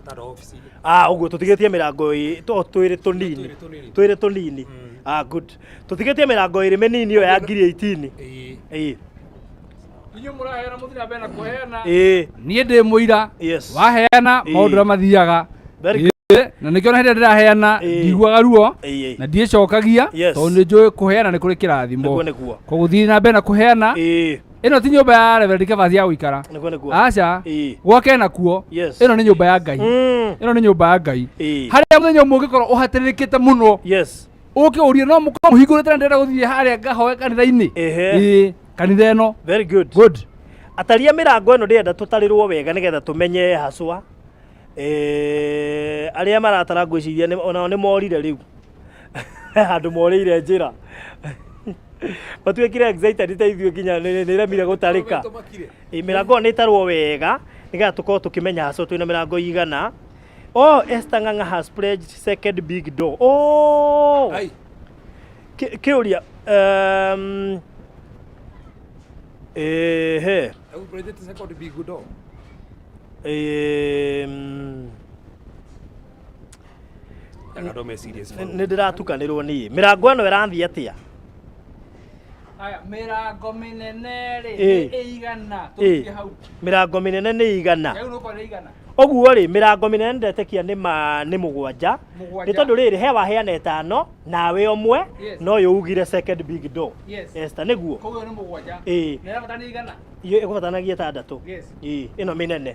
Tondũ ofici. Ũguo tũtigĩtie mĩrango twĩrĩ tũnini. Twĩrĩ tũnini. Twĩrĩ tũnini. Good. Tũtigĩtie mĩrango ĩrĩ mĩnini ĩyo ya ngiri 18. Ĩĩ. Ĩĩ. Inyuĩ mũraheana mũthiĩ na mbere na kũheana. Ĩĩ. Niĩ ndĩ mũira. Yes. Waheana Ĩĩ. maũndũ ũrĩa mathiaga. Very Ĩĩ. Na nĩkĩo na hĩndĩ ĩrĩa ndĩraheana Ĩĩ. ndiguaga ruo Ĩĩ. na ndiĩcokagia Yes. tondũ nĩ njũĩ kũheana nĩ kũrĩ kĩrathimo. Nĩguo nĩguo. Koguo thiĩ na mbere na kũheana Ĩĩ. Ĩno ti nyũmba ya Reverend Kevas ya gũikara. Nĩguo nĩguo. Aca. Gwake nakuo. Yes. Ĩno nĩ nyũmba ya Ngai. Ĩno nĩ nyũmba ya Ngai. Harĩa mũthenya ũmwe ũngĩkorwo ũhatĩrĩrĩkĩte mũno. Yes. Ũke ũrie no mũkorwo mũhingũrĩte na ndĩrenda gũthiĩ harĩa ngahoe kanitha-inĩ. Ehe. Ĩĩ, kanitha ĩno. Very good. Good. Ataria mĩrango ĩno ndĩrenda tũtarĩrwo wega nĩgetha tũmenye haswa. Eh, arĩa maratara ngwĩciria onao nĩ morire rĩu. Handũ morĩire njĩra. Matuĩkire excited ta ithuĩ nginya nĩ iremire gũtarĩka. Ĩ, mĩrango ĩyo nĩ ĩtarwo wega nĩgetha tũkorwo tũkĩmenya haswa twĩna mĩrango igana. Oh, Esther Ng'ang'a has pledged second big door. Oh! Ai. Kĩũria, ehe. Au pledged second big door. Andũ me serious. Nĩ ndĩratukanĩrwo niĩ. Mĩrango ĩno ĩrathiĩ atĩa? Aya, mĩrango mĩnene rĩ, Ĩ. nĩ ĩigana, Ĩ. tũthiĩ hau. Mĩrango mĩnene nĩ igana. Rĩu nũkorwo nĩ igana. Ũguo rĩ, mĩrango mĩnene ndetĩkia nĩ mũgwanja. Mũgwanja. Nĩ tondũ rĩrĩ, he waheana ĩtano, nawe ũmwe, Yes. no ũyũ ugire second big door. Yes. Esther, nĩguo? Koguo nĩ mũgwanja. Ĩ. Na ĩrabatara nĩ igana. Iyo ĩgũbatanagia ĩtandatũ. Yes. Ĩ, ĩno mĩnene. Ĩ.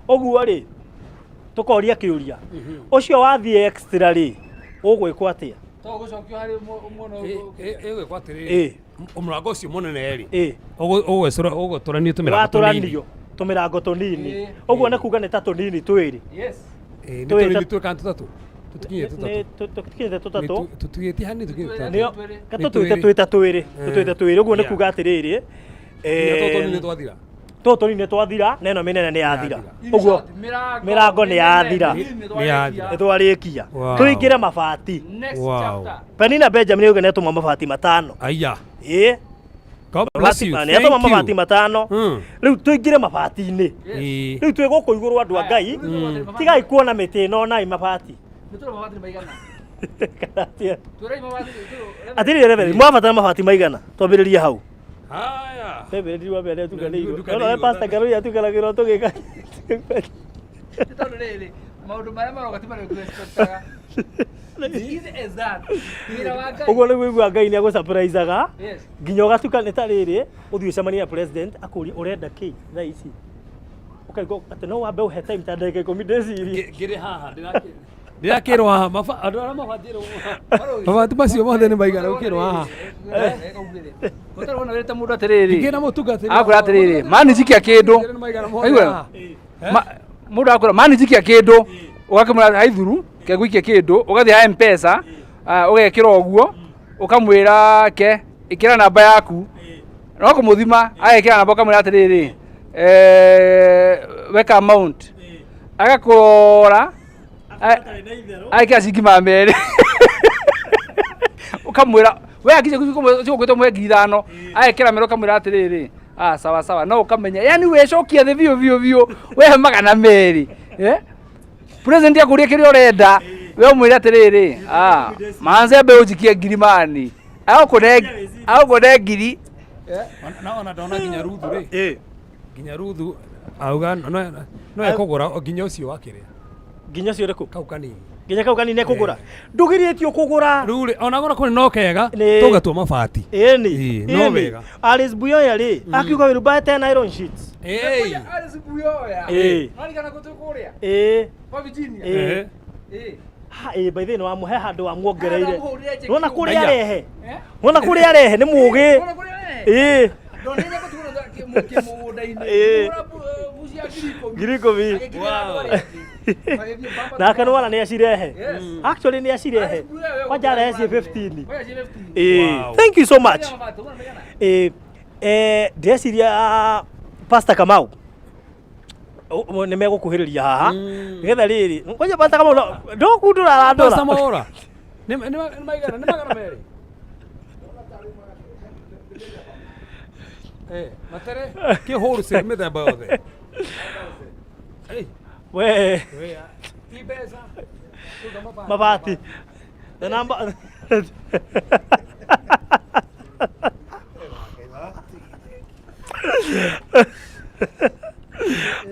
Ũguo rĩ, tũkoria kĩũria. Ũcio wathiĩ extra rĩ, ũgwĩkwo atĩa? To gũcokio harĩ mwena ũyũ. Ĩgwĩkwo atĩrĩrĩ. Ĩ. Mũrango ũcio mũnene rĩ. Ĩ. Ũgũtũranio tũmĩrango tũnini. Watũranio tũmĩrango tũnini. Ĩ. Ũguo nĩ kuga nĩ ta tũnini twĩrĩ. Yes. Ĩ, nĩ Twĩ tũnini ta- twĩ kana tũtatũ? Tũtikinyĩte tũtatũ. Nĩ tũkinyĩte tũtatũ. Tũtigĩtie hanini tũkinyĩte tũtatũ. Nĩo, Twĩrĩ. ka Nĩ tũtwĩte twĩrĩ. twĩ ta twĩrĩ. Tũtwĩte twĩrĩ. Ũguo nĩ Yeah. kuga atĩrĩrĩ, Nginya tũtũ tũnini twathira. tũtũ tũnini twathira, na ĩno mĩnene nĩ yathira. Yathira. Ũguo Mĩrango mĩrango nĩ yathira. Nĩ yathira. Nĩ twarĩkia. Wow. Tũingĩre mabati. Next Wow. chapter. Penina Benjamin auga nĩatũma mabati matano. Aya. Ĩ. God bless you. Nĩatũma Thank you. mabati matano. Rĩu tũingĩre mabati-inĩ. Ĩ. Rĩu twĩ gũkũ igũrũ andũ a Ngai. Tigai kuona mĩtĩ ĩno onai mabati. Nĩ tũrĩ mabati maigana. Kana atĩa? Twĩrei mabati. tũrĩ- Atĩrĩrĩ Reverend, mwabatara mabati maigana? Twambĩrĩrie hau. Haya. Reverend wa mbere atukanĩirwo. Ndukanĩirwo. No, no, Pastor Karuri atukanagĩrwo tũgĩka. Nĩ tondũ rĩrĩ, maũndũ marĩa maroka ti marĩa ngũ-expectaga. Easy as that. Wĩra wa Ngai. Ũguo nĩguo igua Ngai nĩagũsurprisaga. Yes. Nginya ũgatuka nĩ ta rĩrĩ, ũthiĩ ũcemanie na president akũrie ũrenda kĩ thaa ici. Ũkaigua atĩ no wambe ũhe time ta ndagĩka ikũmi ndĩcirie. Ngĩrĩ haha ndĩrakĩrwo haha andũ arĩa mabatĩrwo mabati macio mothe nĩ maigana gũkĩrwo haha. Ũtarĩ wona wĩrĩte mũndũ atĩrĩrĩ. Ngĩna mũtungatĩri Akwĩra atĩrĩrĩ, mani njikia kĩndũ. Nĩ maigana mothe Aigua? haha. Mũndũ akwĩra mani njikia kĩndũ, ũgakĩmwĩra haithuru, kegũikia kĩndũ, ũgathiĩ ha M-Pesa, ũgekĩra ũguo, ũkamwĩra ke, ĩkĩra namba yaku. No kũmũthima, agekĩra namba ũkamwĩra atĩrĩrĩ, weka amount. Agakũrora, agekĩra ciringi magana merĩ. Ũkamwĩra, we akinya cigũkwĩte ũmũhe ngiri ithano, agekĩra merĩ ũkamwĩra atĩrĩrĩ, sawa sawa, no ũkamenya, yani wecokia thĩ biũ biũ biũ, wehe magana merĩ. President akũrie kĩrĩa ũrenda, we ũmwĩre atĩrĩrĩ, manze ambe ũnjikie ngiri mani. Agũkũne ngiri. Na ona ndona nginya Ruthu rĩ. Nginya Ruthu auga no ekũgũra nginya ũcio wa kĩrĩa. Nginya ũcio ũrĩkũ? Kau kanini. Nginya kau kanini ekũgũra. Ndũgirĩtio kũgũra. Rĩu rĩ, ona gũra kũrĩ no kega, Nĩ. tũgatua mabati. Ĩni. Ĩ, no Ĩni. wega. Alice Buyoya rĩ, akiuga will buy 10 iron sheets. Ĩĩ. Alice Buyoya. Ĩ. Nwarigana kũ twĩ kũrĩa? Ĩ. Kwa Virginia? Ĩ. Ĩ. Ha, ĩ, by the way, nĩ wamũhe handũ wamwongereire. Ndamũhũrire njeki Nĩwona kũrĩa Aya. arehe? Nĩwona kũrĩa arehe nĩ mũũgĩ. Nĩwona kũrĩa arehe? Ĩ. Ndonire gũtigwo kĩmũgũnda-inĩ. Ĩ. Kũgũra mbuci ya ngiri ikũmi. Ngiri ikũmi. Agĩkinyĩra andũ arĩa angĩ. Magĩthiĩ bamba Nake nĩwona nĩ acirehe. Yes. Actually nĩ acirehe. Alice Buyoya we Kwanja arehe ciĩ gũkũra 15. Kwanja ciĩ 15. Ĩ. Wow. Thank you so much. Kũrĩa mabati, ũgũra maigana? Ĩ, ndĩreciria Pastor Kamau nĩ megũkuhĩrĩria haha nĩgetha rĩrĩ kwanja Pastor Kamau ndũkundũra arandora. Pastor Mwaura. Nĩ maigana, nĩ magana merĩ. Matere kĩ wholesale mĩthemba yothe. We. We, ti mbeca. Tuga mabati. Mabati. The number.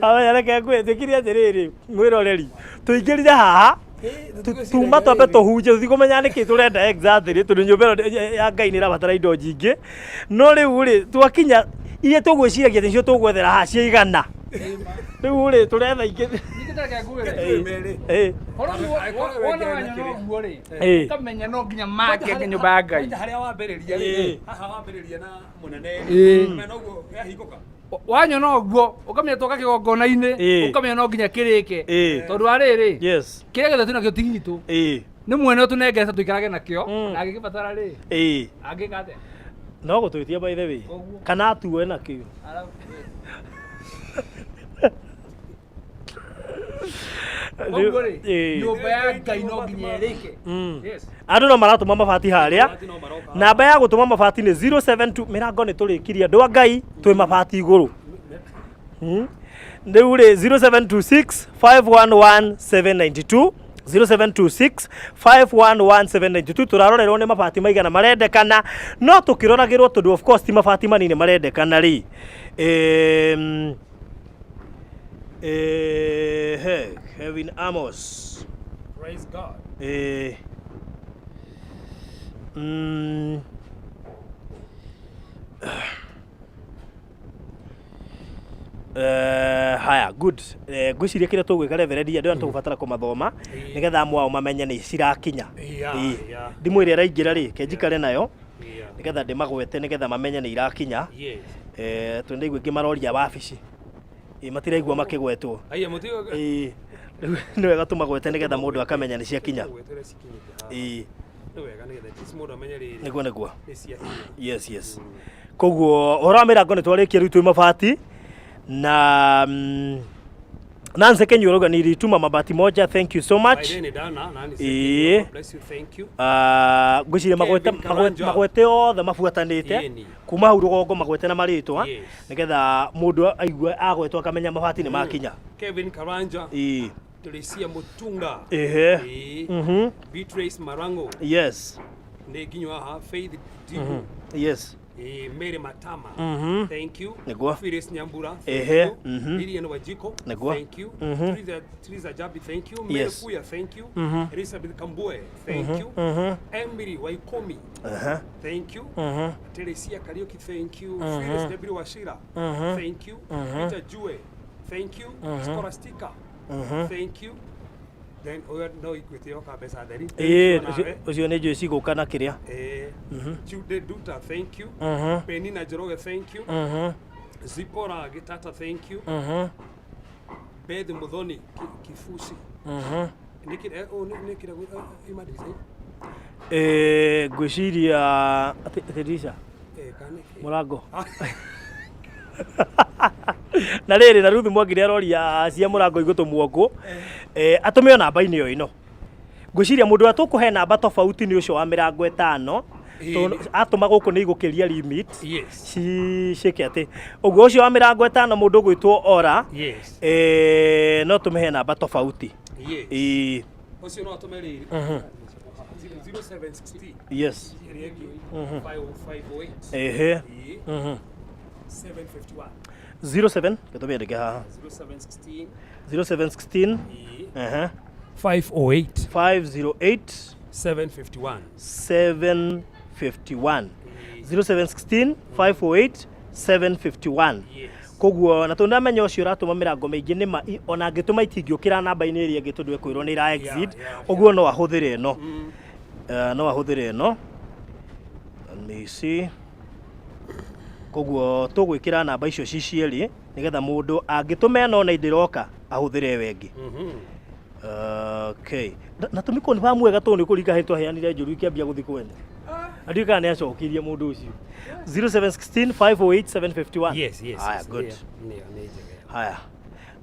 Aya reke ngwĩtĩkirie atĩrĩrĩ mwĩroreri tũingĩrire haha tuma twambe tũhunje tũthiĩ kũmenya nĩkĩ tũrenda exactly tondũ nyũmba ĩno ya Ngai nĩ ĩrabatara indo nyingĩ no rĩu rĩ twakinya Iria tũgwĩciragia nĩcio tũgwethera haha ciaigana. Rĩu rĩ tũretha ingĩ. Ningĩ ta reke ngwĩre. Merĩ. Ĩĩ. Horo wona wanyona ũguo rĩ, Ĩĩ. ũkamenya no nginya make nyũmba ya Ngai. Kwanja harĩa wambĩrĩria Ĩĩ. rĩ, haha wambĩrĩria na mũnene Ĩĩ. rĩ, ũkamenya ũguo yahingũka. Wanyona ũguo ũkamenya twoka kĩgongona-inĩ, Ĩĩ. ũkamenya no nginya kĩrĩke. Ĩĩ. Tondũ wa rĩrĩ, Yes. kĩrĩa gĩothe twĩnakĩo ti gitũ. Ĩĩ. Nĩ mwene ũtũnengerete tũikarage nakĩo, Mm. na angĩkĩbatara rĩ, Ĩĩ. angĩka atĩa? No gũtwĩtia by the way. Ũguo. Kana atue nakĩo. Arabu. Ũguo rĩ, Ĩĩ. nyũmba ya Ngai no nginya ĩrĩke. Mm. Yes. Andũ no maratũma mabati harĩa. Mabati no maroka. Namba ya gũtũma mabati nĩ 072 mĩrango nĩ tũrĩkirie andũ a Ngai twĩ mabati igũrũ. Rĩu rĩ 0726 511 792 0726 511 792 tũrarorerwo nĩ mabati maigana marendekana no tũkĩroragĩrwo tondũ of course ti mabati manini marendekana rĩ. He, Kevin Amos. Praise God. Haya good. Ngwĩciria kĩrĩa tũgwĩka reverendi andũ aya tũgũbatara kũmathoma nĩgetha amwe ao mamenye nĩ cirakinya. Yeah, Ĩĩ. yeah. Thimũ ĩrĩa ĩraingĩra rĩ kenjikare nayo Yeah. nĩgetha ndĩmagwete nĩgetha mamenye nĩ irakinya. Yes. Tondũ ndaigua ingĩ maroria wabici. Ĩĩ, matiraigua makĩgwetwo. Aya mũtigo. Ĩĩ, rĩu nĩ wega tũmagwete nĩgetha mũndũ akamenya nĩ ciakinya. Gwetere cikinyĩte haha. Ĩĩ, Nĩ wega nĩgetha at least mũndũ amenye rĩrĩ. nĩguo nĩguo. Nĩ ciakinya. Yes, yes. Koguo ũhoro wa mĩrango nĩ twarĩkia rĩu twĩ mabati na Nancy Kenyuo arauga nilituma mabati moja, thank you so By much. then ndana nani. Ĩĩ. God bless you, thank you. Ngwĩciria magwete Kevin Karanja. magwete othe mabuatanĩte Ĩni. kuma hau rũgongo magwete na marĩtwa Yes. nĩgetha mũndũ aigue agwetwo akamenya mabati nĩ makinya. Kevin Karanja, Ĩĩ. Teresia Mutunga. Ehe. Ĩĩ. Beatrice Marango. Yes. Nĩ nginywo haha Faith Dibu. Yes. Ĩĩ, Mary Matama. Thank you. Nĩguo. Phyllis Nyambura. Thank Ehe, you. Lilian Wajiko. Nĩguo. Thank you. Teresa Jabi, thank you. Mary Yes. Kuya, thank you. Elizabeth Kambue, thank you. Emily Waikomi, thank you. Teresia Kariuki, thank you. Phyllis W. Wachira, thank you. Peter Jue, thank you. Scholastica, thank you. Then ũyũ no ikuĩte yoka mbeca theri. Ĩĩ, Thank you nawe. ũcio nĩ njũĩ cigũka na kĩrĩa. Jude Duta, thank you. Penina Njoroge, thank you. Zipora Gitata, thank you. Beth Muthoni Kifusi. Nĩkĩ oh, nĩkĩ ima ndirica? Ngwĩciria atĩ ndirica Kana nĩkĩ? mũrango. Na rĩrĩ na Ruth Mwangi nĩ aroria cia mũrango igũtũmwo kũ. Atũme o namba-inĩ o ĩno. Ngwĩciria mũndũ ũrĩa tũkũhe namba tofauti nĩ ũcio wa mĩrango ĩtano. Ĩĩ. Tondũ atũma gũkũ nĩ igũkĩria limit. Yes. Ciĩke atĩ ũguo ũcio wa mĩrango ĩtano mũndũ ũgwĩtwo Ora. Yes. No tũmĩhe namba tofauti. Yes. Ĩĩ. Ũcio no atũme rĩrĩ. 0760 Yes. ĩrĩa ĩngĩ 5508. Ehe. Ĩĩ. 751. 07 gĩtũmĩandĩke haha 0716. 0716 Ĩĩ. ehe 508 508 751. 751 0716 508 751 Yes. Koguo na tondũ ndamenya ũcio ũratũma mĩrango mĩingĩ nĩ ma ona angĩtũma itingĩũkĩra namba-inĩ ĩrĩa ĩngĩ tondũ ekwĩrwo nĩ ĩra exit. Ũguo no ahũthĩre ĩno. No ahũthĩre ĩno. Let me see. Koguo tũgwĩkĩra namba icio ci cierĩ nĩgetha mũndũ angĩtũma ĩno na ndĩroka ahũthĩre ĩyo ĩngĩ. Okay. Na tũmĩko nĩ wa mwega tondũ nĩ kũringa hĩndĩ twaheanire njũru ikĩambia gũthiĩ kwene. Na ndiũĩ kana nĩ acokirie mũndũ ũcio. 0716 508 751. Yes, yes. Haya, yes. good. Nĩyo nĩ njega. Haya.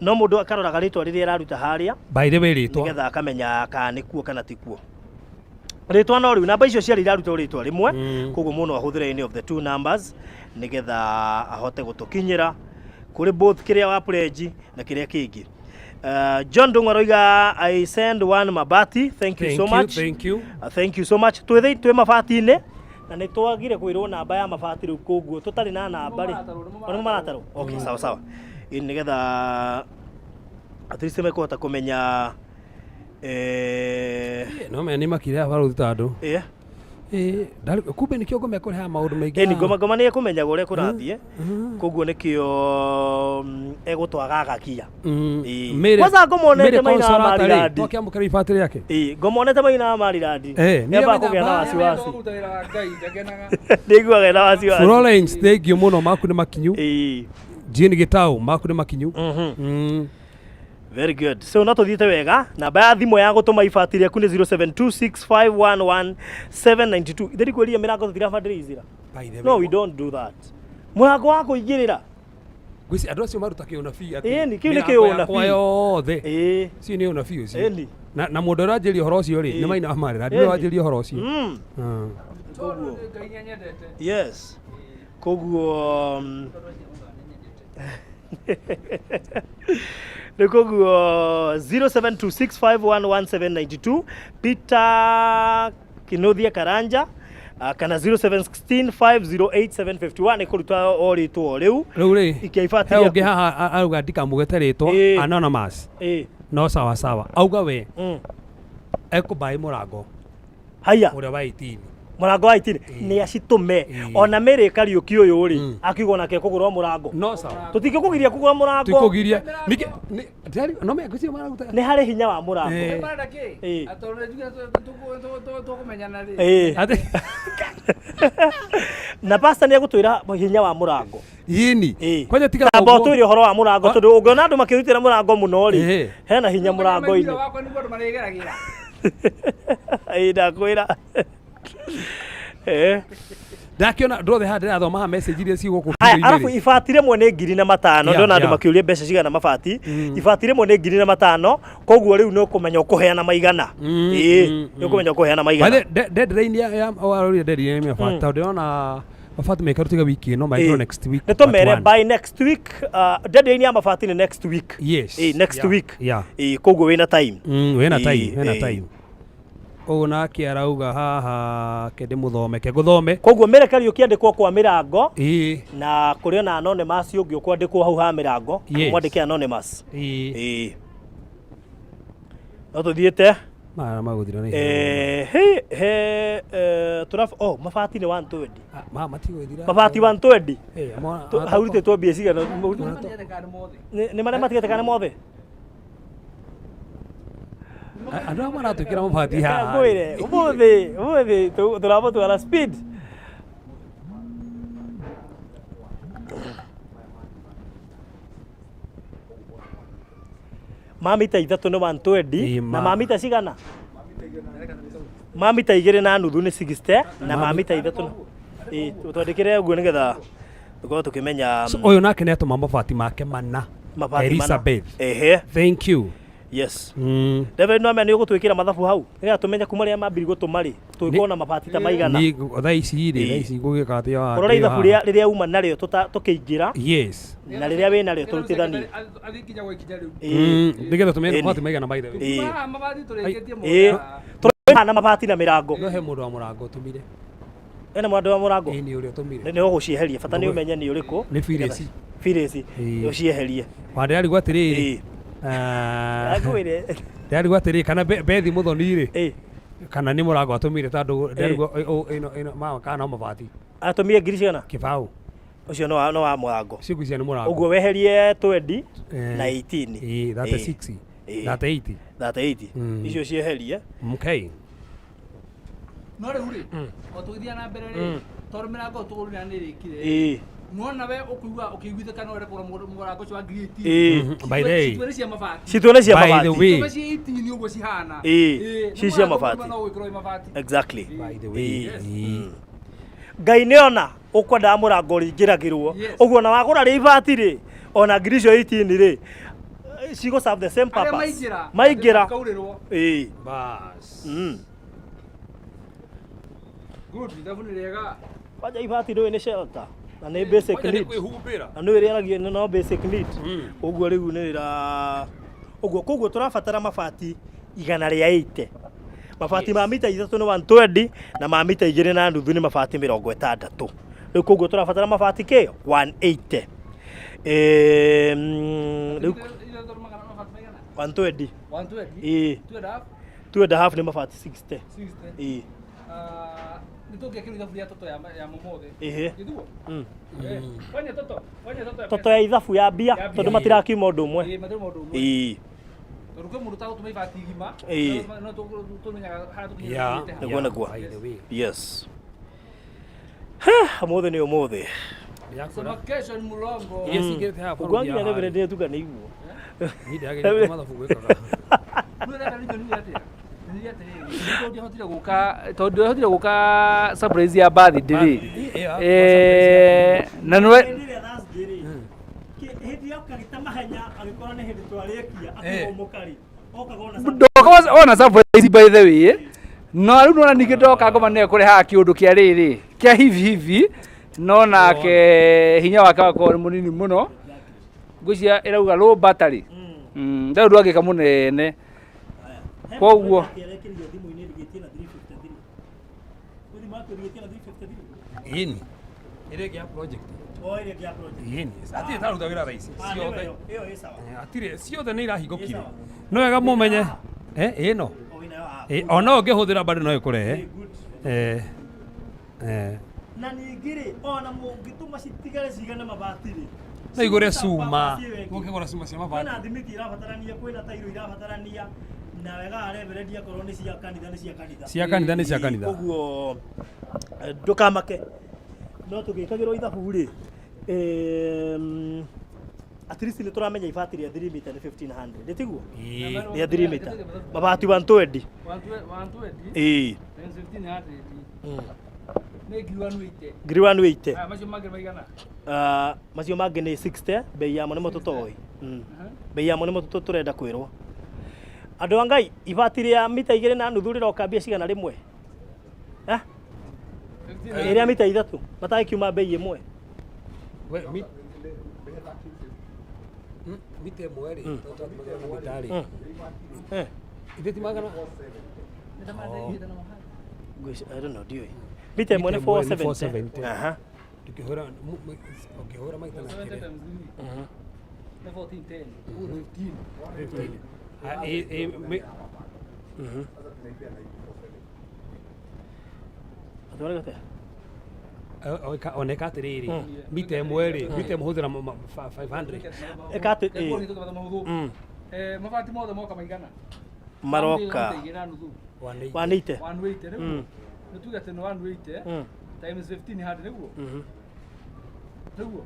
No mũndũ akaroraga rĩtwa rĩrĩa araruta harĩa By the way rĩtwa. nĩgetha akamenya kana nĩ kuo kana ti kuo. Rĩtwa no rĩu namba icio cierĩ irarutwo rĩtwa rĩmwe. Koguo mũndũ ahũthĩre any of the two numbers nĩgetha ahote gũtũkinyĩra kũrĩ both kĩrĩa wa pledge na kĩrĩa kĩngĩ. John Ndung'u aroiga I send one mabati, thank you Thank so you, much. thank you. Thank you so much. Twĩ twĩ mabati-inĩ na nĩ twagire kwĩrwo namba ya mabati rĩu koguo tũtarĩ na namba rĩ. Nĩmo O nĩmo maratarwo. Okay, sawa sawa. Ĩ nĩgetha at least mekũhota kũmenya No menya nĩ makire barũthi ta andũ. ĩ Ĩĩ, kumbe nĩkĩo ngoma ĩkũrehaga maũndũ maingĩ. Ĩni ngoma ngoma nĩ ĩkũmenyaga ũrĩa kũrathiĩ, koguo nĩkĩo egũtwagagagia. Ĩĩ. Mary- Kwanza ngomonete Mary maina wa Consolata rĩ, Marirandi. twakĩamũkĩra ibati rĩake. Ĩĩ, ngomonete maina wa Marirandi. Eh, nĩ Nĩambaga amenya kũgĩa na ba- wasiwasi. Kũruta wĩra wa Ngai ndakenaga. Nĩiguaga ena wasiwasi. Florence thank you mũno, maku nĩ makinyu. Ĩĩ. Jane Gitau, maku nĩ makinyu. Very good. So no tũthiĩte wega. Namba ya thimũ ya gũtũma ibati rĩaku nĩ 0726511792. Itheri kwĩria mĩrango tũtirabandirizira. By the No, way, we don't do that. Mũrango wa kũingĩrĩra. ngwĩciria andũ acio maruta kĩũnabii atĩ Ĩni, kĩu nĩ mĩrango kĩũnabii. yakwa yothe. Ĩĩ. Ũcio nĩ ũnabii ũcio. Ĩni. Na mũndũ ũrĩa wanjĩria ũhoro ũcio rĩ, Ĩĩ. nĩ Maina wa Marirandi, Ĩni. nĩwe wanjĩria ũhoro ũcio. Tondũ Ngai nĩanyendete. Yes. Koguo rĩu koguo 0726511792 Peter Kinuthia Karanja, kana 0716508751 nĩ kũruta o rĩtwa o rĩu. Rĩu rĩ, Ikia ibati he rĩaku. ũngĩ haha auga ndikamũgwete rĩtwa. Ĩĩ. Anonymous. Ĩĩ. No sawa sawa, auga we ekũmbaĩ mũrango Haya. ũrĩa wa 18. Mũrango wa 18 nĩ acitũme. Ĩĩ. Ona Mary Kariũki ũyũ rĩ, akiuga onake kũgũra mũrango. No sawa. Tũtingĩkũgiria kũgũra mũrango. Tikũgiria ningĩ no ngwĩciria mararuta Nĩ harĩ hinya wa mũrango. Ĩĩ. Marenda kĩ? Ĩĩ. Atĩ ona njuge tũkũmenyana rĩ. Ĩĩ. Atĩ Na pastor nĩ egũtwĩra hinya wa mũrango. Yini. Ĩĩ. Kwanja tiga Tamba ũguo. ũtwĩre ũhoro wa mũrango, tondũ ũngĩona andũ makĩrutĩra mũrango mũno rĩ, Ĩĩ. hena hinya mũrango-inĩ. Wakwa nĩguo andũ marĩgeragĩra. Ĩĩ, ndakwĩra. Ĩĩ. Ndakĩona ndothe haha ndĩrathoma haha message iria ci gũkũ Haya, video-inĩ arabu rĩ. ibati rĩmwe nĩ 1005. Yeah, Ndona andũ makĩũria mbeca cigana mabati. Ibati rĩmwe nĩ 1005, koguo rĩu nĩ ũkũmenya ũkũheana maigana. Ĩĩ, nĩ ũkũmenya ũkũheana By maigana. the deadline ya warũria deadline ya mabati, tondũ ndĩrona mabati mekĩrwo wiki ĩno, mekĩrwo Ĩĩ. next week. Nĩ Part tũmere one. by next week, deadline ya mabati nĩ next week. Yes. Ĩĩ, next Yeah. week. Yeah. Ĩĩ, koguo wĩna time. Wĩna Ĩĩ, time, wĩna ĩĩ. time. Ũguo nake arauga haha ke ndĩmũthome, ke ngũthome. Koguo Mary Kariũki andĩkwo kwa mĩrango. Ĩĩ. Na kũrĩ ona anonymous ũngĩ ũkwandĩkwo hau ha mĩrango. Yes. Mwandĩke anonymous. Ĩĩ. Ĩĩ, no tũthiĩte. Maya magũthira na ihenya. He he tũraf oh, mabati nĩ 120. Ah, ma matigũthira. Mabati 120. Eh, Haurutĩtwo mbia cigana? Matiendekana nĩ mothe. Nĩ marĩa matigĩte kana mothe? Andũ aya maratwĩkĩra mabati haha. Ngwĩre ũmũthĩ tũramũtwara speed. Ma mita 3 nĩ 120. Ĩĩ, Na ma mita cigana? Ma mita 2.5 nĩ 60, na ma mita 3 ĩĩ, twandĩkĩre ũguo nĩgetha tũkorwo tũkĩmenya. So, ũyũ nake nĩ atũma mabati make mana. Mabati mana. Elizabeth. Ehe. Thank you. Yes. Reverend Nwame nĩ ũgũtwĩkĩra mathabu hau nĩgetha tũmenye kuma rĩrĩa mambiri gũtũma rĩ, tũgĩkorwo na mabati ta maigana. Ni thaa ici rĩ, Ĩĩ. thaa ici ngũgĩka atĩa Ũrora ithabu rĩa rĩrĩa uma narĩo tũkĩingĩra Yes. na rĩrĩa wĩ narĩo tũrutithanie. Athiĩ nginya gwa ikinya rĩu. Ĩĩ. Nĩgetha tũmenye Ĩni. mabati maigana, by the way. Ĩĩ. Haha mabati tũrĩkĩtie Ĩĩ. mothe. Tũrĩ na mabati na mĩrango. No he mũndũ wa mũrango ũtũmire. Ena mwandũ wa mũrango. Ĩĩ, nĩ ũrĩa ũtũmire. Nĩ ũgũcieheria, bata nĩ ũmenye nĩ ũrĩkũ. Nĩ Phyllis. Phyllis. Ĩĩ. Ũcieherie. Wa ndĩrarigwo atĩrĩrĩ. Ĩĩ. Ah, Ngwĩre. ndĩrarigwo atĩrĩrĩ kana Bethi Mũthoni rĩ, Ĩĩ. kana nĩ mũrango atũmire, tondũ ndĩrarigwo ĩno ĩno ma kana no mabati. Atũmire ngiri cigana? Kĩbaũ. Ũcio no wa mũrango. Ũcio ngwĩciria nĩ mũrango. Ũguo weherie 20 Eh, na 18. Ĩĩ, 36. Ĩĩ. 38. 38. Icio cieherie. Okay. No rĩu rĩ, o tũgĩthiĩ na mbere rĩ, tondũ mĩrango tũgũrĩra nĩ ĩrĩkire. Ĩĩ. Nona we ũkũigua ũkĩiguithĩka no ũrenda kũgũra mũrango ũcio wa ngiri 18. Ĩĩ. By the way. Cituĩre cia mabati. Cituone cia By the mabati. way. Cituĩre cia 18 ũguo cihana. Ĩĩ, Ĩĩ, ci cia mũrango mabati. no wĩkĩrwo wĩ mabati. Exactly. By the way. Ĩĩ. Ĩĩ. Ngai nĩ ona ũkwendaga mũrango ũrĩingĩragĩrwo. Yes. Ũguo ona wagũra rĩ ibati rĩ, ona ngiri icio 18 rĩ, cigũ serve the same Arĩa purpose. maingĩra. Maingĩra. Makaurĩrwo. Ĩĩ. Bas. Good, ithabu nĩ rĩega. Kwanja ibati rĩu nĩ shelter na nĩ basic Kwanja nĩ need. kwĩhumbĩra. Na nĩ rĩaragia no basic need. Ũguo rĩu nĩ rĩra ũguo, koguo tũrabatara mabati 180. Mabati ma mita 3 nĩ 120, na ma mita 2.5 nĩ mabati 60. Rĩu koguo tũrabatara mabati kĩ 180. Rĩu Ithatũ magana mabati maigana? 120. 120. Ĩĩ. Two and a half? 2.5 nĩ mabati 60. 60. Ĩĩ. Ah, Nĩ tũngĩekĩrwo ithabu rĩa toto ya mũmothe. Ĩhĩ. Gĩthuo? Eh, kwanya toto, kwanya toto ya Toto ya ithabu ya mbia Ya mbia. tondũ matirakiuma ũndũ ũmwe. Ĩĩ, matirĩ maũndũ ũmwe. Ĩĩ. Tondũ kwĩ mũndũ ũtagũtũma ibati igima, Ĩĩ. no tũmenyaga harĩa tũkinyĩte Yeah. ha. Nĩguo, nĩguo. By the way. Yes. Ha, ũmũthĩ nĩ ũmũthĩ. Sema kesho ni mlongo. Iria cingĩte haha Ũguo nginya Reverend nĩtuga nĩ iguo. Niĩ ndĩragĩrĩte mathabu gwĩkaga. Rĩu Reverend nĩ atĩa? Nĩ atĩrĩrĩ, tondũ ndiahotire gũka, tondũ ndiahotire gũka surprise ya birthday rĩ. Ĩyo, Eh, na nĩwe Hĩndĩ ĩrĩa Thursday rĩ, hĩndĩ yoka gĩta mahenya agĩkorwo nĩ hĩndĩ twarĩkia akĩhũmũka rĩ, okaga ona ndoka ona surprise by the way. No rĩu nona ningĩ ndoka ngoma nĩwe kũrehaga kĩũndũ kĩa rĩrĩ kĩa hivi hivi, no nake hinya wake wakorwo nĩ mũnini mũno. Ngwĩciria ĩrauga low battery. Ndarĩ ũndũ angĩka mũnene. Koguo. Arekĩrire thimũ-inĩ rĩgĩtie na 353. Ũthi makĩrĩtie na 353. Ĩni. Ĩrĩa ĩngĩ ya project. O ĩrĩa ĩngĩ ya project. Ĩni. Hatirĩ taruta wĩra thaa ici. Ah, nĩyo Ciothe. ĩyo, ĩyo ĩ sawa. Hatirĩ ciothe nĩ irahingũkire. No wega mũmenye. Eh, ĩno. O wĩnayo ah, Ĩ, ona ũngĩhũthĩra bado no ĩkũrehe. good. Eh. Eh. Na ningĩ rĩ, ona mũngĩtũma citigare cigana mabati rĩ. No igũre cigũta cuma. mabati ĩyo ĩngĩ. Ũngĩgũra cuma cia mabati. Kwĩna thimiti irabatarania, kwĩna tairo irabatarania, na wega wa Reverend akorwo nĩ cia kanitha nĩ cia kanitha. Cia kanitha nĩ cia kanitha. Koguo ndũkamake. No tũgĩkagĩrwo ithabu rĩ, at least nĩ tũramenya ibati rĩa 3 meter nĩ 1500, nĩ tiguo? Ĩĩ. Rĩa 3 meter. Mabati 120. 120 Ĩĩ. times 1500 nĩ ngiri 180. Ngiri 180. Aya macio mangĩ maigana? Ah, macio mangĩ nĩ 60, bei yamo nĩmo tũtoĩ. Bei yamo nĩmo tũrenda kwĩrwo. Andũ a Ngai, ibati rĩa mita 2.5 rĩroka mbia cigana rĩmwe? Eh? Ĩrĩa mita 3 matangĩkiuma bei ĩmwe. We, mita ĩmwe rĩ, tondũ tũrathimaga na mita rĩ. Eh. Ithe ti magana I don't know, ndiũĩ. Mita ĩmwe nĩ Mita ĩmwe nĩ 470. 470. Aha. Ndũkĩhũra ũngĩhũra maita na kĩrĩa. Nĩ 1410. Ũguo 15. 15. Ah, ĩ, Atwara gate. Oneka atĩrĩrĩ, mita ĩmwe rĩ, mita ĩmwe hũthĩra 500. Ĩka atĩ- Kĩguo ĩ. nĩ tũkĩmatha mahũthũ. Mabati mothe moka maigana? Maroka. Mita 2.5. 180. 180. 180 nĩguo. Nĩ tuge atĩ nĩ 180 times 1500 nĩguo. Nĩguo.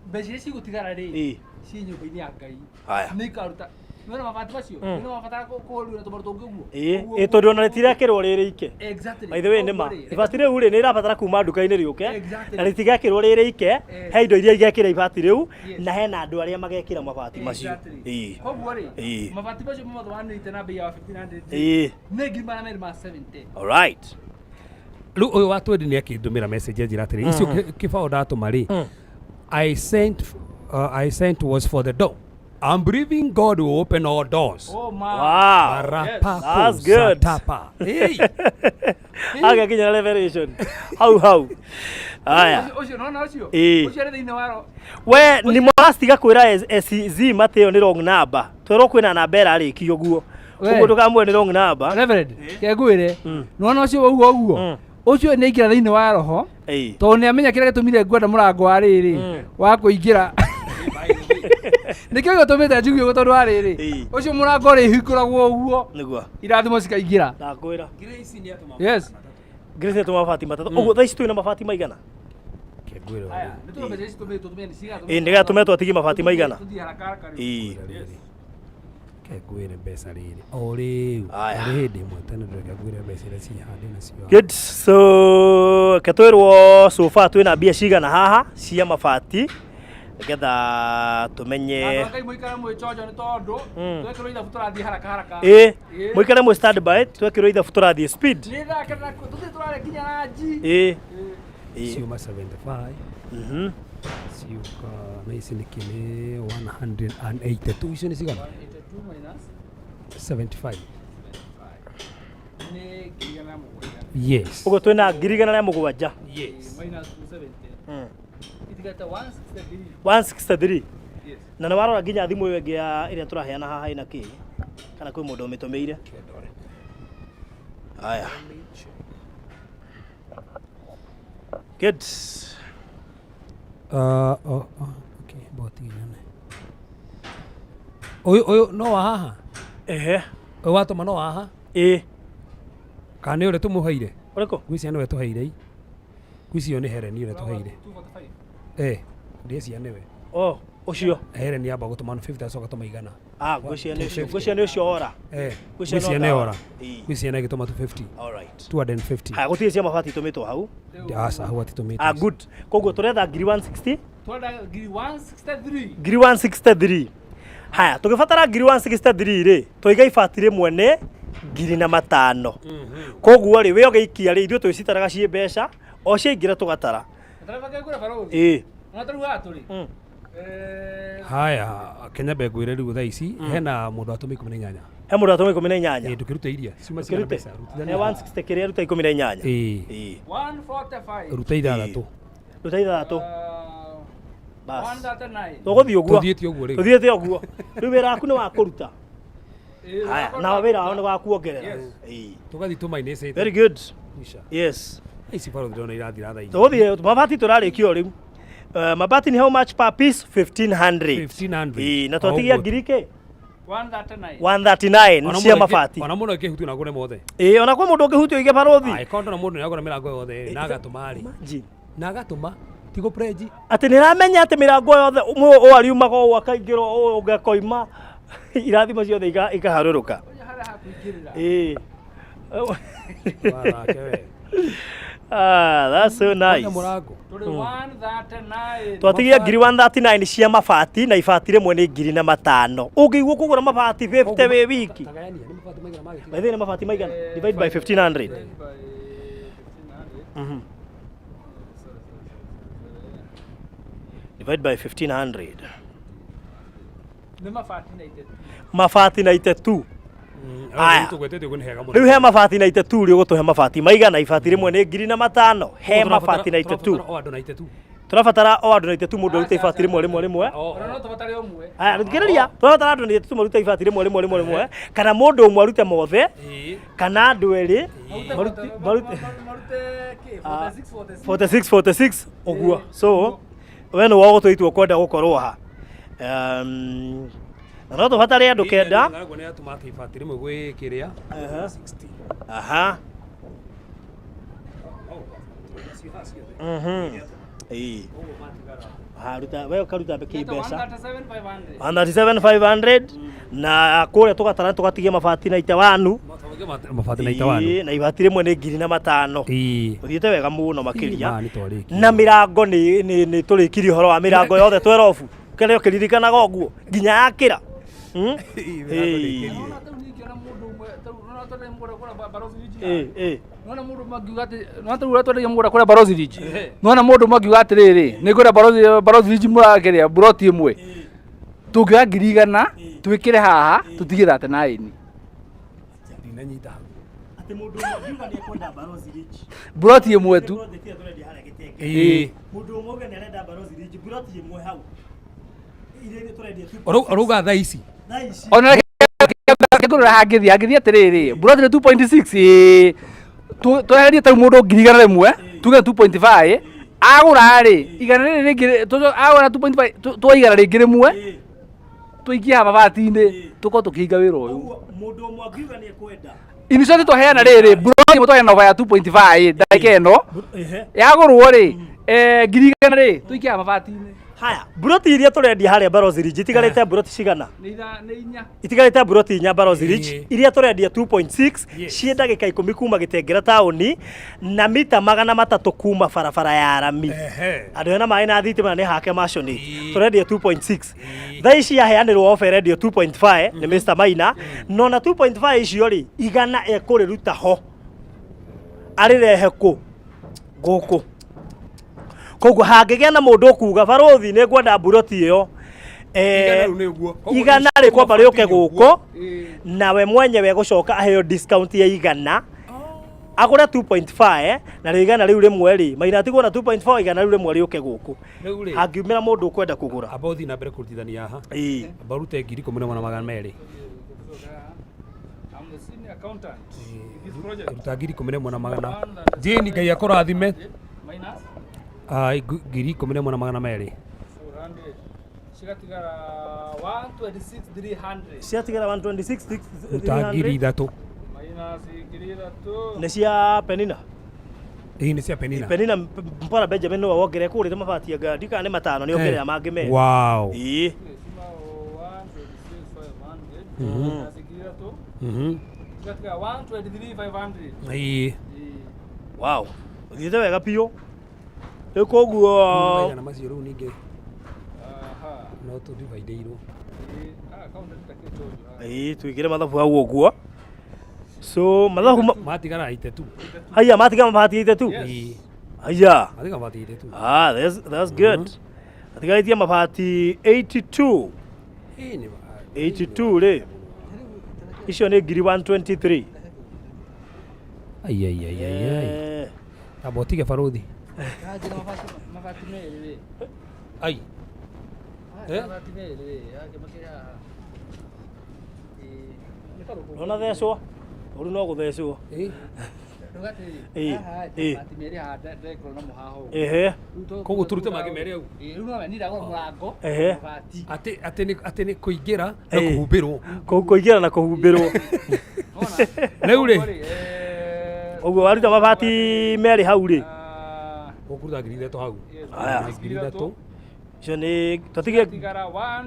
Mbeca iria cigũtigara rĩ, Ĩ. ciĩ nyũmba-inĩ ya Ngai. Haya. Nĩ ikaruta. Nĩwona mabati macio? Nĩ mabatara kũhũrwo na tũmaru tũngĩ ũguo? Ĩ, Ũguo, ĩ tondũ ona rĩtirekĩrwo rĩrĩ ike. Exactly. By the way nĩ ma. Ũguo rĩ, Ibati rĩu rĩ nĩ ĩrabatara kuma nduka-inĩ rĩũke. Exactly. Na rĩtigekĩrwo rĩrĩ ike. Yes. He indo iria igekĩra ibati rĩu Yes. na hena andũ arĩa magekĩra mabati macio. Exactly. Ĩ. Koguo rĩ, Ĩ. mabati macio mothe 180 na bei ya 1500 Ĩ. nĩ 270,000. All right. Rĩu ũyũ wa twendi nĩ akĩndũmĩra message anjĩra atĩrĩ, icio kĩbaũ ndatũma rĩ, I sent was for the door. I'm believing God will open all doors. Oh my. Wow. Marapako That's good. satapa. Hey. Agakinya na revelation. Hau hau. Aya. Ũcio nona ũcio? Ĩ. Ũcio arĩ thĩinĩ wa ro. We nĩ mũrastiga kwĩra SZ matĩ ĩyo nĩ wrong number. Twerwo kwĩna namba ĩrarĩkio ũguo. We. Ũguo ndũkamwe nĩ wrong number. Reverend, kengwĩre. Nona ũcio wauga ũguo? Ũcio nĩ aingĩra thĩinĩ wa roho. Ĩ. Tondũ nĩ amenya kĩrĩa gĩtũmire ngwenda mũrango wa rĩrĩ wa kũingĩra. Nĩkĩo gĩtũmĩte njuge ũguo tondũ wa rĩrĩ. Ĩ. Ũcio mũrango ũrĩhingũragwo ũguo. Nĩguo. Irathimo cikaingĩra. Ndakwĩra. Grace nĩ atũma. Yes. Grace nĩ atũma mabati matatũ. Ũguo thaa ici twĩna mabati maigana? Kengwĩre Aya, nĩ tũmbeca ici tũmĩtwo tũmĩe nĩ cigana. Ĩ nĩgetha tũme twatigie mabati maigana. Tũthiĩ haraka haraka rĩu. Ĩ. Kengwĩre mbeca rĩrĩ. O rĩu. Aya. Arĩ hĩndĩ ĩmwe tene ndĩreka ngwĩre mbeca iria ciĩ nacio. Good. So ketwĩrwo so far twĩna mbia cigana haha cia mabati nĩgetha tũmenye. Andũ a Ngai mũikare mwĩchonjo nĩ tondũ twekĩrwo ithabu tũrathiĩ haraka haraka. Ĩ Ĩ. mũikare mwĩ stand by twekĩrwo ithabu tũrathiĩ speed. Nĩ thaa kenda tũthiĩ tũrarĩa nginya ranji. Ĩ. Ĩ. Ciuma 75. Ciũka na ici nĩ kĩ nĩ 182 icio nĩ cigana? 82 minus 75. nĩ 107,000. Yes. Ũguo twĩna 107,000. Yes. Minus 270. Itigate 163. 163. Yes. Na nĩ warora nginya thimũ ĩyo ĩngĩ ya ĩrĩa tũraheana haha ĩna kĩ kana kwĩ mũndũ ũmĩtũmĩire. Aya. Good. Oh, okay, boti nyone. Ũyũ ũyũ no wa haha? Ehe. Ũyũ watũma no wa haha? Ĩĩ. Kana nĩ ũrĩa tũmũheire? Ũrĩkũ? Ngwĩciria nĩwe tũheire i. Ngwĩciria nĩ Helen ũrĩa tũheire. Eh, ndĩreciria nĩwe. Oh, ũcio. Helen yamba gũtũma 150 acoka tũma igana. Ah, ngwĩciria nĩ ũcio. Ngwĩciria nĩ ũcio ora. Eh, Ngwĩciria ngwĩciria no nĩ ta ora. Ĩĩ. Ngwĩciria nĩ agĩtũma 250. All right. 250. Haya, gũtirĩ cia mabati itũmĩtwo hau. Aca, hau atitũmĩte. Ah, good. Koguo tũretha ngiri 160. Twenda ngiri 163. Ngiri 163. Haya, tũgĩbatara ngiri 163 rĩ, twaiga ibati rĩmwe nĩ ngiri na matano. Koguo rĩ, we ũgĩikia rĩ, ithuĩ twĩcitaraga ciĩ mbeca, o ciaingĩra tũgatara. Tũrabanga kũra barothi. Ĩĩ. Ona tũrĩ haha tũrĩ. Haya, Kenya mbe ngwĩre rĩu thaa ici hena mũndũ atũma 18. He mũndũ atũma 18. Ĩĩ, ndũkĩrute iria ciuma cigana Ndũkĩrute. mbeca He rutithania 160 kĩrĩa ruta 18. Ĩĩ. Ĩĩ. 145. Ruta ithathatũ. Ruta ithathatũ. Bas. 139. Tũgũthiĩ ũguo. Tũthiĩte ũguo rĩu. Tũthiĩte ũguo. Rĩu wĩra waku nĩ wa kũruta. Haya, na wĩra wao nĩ wa kuongerera. Ĩĩ. Tũgathiĩ tũmainĩcĩte. Very good. Isha. Yes. Ici barothi ndĩrona irathira thaa inya. Tũgũthiĩ mabati tũrarĩkia o rĩu. Mabati ni how much per piece? 1500. 1500. Ĩĩ, na twatigia O ũguo. ngiri kĩ? 139. 139 Ona cia mũndũ angĩ- mabati. Ona mũndũ angĩhutio na agũre mothe. Ĩĩ, ona kwĩ mũndũ ũngĩhutio oige barothi. Angĩkorwo ndona mũndũ nĩagũra mĩrango yothe rĩ, na agatũma rĩ. Imagine. Na agatũma ti gũprenji. Atĩ nĩramenya atĩ mĩrango yothe ũmwe ũyũ ariumaga ũũ akaingĩra ũũ ũngĩ akoima irathimo ciothe ikaharũrũka. Harĩa hakuingĩrĩra. Ĩĩ. Wathake we. Ah, that's so nice. Kwĩna mũrango. Tũrĩ 139. Twatigia ngiri 139 cia mabati na ibati rĩmwe nĩ ngiri na matano. Ũngĩigua kũgũra mabati 50 wĩ wiki. Tagayania, nĩ mabati maigana magĩtigara? By the way, nĩ mabati maigana? Divide by 1500. By 1500. Divide by 1500. Nĩ mabati 92. Mabati 92. Aya. Rĩu tũgwetete ũguo nĩ hega mũno. Rĩu he mabati 92 rĩ ũgũtũhe mabati maigana? Ibati rĩmwe nĩ ngiri na matano. He Koguo mabati 92. tũrabatara o andũ 92. Tũrabatara o andũ 92 mũndũ arute ibati rĩmwe rĩmwe rĩmwe. Ona no tũbatare ũmwe. Aya, thikĩrĩria, tũrabatara andũ 92 marute ibati rĩmwe rĩmwe rĩmwe rĩmwe kana mũndũ ũmwe arute mothe Ĩĩ. kana andũ erĩ Marute marute marute kĩ? Ah, 46 46. 46 46 ũguo. So we nĩ wogũtua itua ũkwenda gũkorwo ha. Na no tũbatare andũ kenda. Ng'aragu nĩ atũma atĩ ibati rĩmwe gwĩ kĩrĩa. 60. Aha. Ĩĩ. Ha, ruta we ũkaruta kĩmbeca. 137,500. 137,500 na kũrĩa tũgatara tũgatigia mabati na itawanu. Mabati na itawanu. Ĩĩ, na ibati rĩmwe nĩ ngiri na matano. Ĩĩ. Ũthiĩte wega mũno makĩria. Ma, nĩ twarĩkia. Na mĩrango nĩ tũrĩkirie ũhoro wa mĩrango yothe twerobu. Kĩrĩa ũkĩririkanaga ũguo nginya yakĩra. Ĩĩ. Nona tau ningĩona mũndũ ũmwe tau nona twendagia mũgũnda kũrĩa Barozi Ridge. Ĩĩ, ĩĩ. Nona mũndũ ũmwe angiuga atĩ nona tau ũrĩa twendagia mũgũnda kũrĩa Barozi Ridge. Nona mũndũ ũmwe angiuga atĩrĩrĩ, nĩ ngwenda Barozi Ridge mũrakĩrĩa buroti ĩmwe. Tũngĩoya ngiri igana twĩkĩre haha tũtige 39. Ndinanyita hau. Atĩ mũndũ ũmwe angiuga nĩ ekwenda Barozi Ridge. Buroti ĩmwe tu. Project ĩrĩa tũrendia harĩa Gĩtenge. Ĩĩ. Mũndũ ũmwe auge nĩ arenda Barozi Ridge, buroti ĩmwe hau. Iria tũrendia tu. Ũrauga thaa ici. Thaa ici. Ona reke ngũrora hangĩthiĩ hangĩthiĩ atĩrĩrĩ, buroti nĩ 2.6 ĩĩ. Tweherie tau mũndũ ngiri igana rĩmwe tuge 2.5 agũra rĩ igana rĩrĩ rĩngĩ agũra 2.5 tuoe igana rĩngĩ rĩmwe tũikie haha mabati-inĩ tũkorwo tũkĩhinga wĩra ũyũ. Ũguo mũndũ ũmwe angiuga nĩ ekwenda. Initially twaheana rĩrĩ buroti ĩmwe twaheana over ya 2.5 ndagĩka ĩno Ehe. yagũrwo rĩ ngiri igana rĩ tũikie haha mabati-inĩ. Haya, buroti iria tũrendia harĩa Barozi Ridge itigarĩte buroti cigana? Nĩ inya. Itigarĩte buroti inya Barozi Ridge Ĩĩ. iria tũrendia 2.6 Yes. ciĩ ndagĩka ikũmi kuma Gĩtengera taũni na mita 300 kuma barabara ya rami. Ehe. Andũ ena maĩ na thitima na nĩ hake maconĩ Ĩĩ. tũrendia 2.6 thaa ici yaheanĩrwo ofa ĩrendio 2.5 nĩ Mr Maina no na 2.5 icio rĩ igana ekũrĩruta ho arĩrehe kũ gũkũ. Koguo hangĩgĩa na mũndũ ũkuga barothi nĩ ngwenda mburoti ĩyo Igana rĩu nĩ ũguo. Koguo igana rĩkwamba rĩũke gũkũ Ĩĩ. nawe mwenyewe gũcoka aheo discount ya igana agũre 2.5 na rĩo igana rĩu rĩmwe rĩ maina atigwo na 2.4 igana rĩu rĩmwe rĩũke gũkũ Rĩu rĩ hangiumĩra mũndũ ũkwenda kũgũra. Amba ũthiĩ na mbere kũrutithania haha. Ĩĩ. Amba ũrute 11,200. I'm the senior accountant in this project. Ruta 11,200. Jane Ngai akũrathime. Minus Ah, 11,200. 400 cigatigara 126,300. Ciatigara 126. Ruta 3,000. Minus 3,000. Nĩ cia Penina. Ĩĩ, nĩ cia Penina. Penina Mpora Benjamin nĩwe wongerera kũrĩte mabati anga ndikana nĩ matano nĩ ongerera mangĩ merĩ. Wow. Ĩĩ. Cima 126,500 minus 3,000 cigatigara 123,500. Ĩĩ. Wow. Ũthiĩte wega biũ. Rĩu koguo Maigana macio rĩu ningĩ Aha. no tũdivaidĩirwo. Ĩĩ, ah, kaunta nĩ ta kĩchonjo haha. Ĩĩ, twĩkĩre mathabu hau ũguo. So mathabu Matigara 82. Haya, matiga mabati 82. Ĩĩ. Haya. Matigara mabati 82. Ah, that's good. Atigarĩtie mabati 82. Ĩĩ nĩ 82 rĩ. Icio nĩ 123,000. Ai ai ai ai ai. Amba ũtige baruthi. Kanjĩra mabati merĩ rĩ. Ai. Eh? Mabati merĩ rĩ, yake makĩrĩ haha. Ĩĩ, nĩ karũkũ. Nona thecwo. Ũru no gũthecwo. Ĩĩ. Ndũgatĩ, Ĩĩ, haha ĩĩ. mabati merĩ haha ndekorwo namo haha ũguo. Ehe. Rĩu Koguo tũrute mangĩ merĩ hau. Ĩĩ, rĩu no we niĩ ndagũra mũrango, Ehe. mabati. Atĩ atĩ nĩ atĩ nĩ kũingĩra na Ĩĩ. kũhumbĩrwo. Kũingĩra na kũhumbĩrwo. Wona? Rĩu rĩ. Koguo rĩ, Ũguo waruta mabati merĩ hau rĩ. ah, Ũkũruta 3,000 hau. yes, Aya. 3,000. Icio nĩ tũtige Tigara Aya,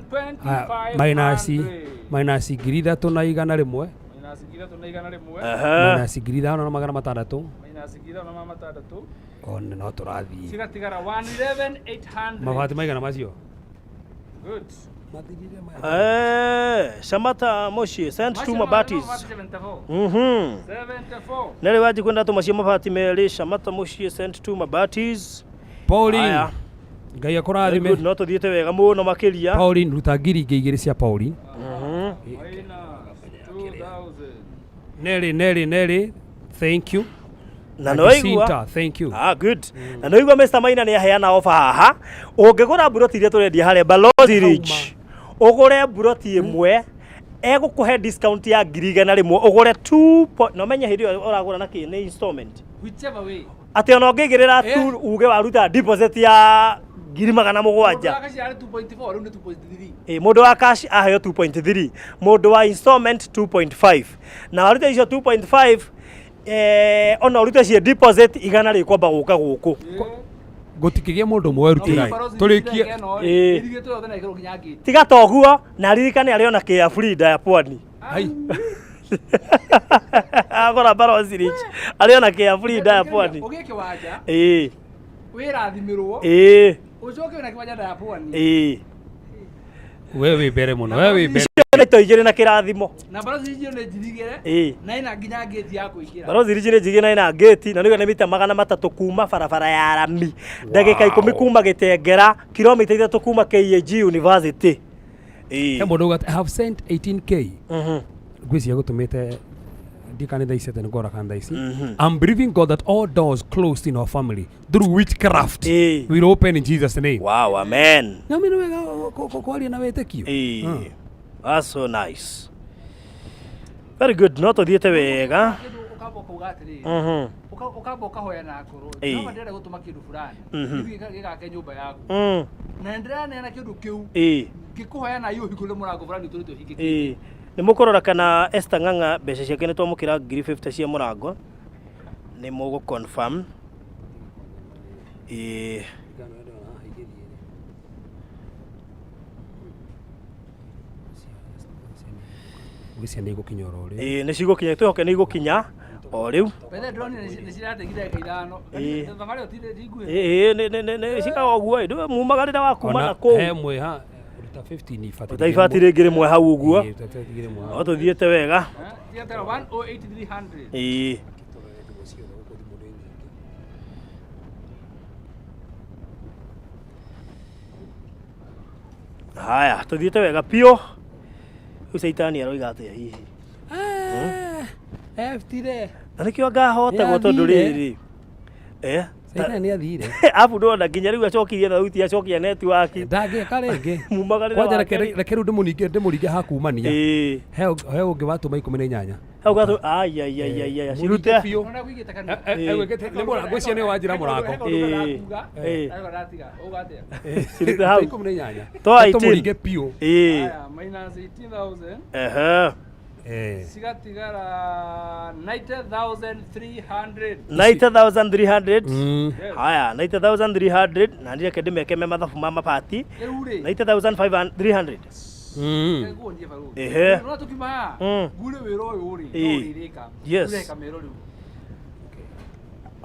minus 125,500. minus 3,100. Minus 3,100. Aha. Minus 5,600. Minus 5,600. One no tũrathiĩ. Cigatigara 111,800. Mabati maigana macio? Good. Mathirire maya. Shamata Moshi sent Macio two no- mabatis. no mabati 74. 74. Nere waji kwenda tũmacio mabati merĩ. Shamata Moshi sent two mabatis. Pauline. Aya. Ngai Very akũrathime. good, no tũthiĩte wega mũno makĩria. Pauline ruta ngiri ingĩ igĩrĩ cia Pauline. Minus 2,000. Nelly Nelly Nelly, thank you. Na nĩ waigua. Jacinta, thank you. Ah, good. Na nĩ waigua Mr. Maina nĩ aheana ofa haha. Ũngĩgũra mburoti iria tũrendia harĩa Balozi Ridge, ũgũre mburoti ĩmwe egũkũhe discount ya 100,000 ũgũre 2 point, na ũmenye hĩndĩ ĩyo ũragũra na kĩ nĩ installment. Whichever way. Atĩ ona ũngĩigĩrĩra tu uge waruta deposit ya 700,000. Mũndũ wa cash arĩ 2.4, rĩu nĩ 2.3. Ĩ, mũndũ wa cash aheo 2.3, mũndũ wa installment 2.5, na waruta icio 2.5, ona ũrute cie deposit 100 rĩkwamba gũka gũkũ. Gũtikĩgĩa mũndũ ũmwe werutĩra. Balozi Tũrĩkie. Ridge ĩno rĩ, Ĩĩ. ĩrigĩtwo yothe na ĩkerwo nginya gate. Tiga ta ũguo na ririkane arĩ ona kĩa Frida ya Pwani. Ai. Agũra Balozi Ridge arĩ ona kĩa Frida ya Pwani. Ũgĩe kĩwanja, Ĩĩ, wĩrathimĩrwo, ĩĩ, ũcoke wĩna kĩwanja nda ya pwani. ĩĩ. We wĩ mbere mũno. We wĩ mbere. Icio nĩ indo igĩrĩ na kĩrathimo. Na Balozi Ridge nĩ njirigĩre, Ĩĩ. na ĩna nginya gate ya kũingĩra. Balozi Ridge nĩ njigĩ na ĩna ngĩti na nĩguo nĩ mita 300 kuma barabara ya rami, ndagĩka 10 kuma Gĩtengera, kilomita 3 kuma KAG University. Ĩĩ. He mũndũ uga I have sent 18K. Ngwĩciria gũtũmĩte ndikane thaa ici atĩ nĩngũrora kana thaa ici. I'm believing God that all doors closed in our family through witchcraft Ĩĩ. will open in Jesus name. Wow, amen. Na mimi wega kwaria na wĩtĩkio. Ĩĩ. That's so nice. Very good. No tũthiĩte wega. Kĩndũ ũkamba ũkauga atĩrĩrĩ, ũkamba ũkahoya na ngoro, Ĩĩ. Jehova ndĩrenda gũtũma kĩndũ fulani gĩthiĩ gĩgake nyũmba yaku, na nĩndĩraneana kĩndũ kĩu Ĩĩ. ngĩkũhoya na ũhingũre mũrango fulani ũtũrĩte ũhingĩkĩte. Ĩĩ. Nĩ mũkũrora kana Esther Ng'ang'a mbeca ciake nĩ twamũkĩra 50,000 cia mũrango. Nĩ mũgũ confirm. Ĩĩ. Ngwĩciria nĩ igũkinya oro rĩu. Ĩĩ, nĩ cigũkinya, twĩhoke nĩ igũkinya o rĩu. Bethe ndĩronire nĩ cirateithia ndagĩka 5. Ĩĩ. Thabarĩ ĩyo ti nguhĩ. Ĩĩ, nĩ cikaga ũguo ĩ, ndũĩ mumagarĩra wa kuma Ona na kũu. he mwe ha ruta 15 ibati. Ruta ibati rĩngĩ rĩmwe hau ũguo. Ĩĩ, ruta 15 rĩmwe No hau. tũthiĩte wega. Eh, cigatera 108,300. Ĩĩ. Haya, tũthiĩte wega biũ. Rĩu caitani aroiga atĩa hihi? Eftire. Na nĩkĩo ngahotagwo tondũ Nĩathire. rĩrĩ. Eh? Caitani nĩ athire. Abu ndona nginya rĩu acokirie thauti acokia network. Ndangĩka rĩngĩ. Mumagarĩra Kwanja wake reke reke rĩu ndĩmũringe hakumania. Ĩĩ. He ũngĩ watũma 18. Hau gatũ ai ai ai ai ai Mũrute cirute. biũ. Ona kuigĩte kanua. Egwĩkĩte nĩ mũrango ngwĩciria nĩ wanjĩra mũrango. Ĩĩ. Ĩĩ. Ariko ndatiga. Uga atĩa? Cirute hau. 18. Toa 18. Tũmũringe biũ. Ĩĩ. Haya, minus 18,000 Ehe. Eh. cigatigara 90,300. 90,300. Mm. Haya, 90,300 na ndireke ndĩmeke me mathabu ma mabati. Rĩu rĩ, 90,300. Mm. nguonie barũthi. Ehe. Ũrona tũkiuma haha, ngure wĩra ũyũ rĩ, Ĩĩ. no ũrĩrĩka. Yes. Ngure kamero rĩu.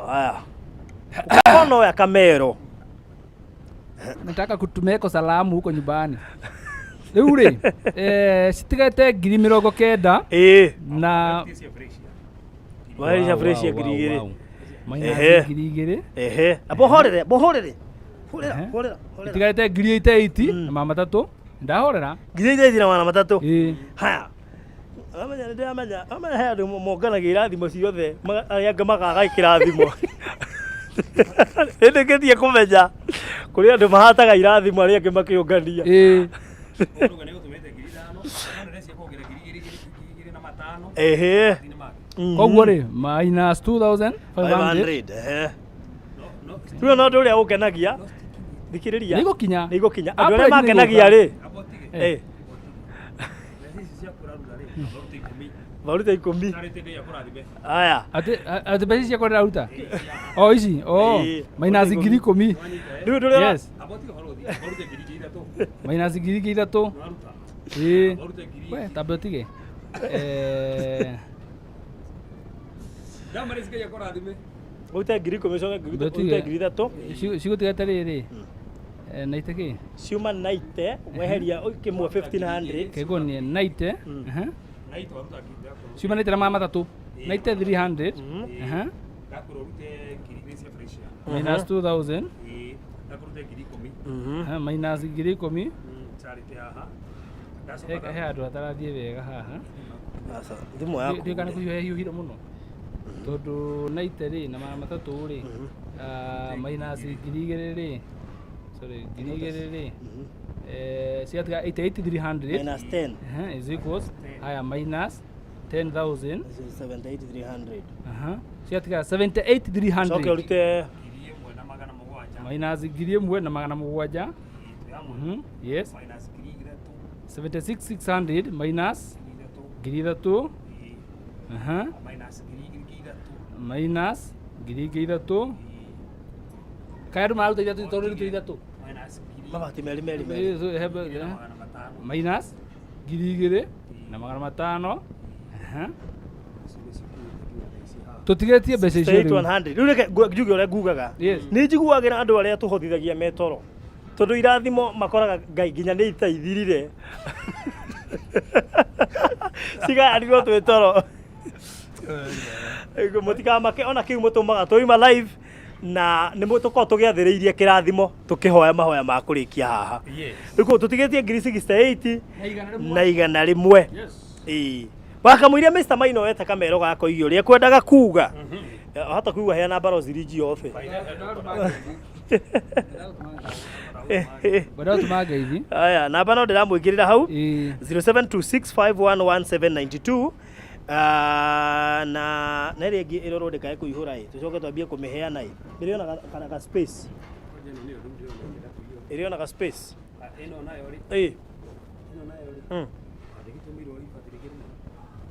Haya. Ũkorwo oya kamero. Nataka kutumeko salamu huko nyumbani. Rĩu rĩ, eh, citigaite 90,000 Ĩĩ. na Waheria Wow, fresh ya wow, ngiri wow, igĩrĩ. wow. Minus Ehe. 2,000. Ehe. Abo horere, bo horere. Horera, Ehe. horera, horera. Itigarĩte 80,000 na magana matatũ. Ndahorera. 80,000 na magana matatũ. Ĩĩ. Haya. Amenya nĩ ndĩramenya, amenya he andũ monganagia irathimo ciothe, arĩa angĩ makaga kĩrathimo. Nĩndĩkĩtie kũmenya kũrĩ andũ mahataga irathimo arĩa angĩ makĩũngania. Ĩĩ. Ehe. Koguo rĩ, minus 2,500. 500. Ehe. Rĩu no ũndũ ũrĩa ũngenagia, thikĩrĩria. Nĩ igũkinya. Nĩ igũkinya. Andũ Apple arĩa nĩ mangenagia igũka. rĩ, Eh. eh, maruta ikũmi. Aya. Atĩ atĩ mbeca ciakwa ndĩraruta? O ici? O Ĩĩ. minus 10,000. Rĩu ũndũ ũrĩa Yes. Minus 3,000. Ĩĩ. We, tambe ũtige. Eh, ũrute 10,000 ũcoke Mbe ũrute ũtige. 3,000. Cigũtiga rĩrĩ. Eh, naite kĩ? Ciuma 90 weheria kĩmwe 1500. Kĩguo naite. Aha. Ciuma naite na magana matatũ. Naite 300. Aha. Minus 2000. Aha, minus 10,000. He he handũ hatarathiĩ wega haha. Aca, thimũ yaku. Ndiũĩ kana kũhiũha hiũhire mũno. Tondũ naite rĩ na magana matatũ rĩ ah, minus 2,000 rĩ sorry 2,000 rĩ eh, cigatiga 88,300. Minus 10 Aha, is equals haya minus 10,000. This is 78,300. Aha, cigatiga Coke 78,300 ũrute minus 1,700. Yes, 76,600 minus 3,000. Aha, minus 3,000. Kaĩ andũ mararuta ithatũ tondũ rĩrutwo ithatũ. Mabati merĩ merĩ merĩ. Minus 2,500. Aha. Tũtigĩtie mbeca icio rĩu. 68,100. Rĩu reke njuge ũrĩa ngugaga. Yes. Nĩ njiguagĩra andũ arĩa tũhotithagia me toro. Tondũ irathimo makoraga Ngai nginya nĩ itaithirire. Cigayanirwo twĩ toro. Mũtikamake ona kĩu mũtũmaga twauma live na nĩ tũkorwo tũgĩathĩrĩirie kĩrathimo tũkĩhoya mahoya ma kũrĩkia haha. Rĩu koguo tũtigĩtie 68,000 Na 100. na 100. Ĩĩ. Wakamũiria Mr. Maino weta kamero gako irio ũrĩa kwendaga kuga. Hata kuigua heana barozi rinji yothe. Ngwenda gũtũma ngeithi. Aya, namba no ndĩramwĩkĩrĩra hau. Ĩĩ. 0726511792. Ah, na na ĩrĩa ĩngĩ ĩrorwo ndĩkae kũihũra ĩ tũcoke twambie kũmĩheana ĩ ĩrĩ ona ka, ka space ĩrĩ ona ka space ĩ.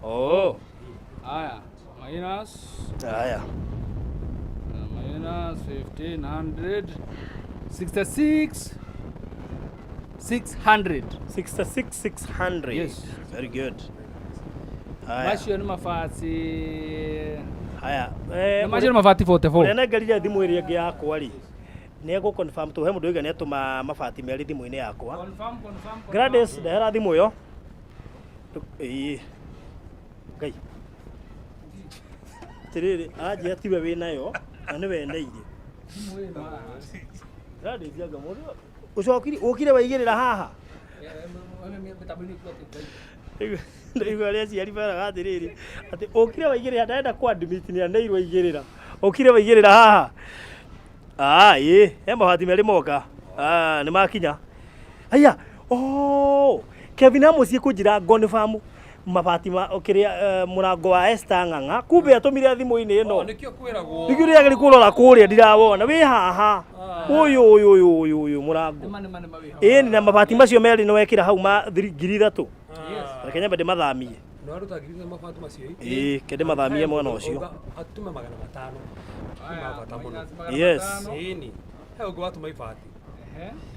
Oh. Haya, minus Haya. Minus 1500 66 600. 66,600. Yes. Very good. Haya. Macio nĩ mabati. Haya. Eh, Macio nĩ mabati ũrĩa 44. nengerire thimũ ĩrĩa ĩngĩ yakwa rĩ nĩ egũ confirm tũ he mũndũ oiga nĩ atũma mabati merĩ thimũ-inĩ yakwa. Confirm, confirm, confirm. Gladys ndehera thimũ ĩyo. Ĩĩ. Ngai. Atĩrĩrĩ, anjia tiwe wĩnayo na nĩwe endeire. Gladys anga mũndũ ũcokire ũkire waigĩrĩra haha. Ndaigua arĩa aciari meraga atĩrĩrĩ atĩ ũkire waigĩrĩra ndarenda kũ admit nĩ aneirwo aigĩrĩra ũkire waigĩrĩra haha. Ah, ĩĩ he mabati merĩ moka. Ah, nĩ makinya. Aya, oh, Kevin Amos kũnjĩra confirm Mabati ma kĩrĩa mũrango wa Esther Ng'ang'a kumbe atũmire thimũ-inĩ ĩno. Nĩkĩo kwĩragwo. Nĩkĩo ndĩrageria kũrora kũrĩa ndirawona wĩ haha ũyũ ũyũ ũyũ ũyũ ũyũ mũrango. Ĩni na mabati macio merĩ nĩ wekĩra hau ma 3,000. Reke nyambe ndĩmathamie. Nĩ waruta 3,000 mabati macio ĩ? Ĩĩ, ke ndĩmathamie mwena ũcio. Atume 500. Nĩ ma bata mũno. Yes. Ĩni. He ũngĩ watũma ibati.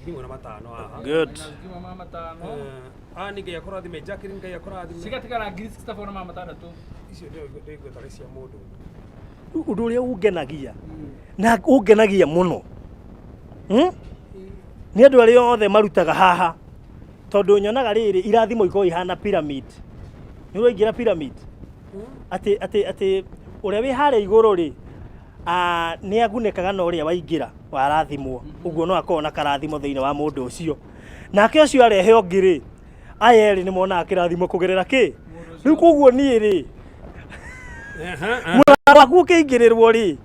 1,500 haha. Good. Aya nĩ Ngai akũrathime. Jacqueline Ngai akũrathime. Cigatigara 64 na 600. Icio ndĩigua tarĩ cia mũndũ. Ũndũ ũrĩa ũngenagia na ũngenagia mũno, Nĩ andũ arĩa othe marutaga haha tondũ nyonaga rĩrĩ irathimo ikoragwo ihana pyramid. Nĩ ũraingĩra pyramid atĩ ũrĩa wĩ harĩa igũrũ rĩ nĩ agunĩkaga na ũrĩa waingĩra warathimwo ũguo no akorwo na karathimo thĩinĩ wa mũndũ ũcio nake ũcio arehe ũngĩ rĩ aya erĩ nĩ monaga kĩrathimo kũgerera kĩ rĩu koguo niĩ rĩ mũrango waku ũkĩingĩrĩrwo rĩ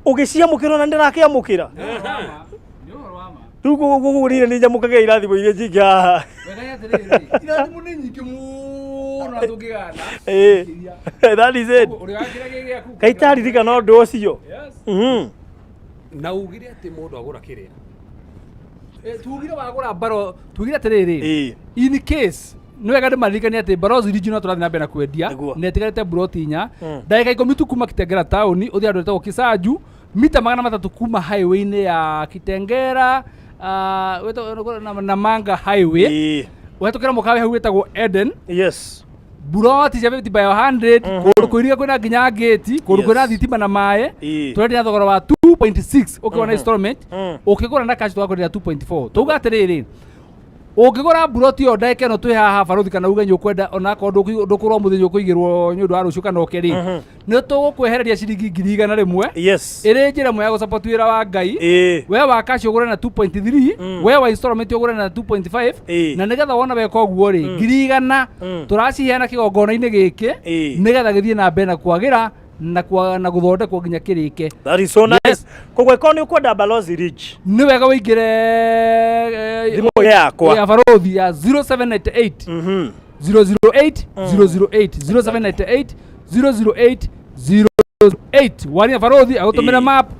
ũgĩciamũkĩra ona ndĩrakĩamũkĩra rĩu koguo niĩ nĩ nyamũkagĩra irathimo iria nyingĩ haha. Irathimo nĩ nyingĩ mũno na tũngĩgana. Ĩĩ, that is it. Ũrĩa wakĩra gĩ gĩaku. Kaĩ itaririkana ũndũ ũcio. Yes. Na ugire atĩ mũndũ agũra kĩrĩa Tugire wagũra mbaro tugire atĩrĩrĩ Ĩĩ. in case nĩ wega ndĩmaririkanie atĩ Barozi Regional tũrathiĩ na mbere na kwendia Nĩguo. na ĩtigarĩte mburoti 4 ndagĩka 10 tu kuma Kitengela taũni ũthiĩ handũ hetagwo Kisanju mita 300 kuma highway-inĩ ya Kitengela Namanga highway Ĩĩ. ũhetũkĩra mũkawa hau wĩtagwo Eden Yes. Buroti cia 50 by 100 kũndũ kũirige kwĩna nginya ngĩti kũndũ kwĩna thitima na maĩ Ĩĩ. tũrendia na thogora wa 2.6 ũkĩgũra na installment Mm. ũkĩgũra na cash tũgakwenderia 2.4 tuga atĩrĩrĩ ũngĩgũra mburoti ĩyo ndagĩka ĩno twĩ haha barothi kana uge nĩ ũkwenda onakorwo ndũkũrwo mũthenya ũkũigĩrwo nĩ ũndũ wa rũciũ kana ũke rĩ nĩ tũgũkwehereria ciringi 100,000 Yes. ĩrĩ njĩra ĩmwe ya gũsupport wĩra wa Ngai Ĩĩ. we wa cash ũgũre na 2.3 we wa installment ũgũre na 2.5 Ĩĩ. na nĩgetha wona weka ũguo rĩ 100,000 tũraciheana kĩgongona-inĩ gĩkĩ Ĩĩ. nĩgetha gĩthiĩ na mbere na kwagĩra na gũthondekwo nginya kĩrĩke. That is so nice. Yes. Koguo ĩkorwo nĩ ũkwenda Balozi Ridge Nĩ wega wĩingĩre thimũ yakwa ya barothi ya 0798 008 008 0798 008 008 waria barothi agũtũmĩre Ĩĩ. map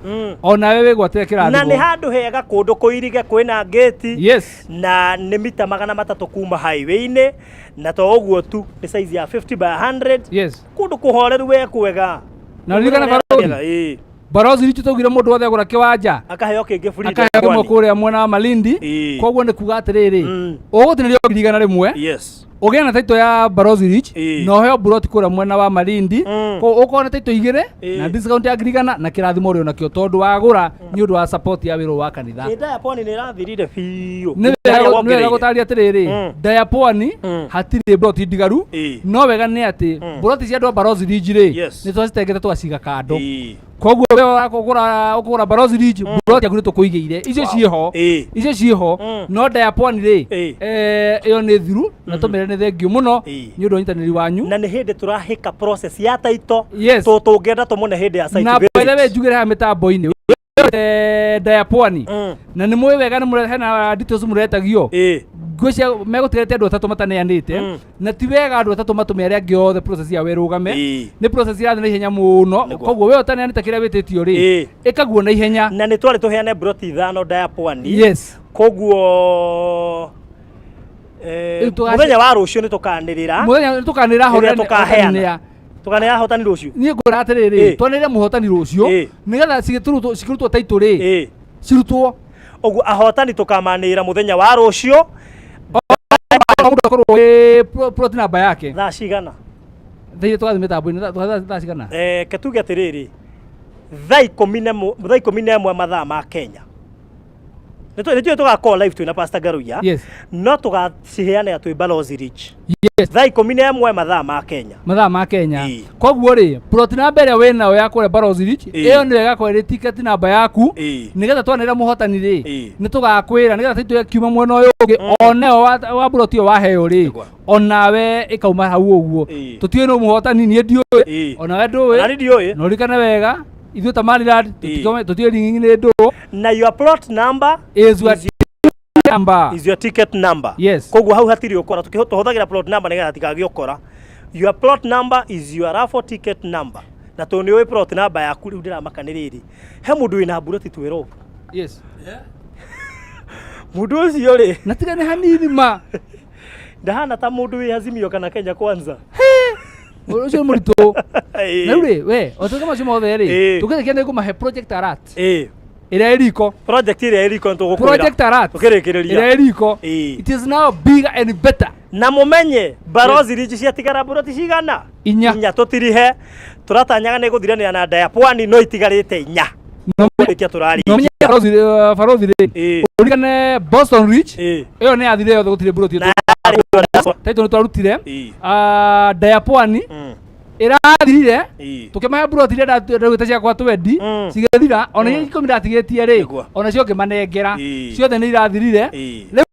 onawe wĩgwatĩre Na nĩ kĩrathimo. handũ hega kũndũ kũirige kwĩna ngĩti Yes. Na nĩ mita 300 kuma highway-inĩ na to ũguo tu nĩ size ya 50 by 100 Yes. Kũndũ kũhoreru we kwega. Na ririkana barothi. Ĩĩ. Barothi ritu twaugire mũndũ wothe agũra kĩwanja akaheo kĩngĩ free. Akaheo kĩmwe kũrĩa mwena wa Malindi. Ĩĩ. Koguo nĩ kuga atĩrĩrĩ ũgũtinĩrio 100,000 Yes. Ũgĩe na title ya Barozi Rich Ĩĩ. na ũheo buroti kũrĩa mwena wa Malindi. Koguo ũkorwo na title igĩrĩ Ĩĩ. na discount ya 100,000 na kĩrathimo ũrĩ onakĩo tondũ wagũra nĩ ũndũ wa support ya wĩra ũyũ wa kanitha. Ĩ Daya Pwani nĩ ĩrathirire biũ. Nĩ Harĩa wega nĩ wega wongereire. gũtaria atĩrĩrĩ Daya Pwani hatirĩ buroti ndigaru Ĩĩ. no wega nĩ atĩ buroti cia andũ a Barozi Ridge rĩ Yes. nĩ twacitengete tũgaciga kando Ĩĩ. Koguo we ũkũgũra ũkũgũra Barozi Ridge buroti yaku nĩ tũkũigĩire icio ciĩho Ĩĩ. icio ciĩho no Daya Pwani rĩ ĩyo nĩ thiru na tũmĩre nĩ thengiũ mũno Ĩĩ. nĩ ũndũ wa ũnyitanĩri wanyu. Na nĩ hĩndĩ tũrahĩka process ya title Yes. tũngĩenda tũmũne hĩndĩ ya site Na by the way visit. njugĩre haha mĩtambo-inĩ Daya Pwani na nĩ mũĩ wega nĩ hena details mũretagio Ĩĩ. Ngwĩciria megũtigĩrĩte andũ atatũ mataneanĩte na ti wega andũ atatũ matũme arĩa angĩ othe process yao ĩrũgame Ĩĩ. nĩ process irathiĩ na ihenya mũno Nĩguo. koguo we ũtaneanĩte kĩrĩa wĩtĩtio rĩ Ĩĩ. ĩkaguo na ihenya. Na nĩ twarĩ tũheane broti 5 Daya Pwani. Yes. Koguo Rĩu mũthenya wa rũciũ nĩ tũkanĩrĩra Mũthenya nĩ tũkanĩrĩra rĩrĩa ahotani tũkaheana tũkanĩrĩra ahotani rũciũ. Niĩ ngwĩra atĩrĩrĩ Ĩĩ. twanĩrĩre mũhotani rũciũ Ĩĩ. nĩgetha cikĩrutwo taitũ rĩ Ĩĩ. cirutwo. Ũguo ahotani tũkamanĩrĩra mũthenya wa rũciũ. O mũndũ akorwo wĩ plot number yake. Thaa cigana? Thaa tũgathiĩ mĩtambo-inĩ thaa cigana? Ke tuge atĩrĩrĩ thaa 11 mathaa ma Kenya nĩ tũĩ tũgakorwo live twĩna Pastor Ngaruiya. Yes. No tũgaciheana twĩ Balozi Ridge Yes. thaa 11 mathaa ma Kenya. Mathaa ma Kenya. Ĩĩ. Koguo rĩ plot number ĩrĩa wĩnayo ya kũrĩa Barozi Ridge Ĩĩ. ĩyo nĩyo ĩgakorwo ĩrĩ ticket number yaku Ĩĩ. nĩgetha twanĩrĩra mũhotani rĩ Ĩĩ. nĩ tũgakwĩra nĩgetha taitũ ĩkiuma mwena ũyũ ũngĩ onayo wa plot ĩyo waheo rĩ Nĩguo. onawe ĩkauma hau ũguo. Ĩĩ. Tũtiũĩ nũ mũhotani niĩ ndiũĩ Ĩĩ. onawe ndũĩ Na niĩ ndiũĩ. Na ũririkane wega ithuĩ ta Maryland Ĩĩ. tũtiũĩ ring'ing'i nĩ ndũũ. Na your plot number is your is Number. Is your ticket number. Yes. Koguo hau hatirĩ ũkora, tũhũthagĩra plot number nĩgetha hatikagĩe ũkora. Your plot number is your raffle ticket number. Na tondũ nĩ ũĩ plot number yaku, rĩu ndĩramaka nĩ rĩrĩ, he mũndũ wĩna mburoti 12. Yes. Mũndũ ũcio rĩ, Na tiga nĩ hanini ma. Ndahana ta mũndũ wĩ Azimio kana Kenya Kwanza. Ũcio nĩ mũritũ. Ĩĩ. Na rĩu rĩ, we o tũka macio mothe rĩ, tũkĩrĩkia nĩ ngũmahe project alert ĩrĩa ĩ riko. Project ĩrĩa ĩriko nĩ tũgũkwĩra Project alert tũkĩrĩkĩrĩria. ĩrĩa ĩ riko. Ĩĩ. It is now bigger and better. Na mũmenye Barozi Ridge ciatigara mburoti cigana? Inya. Inya. Tũtirihe tũratanyaga nĩ gũthiranĩra na nda ya pwani, no itigarĩte inya. Kũrĩkia tũrarĩkia. No menye Barozi, Barozi rĩ, ũririkane Boston Ridge ĩyo nĩ yathire yothe, gũtirĩ mburoti. Na Taito nĩ twarutire. Ah, Dayapwani ĩrathirire, tũkĩmahe mburoti iria ndaugĩte ciakwa twendi, cigĩthira. Ona iria 10 ndatigĩtie rĩ, ona cio ngĩmanengera. Ciothe nĩ irathirire. Rĩu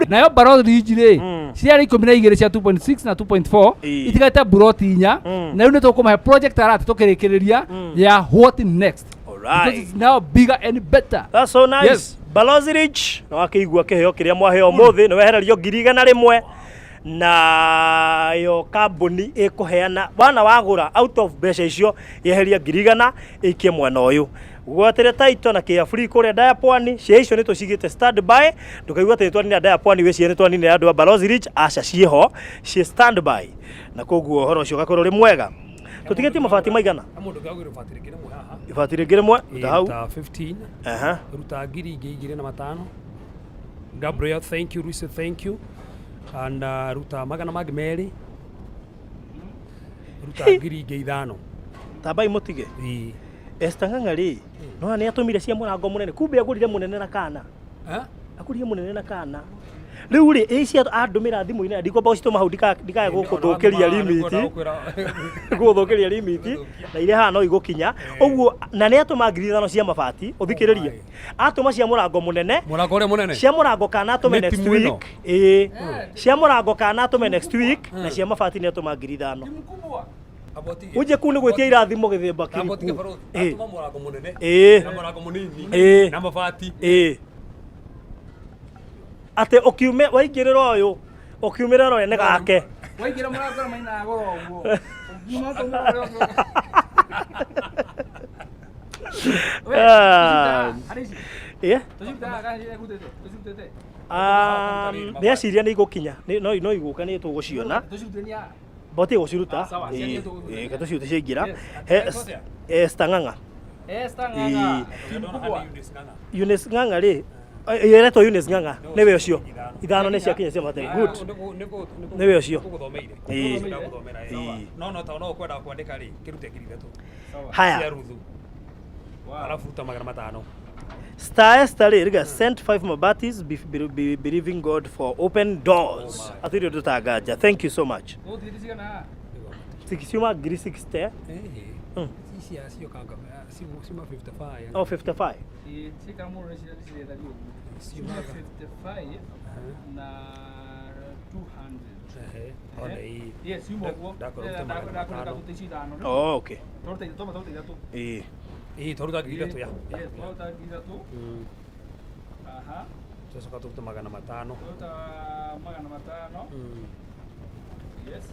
nayo Barozi Ridge rĩ, ciarĩ 12 cia 2.6 na 2.4, itigarĩte mburoti inya. Na rĩu nĩ tũkũmahe project alert tũkĩrĩkĩrĩria ya what next, because it's now bigger and better. That's so nice. Yes. Balozi Rich, nĩ wakĩigua kĩheo kĩrĩa mwaheo ũmũthĩ, nĩ wehererio 100,000 na yo kambuni ĩkũheana wana wagũra, out of mbeca icio yeheria 100,000 ĩikie mwena ũyũ gwatere taito na kĩa free kũrĩa Ndaya Pwani. Cia icio nĩ tũcigĩte stand by, ndũkaigua atĩ nĩ twanina Ndaya Pwani, wĩcirie nĩ twaninĩra andũ a Balozi Rich. Aca, ciĩho ciĩ stand by, na koguo ũhoro ũcio ũgakorwo ũrĩ mwega. Tũtigĩtie mabati maigana? Mũndũ ũngĩ ibati rĩngĩ rĩmwe haha. Ibati rĩngĩ rĩmwe, ruta hau. Ruta 15. Ruta 2500. Gabriel, thank you. Lucy, thank you. And ruta 200, ruta 5000. Tambai mũtige. Ĩĩ. Esther Ng'ang'a rĩ, no nĩ atũmire cia mũrango mũnene, kumbe agũrire mũnene na kana. Eh? Agũrire mũnene na kana. Rĩu rĩ, ĩ cia andũmĩra thimũ-inĩ na ndikwamba gũcitũma hau ndikae gũkũthũkĩria limit, gũgũthũkĩria limit, na iria haha no igũkinya ũguo. Na nĩ atũma 5000 cia mabati, ũthikĩrĩrie, atũma cia mũrango mũnene. Mũrango ũrĩa mũnene. Cia mũrango kana atũme Nĩ next timu ĩno? week. Ĩĩ, cia mũrango kana atũme next week, na cia mabati nĩ atũma 5000. Unje kuu nĩ gwĩtia irathimo gĩthemba kĩrĩkũ. Ĩĩ. Atũma mũrango mũnene Ĩĩ. na mũrango mũnini na mabati. Ĩĩ, atĩ ũkiume waingĩrĩra ũyũ, ũkiumĩra ũrĩa nĩ gake. Waingĩra mũrango na maina goro ũguo. Ũngiuma tũmũ ũrĩa ũngĩ. We, Ah. tũcirutaga, harĩ ici? Ĩĩ. Tũcirutaga kana cirekutĩte? Tũcirutĩte? Ndĩreciria nĩ igũkinya. No no igũka, nĩ tũgũciona. Tũcirutĩte nĩ a- Boti gũciruta. Ah, sawa, ciakie tũgũciruta. Ĩĩ, tũcirute ciaingĩra. Yes. He Atĩa? Esther Ng'ang'a. Esther Ng'ang'a. Timu kubwa. Eunice Ng'ang'a rĩ, ĩretwo Eunice Ng'ang'a, nĩwe ũcio ithano nĩ ciakinya cia mate. Good. Nĩwe ũcio. Tũgũthomeire. Ĩĩ. Ndagũthomera. Ĩĩ. No ta no ũkwenda kwandĩka rĩ, kĩrute 3000 cia Haya. ruthu, alafu ruta 500. Star Esther rĩ, riga sent five mabatis, believing God for open doors. Atirĩ ũndũ tanganja. Thank you so much. Tũgũtigĩte cigana? Ciuma ngiri 60. Ici ciokanga ciuma 55. Oh, 55. Ĩĩ, ciikara mũno nĩ cirethario ũguo. Ciuma 55 na 200. Ehe, ona ĩĩ. Yes, ciuma ũguo. Ndakorwo rute magana Ndakorwo matano. ndakuta ici ithano. Oh, okay. Twaruta ithatũ, twaruta ithatũ. Ĩĩ. Ĩĩ, twaruta 3000 ya. Yes, twaruta 3000. Aha. Tũcoka tũrute 500. Twaruta 500. Yes.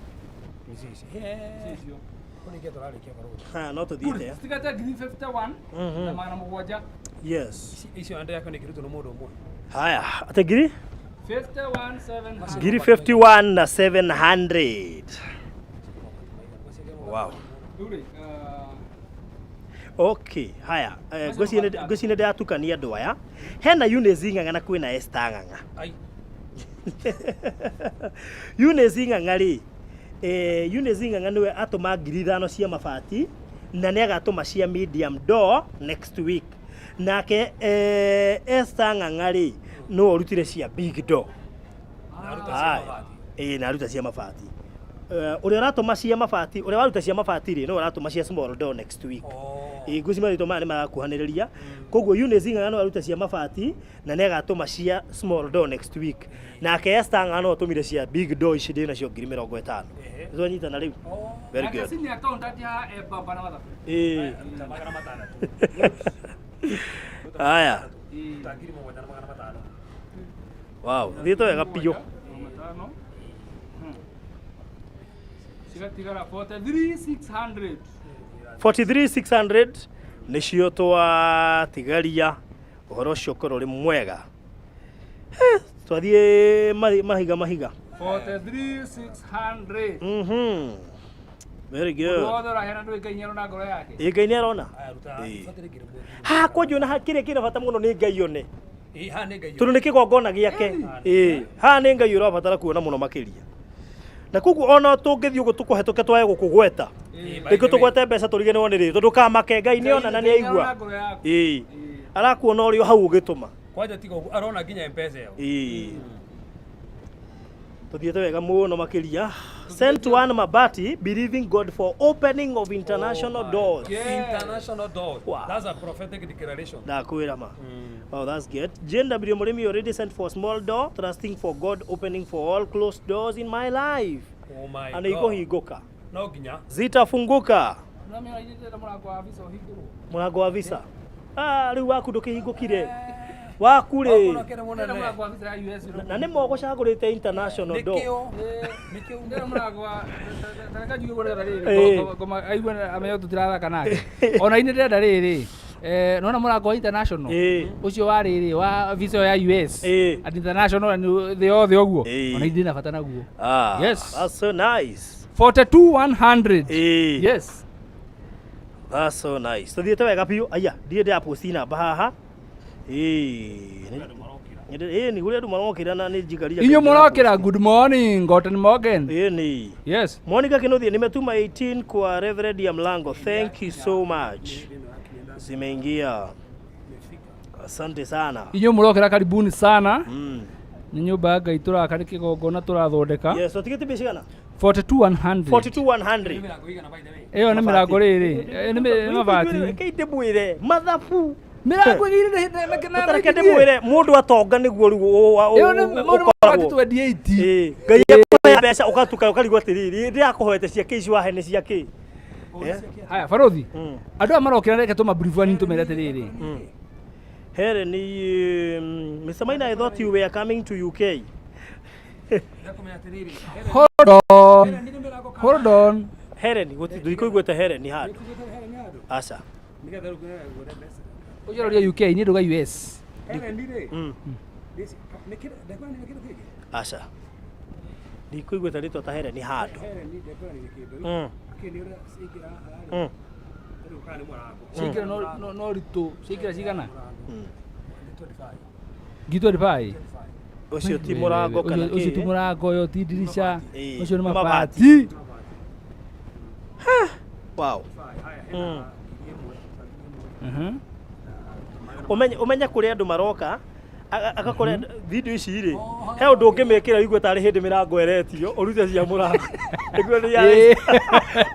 Ici ici. Ici icio. Kũrĩkia tũrarĩkia barũthi. Ha, no tũthiĩte. Citigate 51,000 na 700. Yes. Icio ande yako nĩ kĩrutwo nĩ mũndũ ũmwe. Haya, atĩ ngiri 51,700. ngiri 51 na 700. Wow. Rĩu rĩ, Okay, haya. Ngwĩciria nĩ ndĩratukania andũ aya. Hena Eunice Ng'ang'a na kwĩna Esther Ng'ang'a. Ai. Eunice Ng'ang'a rĩ, Eunice Ng'ang'a nĩwe atũma 5000 cia mabati na nĩ agatũma cia medium door next week. Nake Esther Ng'ang'a rĩ, nĩwe ũrutire cia big door. Naruta cia mabati. Ĩĩ, na aruta cia mabati. Ũrĩa ũratũma cia mabati, ũrĩa waruta cia mabati rĩ, nĩwe ũratũma cia small door next week. Oh. Ĩĩ, ngwĩciria marĩtwa maya nĩ marakuhanĩrĩria. Koguo Eunice Ng'ang'a no aruta cia mabati na nĩ agatũma cia small door next week. Nake Esther Ng'ang'a no atũmire cia big door ici ndĩ nacio 50,000. Twanyitana rĩu. Very Nake good. senior accountant haha e Bamba na Mathabu. Ĩĩ. Ruta 600. Haya. Ĩĩ. Ruta 7500. Wow, thiĩte wega biũ. Cigatigara 43,600. 43,600 nĩcio twatigaria. Ũhoro ũcio ũkorwo ũrĩ mwega. Twathiĩ mahiga mahiga. 43,600. Very good. Wothe ũraheana ndũĩ Ngai nĩarona ngoro yake. Ĩ Ngai nĩarona. Haha kwanja ona kĩrĩa kĩna bata mũno nĩ Ngai one. Tondũ nĩ kĩgongona gĩake. Ĩ haha nĩ Ngai ũrabatara kuona mũno makĩria. Na koguo ona tũngĩthiĩ ũguo tũkũhetũke twage gũkũgweta, rĩngĩ tũgwete mbeca tũriganĩrwo nĩ rĩ, tondũ kamake Ngai nĩona na nĩaigua. Ĩ arakuona ũrĩ o hau ũgĩtũma. Kwanja tiga ũguo arona nginya mpesa ĩyo. Ĩ tũthiĩte wega mũno makĩria. Sent one mabati believing God for opening of international doors. International doors. Wow. That's a prophetic declaration. Ndakwĩra ma. Wow, that's good. Jane W. Murimi already sent for small door, trusting for God opening for all closed doors in my life. Oh my And God. ikohinguka. No nginya. Zitafunguka. Nami ũraigĩte mũrango wa visa ũhingũrwo. Mũrango wa visa. Ah, rĩu waku ndũkĩhingũkire. Waku rĩ. Ndĩrenda mũrango wa visa ya US. Na nĩ mogũcagũrĩte international door. Nĩkĩo. Ndĩrenda mũrango wa tareka njuge ũguo ndĩrenda rĩrĩ. Ĩĩ. Ngoma aigue amenye tũtirathaka nake. Ona inĩ ndĩrenda rĩrĩ. Nona mũrango wa international. Ĩĩ. Ũcio wa rĩrĩ wa visa ya US. Ĩĩ. And international nĩ thĩ yothe ũguo. Ĩĩ. Ona inĩ ndĩna bata naguo. Ah, Yes. That's so nice. 42,100. Ĩĩ. Yes. That's so nice. Tuthiĩte wega biũ. Aya, ndirĩ ndĩraposti namba haha. Ĩĩ. Ĩĩ nĩ kũrĩ andũ marokĩra na nĩ njikarire. Inyuĩ mũrokĩra good morning, guten morgen. Ĩĩ nĩ. Yes. Monica Kinuthia, nimetuma 18 kwa Reverend ya Mlango. Thank you so much. Zimeingia. Asante sana. Inyuĩ mũrokĩra karibuni sana. Nĩ nyũmba ya Ngai tũraka nĩ kĩgongona tũrathondeka. Yes, tutigĩte mbeca cigana? 42,100. 42,100. Ĩyo nĩ mĩrango rĩrĩ. Ĩyo nĩ mabati. Reke ndĩmwĩre mathabu. Mĩrango ĩgĩire na Reke ndĩmwĩre mũndũ atonga nĩguo rĩu Ĩyo nĩ mũndũ mabati ũkoragwo. 28. Ĩĩ, Ngai akũhe mbeca ũgatuka ũkarigwo atĩrĩrĩ ndĩrakũhoete cia kĩ ici wahe nĩ cia kĩ? Haya barothi. Andũ aya marokĩra reke tũmabrief hanini tũmere atĩrĩrĩ. Here ni Mr. Maina, I thought you were coming to UK. Hold on. Hold on. Helen, ndikũiguĩte Helen handũ. Aca. Ũcio ũroria UK niĩ ndauga US. Aca. Ndikũiguĩte rĩtwa ta Helen handũ. Ciaingĩra no ritũ. Ciaingĩra cigana? 25. Ũcio ti mũrango kana Ũcio ti kĩ? mũrango, ũyũ ti ndirica, Ĩĩ, ũcio nĩ nĩ mabati. Wow. Ũmenye ũmenye kũrĩa andũ maroka agakora video ici rĩ he ũndũ ũngĩmĩkĩra ũigue tarĩ hĩndĩ mĩrango ĩretio ũrute cia mũrango. Nĩguo nĩ Ĩĩ.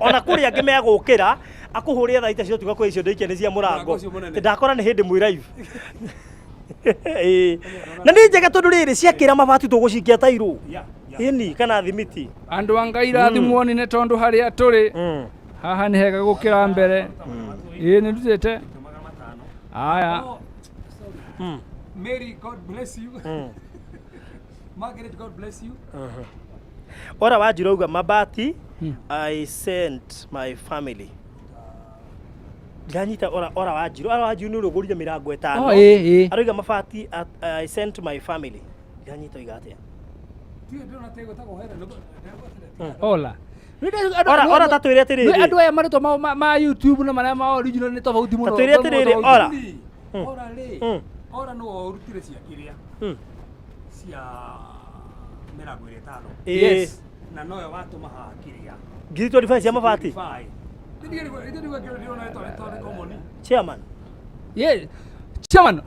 ona kũrĩ angĩ megũkĩra akũhũrĩre thaa ita cia ũtukũ akwĩre icio ndaikia nĩ cia mũrango. Ndakora nĩ hĩndĩ mwĩ live. Ĩĩ. Na nĩ njega tondũ rĩrĩ ciakĩra mabati tũgũcikia tairũ. Ĩni kana thimiti. Andũ a Ngai rathimwo nĩ tondũ harĩa tũrĩ haha nĩ hega gũkĩra mbere. Ĩĩ nĩ ndutĩte. Aya. Mary, God bless you. Margaret, God bless you. Ora Wanjiru auga mabati I sent my family. Ndiranyita ora Wanjiru. Ora Wanjiru nĩ ũrũgũrire mĩrango ĩtano. Oh, ĩĩ, ĩĩ. Arauga mabati I sent my family. Ndiranyita oiga atĩa. Ola. Ora ora ta twĩre atĩrĩrĩ. Andũ aya marĩtwa mao ma YouTube na marĩa ma original nĩ tofauti mũno. Ta twĩre atĩrĩrĩ ora. Ora rĩ, ora nĩ ũrutire cia kĩrĩa cia mĩrango ĩrĩa ĩtano. Yes. Na noyo watũma haha kĩrĩa. 2025 cia mabati. Chairman. Yeah. Chairman.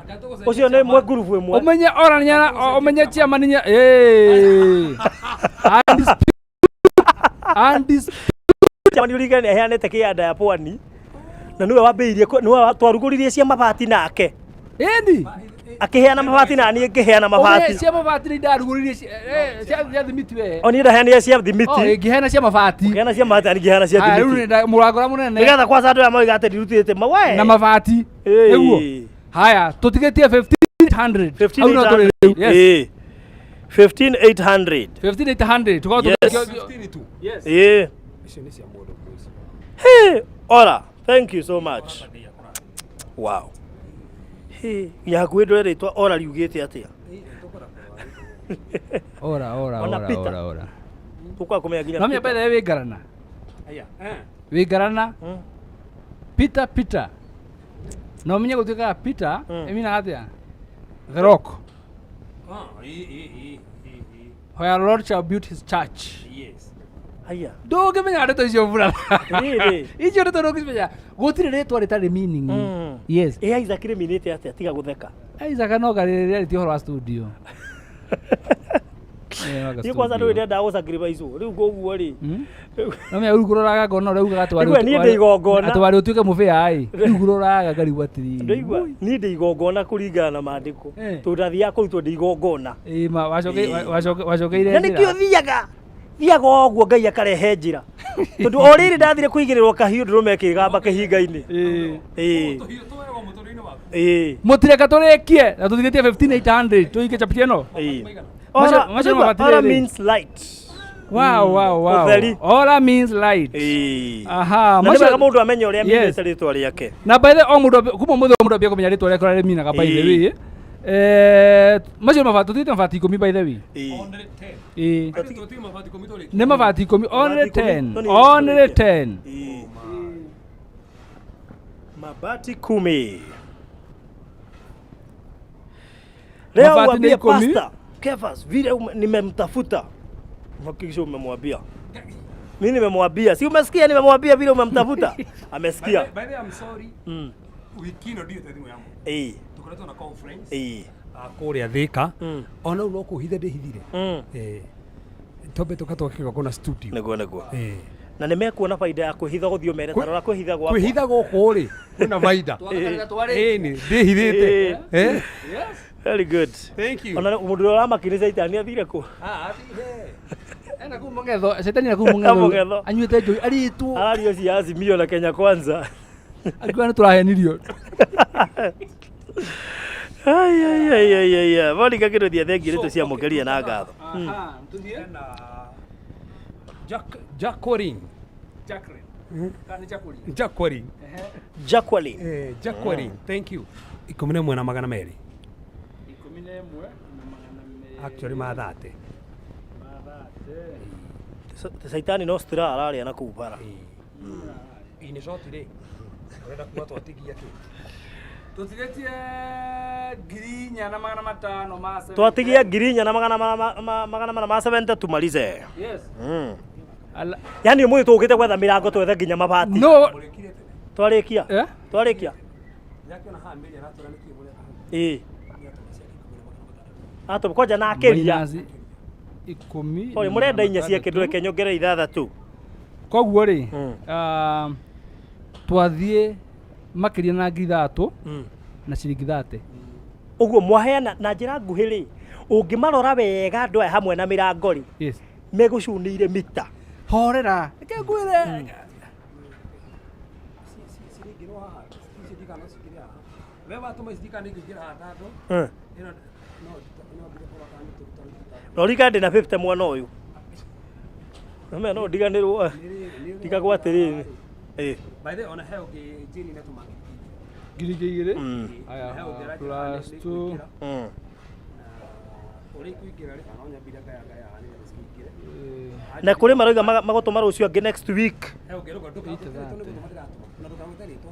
Ũcio nĩ mwe ngurubu ĩmwe. Ũmenye ora nyara ũmenye chairman nya eh. Undisputed. Chairman ũringane nĩ aheanĩte kĩanda ya pwani. Na nĩwe wambĩrĩirie nĩwe twarugũririe cia mabati nake. Ĩni. Akĩheana mabati na niĩ ngĩheana mabati. Cia mabati nĩ ndarugũririe cia thimiti we. O niĩ ndaheanire cia thimiti. Oh, ngĩheana cia mabati. Ngĩheana cia mabati na ngĩheana cia Aya, rĩu thimiti. nĩ mũrango ũrĩa mũnene. Nĩgetha kwanza andũ aya moiga atĩ ndirutĩte mawe. Na mabati. Ĩĩ. Nĩguo. Haya, tũtigĩtie 1500. Hau no tũrĩ rĩu. Yes. Ĩĩ. 15800. 15800 tukorwo. Yes. 15 tu. Yes. Ĩĩ. Icio nĩ cia mũndũ ũmwe icio. Hey, ora, thank you so much. Wow. Hey, nginya hakuhĩ ndore rĩtwa ora riugĩte atĩa. Ora ora. Ona Ora. Peter. Ora ora. Tũkwaga kũmenya nginya No menya Peter. by the way wĩ ngarana. Aya, eh. Wĩ ngarana. Peter, Peter, no menye gũtuĩkaga Peter. Ĩminaga atĩa the rock? Ah, ĩ ĩ ĩ ĩ ĩ. Where Lord shall build his church. Yes. Haya. Ndũngĩmenya ndeto icio burana. Rĩrĩ. Icio ndeto ndũngĩcimenya, gũtirĩ rĩtwa rĩtarĩ meaning. Yes. Ĩ Isaac rĩminĩte atĩa tiga gũtheka? Isaac no karĩrĩa rĩti ũhoro wa studio. Eh, no ga Niĩ kwanza studio. ndũĩ ndendaga gũ sacrifice rĩu koguo rĩ. No menya rĩu ngũroraga ngona ũrĩa ugaga atĩ warĩ Igua, niĩ ndĩ igongona. atĩ warĩ ũtuĩke mũbĩa ĩ, rĩu ngũroraga ngarigwo atĩrĩrĩ. Ndũigua niĩ ndĩ igongona kũringana na maandĩko. Eh. Tondũ ndathiaga kũrutwo ndĩ igongona. Ĩ ma wacokeire Na nĩkĩo njĩra. thiaga thiaga ũguo Ngai akarehe njĩra, tondũ o rĩrĩ ndathire kũigĩrĩrwo kahiũ ndũrũme ĩkĩgamba kĩhinga-inĩ. Ĩ. Ĩĩ. Tũhiũ tũwerwo mũtũrĩre-inĩ waku. Ĩĩ. Mũtireka tũrĩkie na tũtigĩtie 15800 tũike chapati ĩno. Ĩĩ. Macio Ora, mabati ora rĩrĩ. means light. Wow. Ũtheri. Ora means light. Ĩĩ. Aha. Na nĩ wega mũndũ amenye ũrĩa Yes. aminĩte rĩtwa rĩake. Na by the o mũndũ kuma mũthĩ o mũndũ ambie kũmenya rĩtwa rĩake ũrĩa rĩminaga by the Ĩĩ. way. Macio mabati tũtigĩte mabati 10 by the way. Ĩĩ. Only 10. Ĩĩ. Ati tũtige mabati 10 tũrĩkie. Nĩ mabati 10, only Mabati 10, 10. tũnini Only tũrĩkie. 10. Ĩĩ. Mabati 10. Leo Mabati ni uambie 10. pastor Kefas vile nimemtafuta. Hakikisha umemwambia. Mimi nimemwambia. Si umesikia nimemwambia vile umemtafuta? Amesikia. By the way, I'm sorry. Wiki ĩno ndirĩte thimũ ya mũndũ. Ĩĩ. Tũkoretwo na conference. Ĩĩ. Ah, kũrĩa Thĩka. Ona rĩu no kũhitha ndĩhithire. Eh. Twambe tũka kĩgongona studio. Nĩguo nĩguo. Eh. Na nĩ mekuona baida ya kwĩhitha gũthiĩ ũmere ta rora kwĩhitha gwakwa. Kwĩhitha gũkũ rĩ kwĩna baida. Ĩni ndĩhithĩte. Eh. Very good. Thank you. Ona mũndũ ũrĩa ũramakire caitani athire kũ? Ah, athire. Ena kuu mũng'etho, caitani ena kuu mũng'etho. Mũng'etho. Anyuĩte njohi arĩtwo. Arario cia Azimio na Kenya Kwanza. Akiuga nĩ tũrahenirio. Ai ai ai ai ai ai. Monica kĩrũthia thengi rĩtũ cia mũkeria na ngatho. Aha, tũthiĩ. Hena Jack Jacqueline. Jacqueline. Kana nĩ Jacqueline? Jacqueline. Jacqueline. Eh, Jacqueline. Thank you. 12,200. 12,200. Actually mathate. Caitani no stira ararĩa na kũu bara. Ini short rĩ. Ũrenda kuga twatigia kĩ? Tũtigĩtie 4500 ma Twatigia 44 470 tumalize. Yes. Ala. Yaani ũmũthĩ tũkĩte gwetha mĩrango twethe nginya mabati. No. Mũrĩkire tene. Twarĩkia. Eh? Twarĩkia. Nĩakĩona haha mĩri aratwĩra nĩkĩ mũreka hau. Ĩĩ. Nĩatũma ciake 16. Atũ kwanja na akĩria. Minus 10. Sorry, mũrenda inya cia kĩndũ reke nyongere ithathatũ. Koguo rĩ, twathiĩ makĩria na 6000 na ciringi 30. Ũguo mwaheana na njĩra nguhĩ rĩ, ũngĩmarora wega andũ aya hamwe na mĩrango rĩ, Yes. megũcunĩire mita. Horera. Reke ngwĩre. Ciringĩrwo haha. Ici ndikana cingĩre haha. We watũma ici ndikana ingĩingĩra haha tandũ. Ĩno no no mbire kũrora kana nĩ tũruta ruta. Rorika ndĩ na 50 mwena ũyũ. Nomenya no ndiganĩrwo ndigagwo atĩrĩrĩ. Ĩĩ. By the way, ona he ũngĩ Jane nĩatũma ngiri 2000. He ũngĩ Aya, aranjĩra plus nĩ 2. kũingĩra. Ũrĩa ikũingĩra rĩ, kana nyambire ngaya ngaya nĩgetha cikĩingĩre. Na kũrĩ maroiga magũtũma rũciũ angĩ next week. He ũngĩ rũga ndũkagwete rĩtwa nĩ gũtũma ndĩratũma. Na ndũkagwete rĩtwa.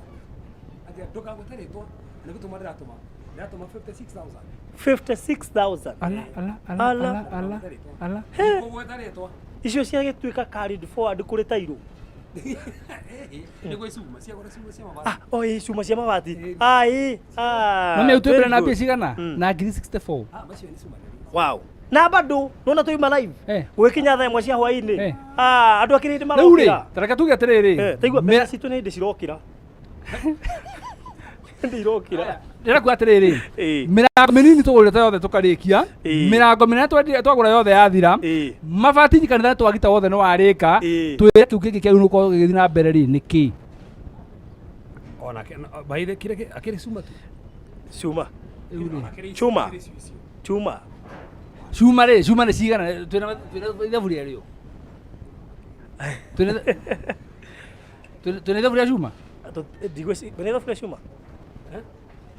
Atĩa ndũkagwete rĩtwa nĩ gũtũma ndĩratũma. Ndĩratũma 56,000. 56,000. Ala ala ala Ala. ala ala ala. Kũgweta rĩtwa. Icio ciagĩtuĩka carried forward kũrĩ tairũ. Nĩguo icuma ciagũra cuma cia mabati. Ah, o ĩ cuma cia mabati. Ah, ĩ. Ah. No mĩa very ũtuĩmbere na good. mbia cigana? Na ngiri 64. Ah, macio nĩ cuma nene. Wow. Na bado nona tũima live. Eh. Gwĩkinya thaa 1 cia hwaĩ-inĩ. Eh. Ah, andũ akĩrĩ hĩndĩ Rĩu rĩ, marokĩra. ta reke tuge atĩrĩrĩ. Eh, taigua mbeca citũ nĩ hĩndĩ cirokĩra. Hĩndĩ irokĩra. Ndĩrakuga atĩrĩrĩ. Ĩĩ. Mĩrango mĩnini tũgũrĩte yothe tũkarĩkia. Ĩĩ. Mĩrango mĩnene twagũra yothe yathira. Ĩĩ. Mabati kanitha twagita wothe nĩ warĩka. Ĩĩ. Twĩre kĩu kĩngĩ kĩagĩrĩirwo gũkorwo gĩgĩthiĩ na mbere rĩ nĩ kĩ? Ona by the kĩrĩa akĩrĩ cuma tu. Cuma. Rĩu rĩ. Chuma. Chuma. Cuma rĩ, cuma nĩ cigana? Twĩna ithabu rĩa rĩo. Twĩna ithabu rĩa cuma? Ndigwĩciria ithabu rĩa cuma.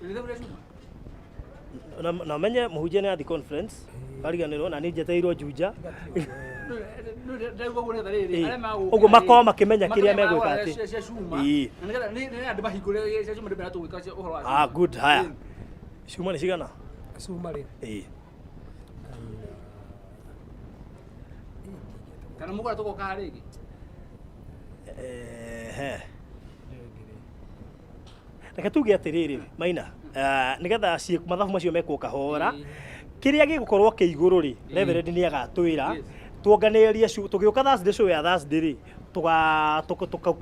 Twĩna ithabu rĩa cuma? Na menye mũhunjia nĩ athi conference ariganĩrwo na niĩ njetereirwo Juja. Ndauga ũguo nĩgetha rĩrĩ, Ĩĩ. arĩa magũka Ũguo rĩ, makorwo makĩmenya kĩrĩa makamenya megwĩka magũra atĩ. cia cuma. Ĩĩ. Na nĩgetha nĩ andũ mahingũre cia cuma ndĩmera tũgwĩka ũhoro wa Ah, cuma. good, haya. Ĩĩ. Cuma nĩ cigana? Cuma rĩ. Ĩĩ. Kana mũgũra tũgoka haha rĩngĩ? Ehe. Reke tuge atĩrĩrĩ Maina, nĩgetha mathabu macio mekwo kahora, kĩrĩa gĩgũkorwo kĩ igũrũ rĩ, Reverend nĩ agatwĩra tuonganĩrĩrie tũgĩũka Thursday show ya Thursday rĩ,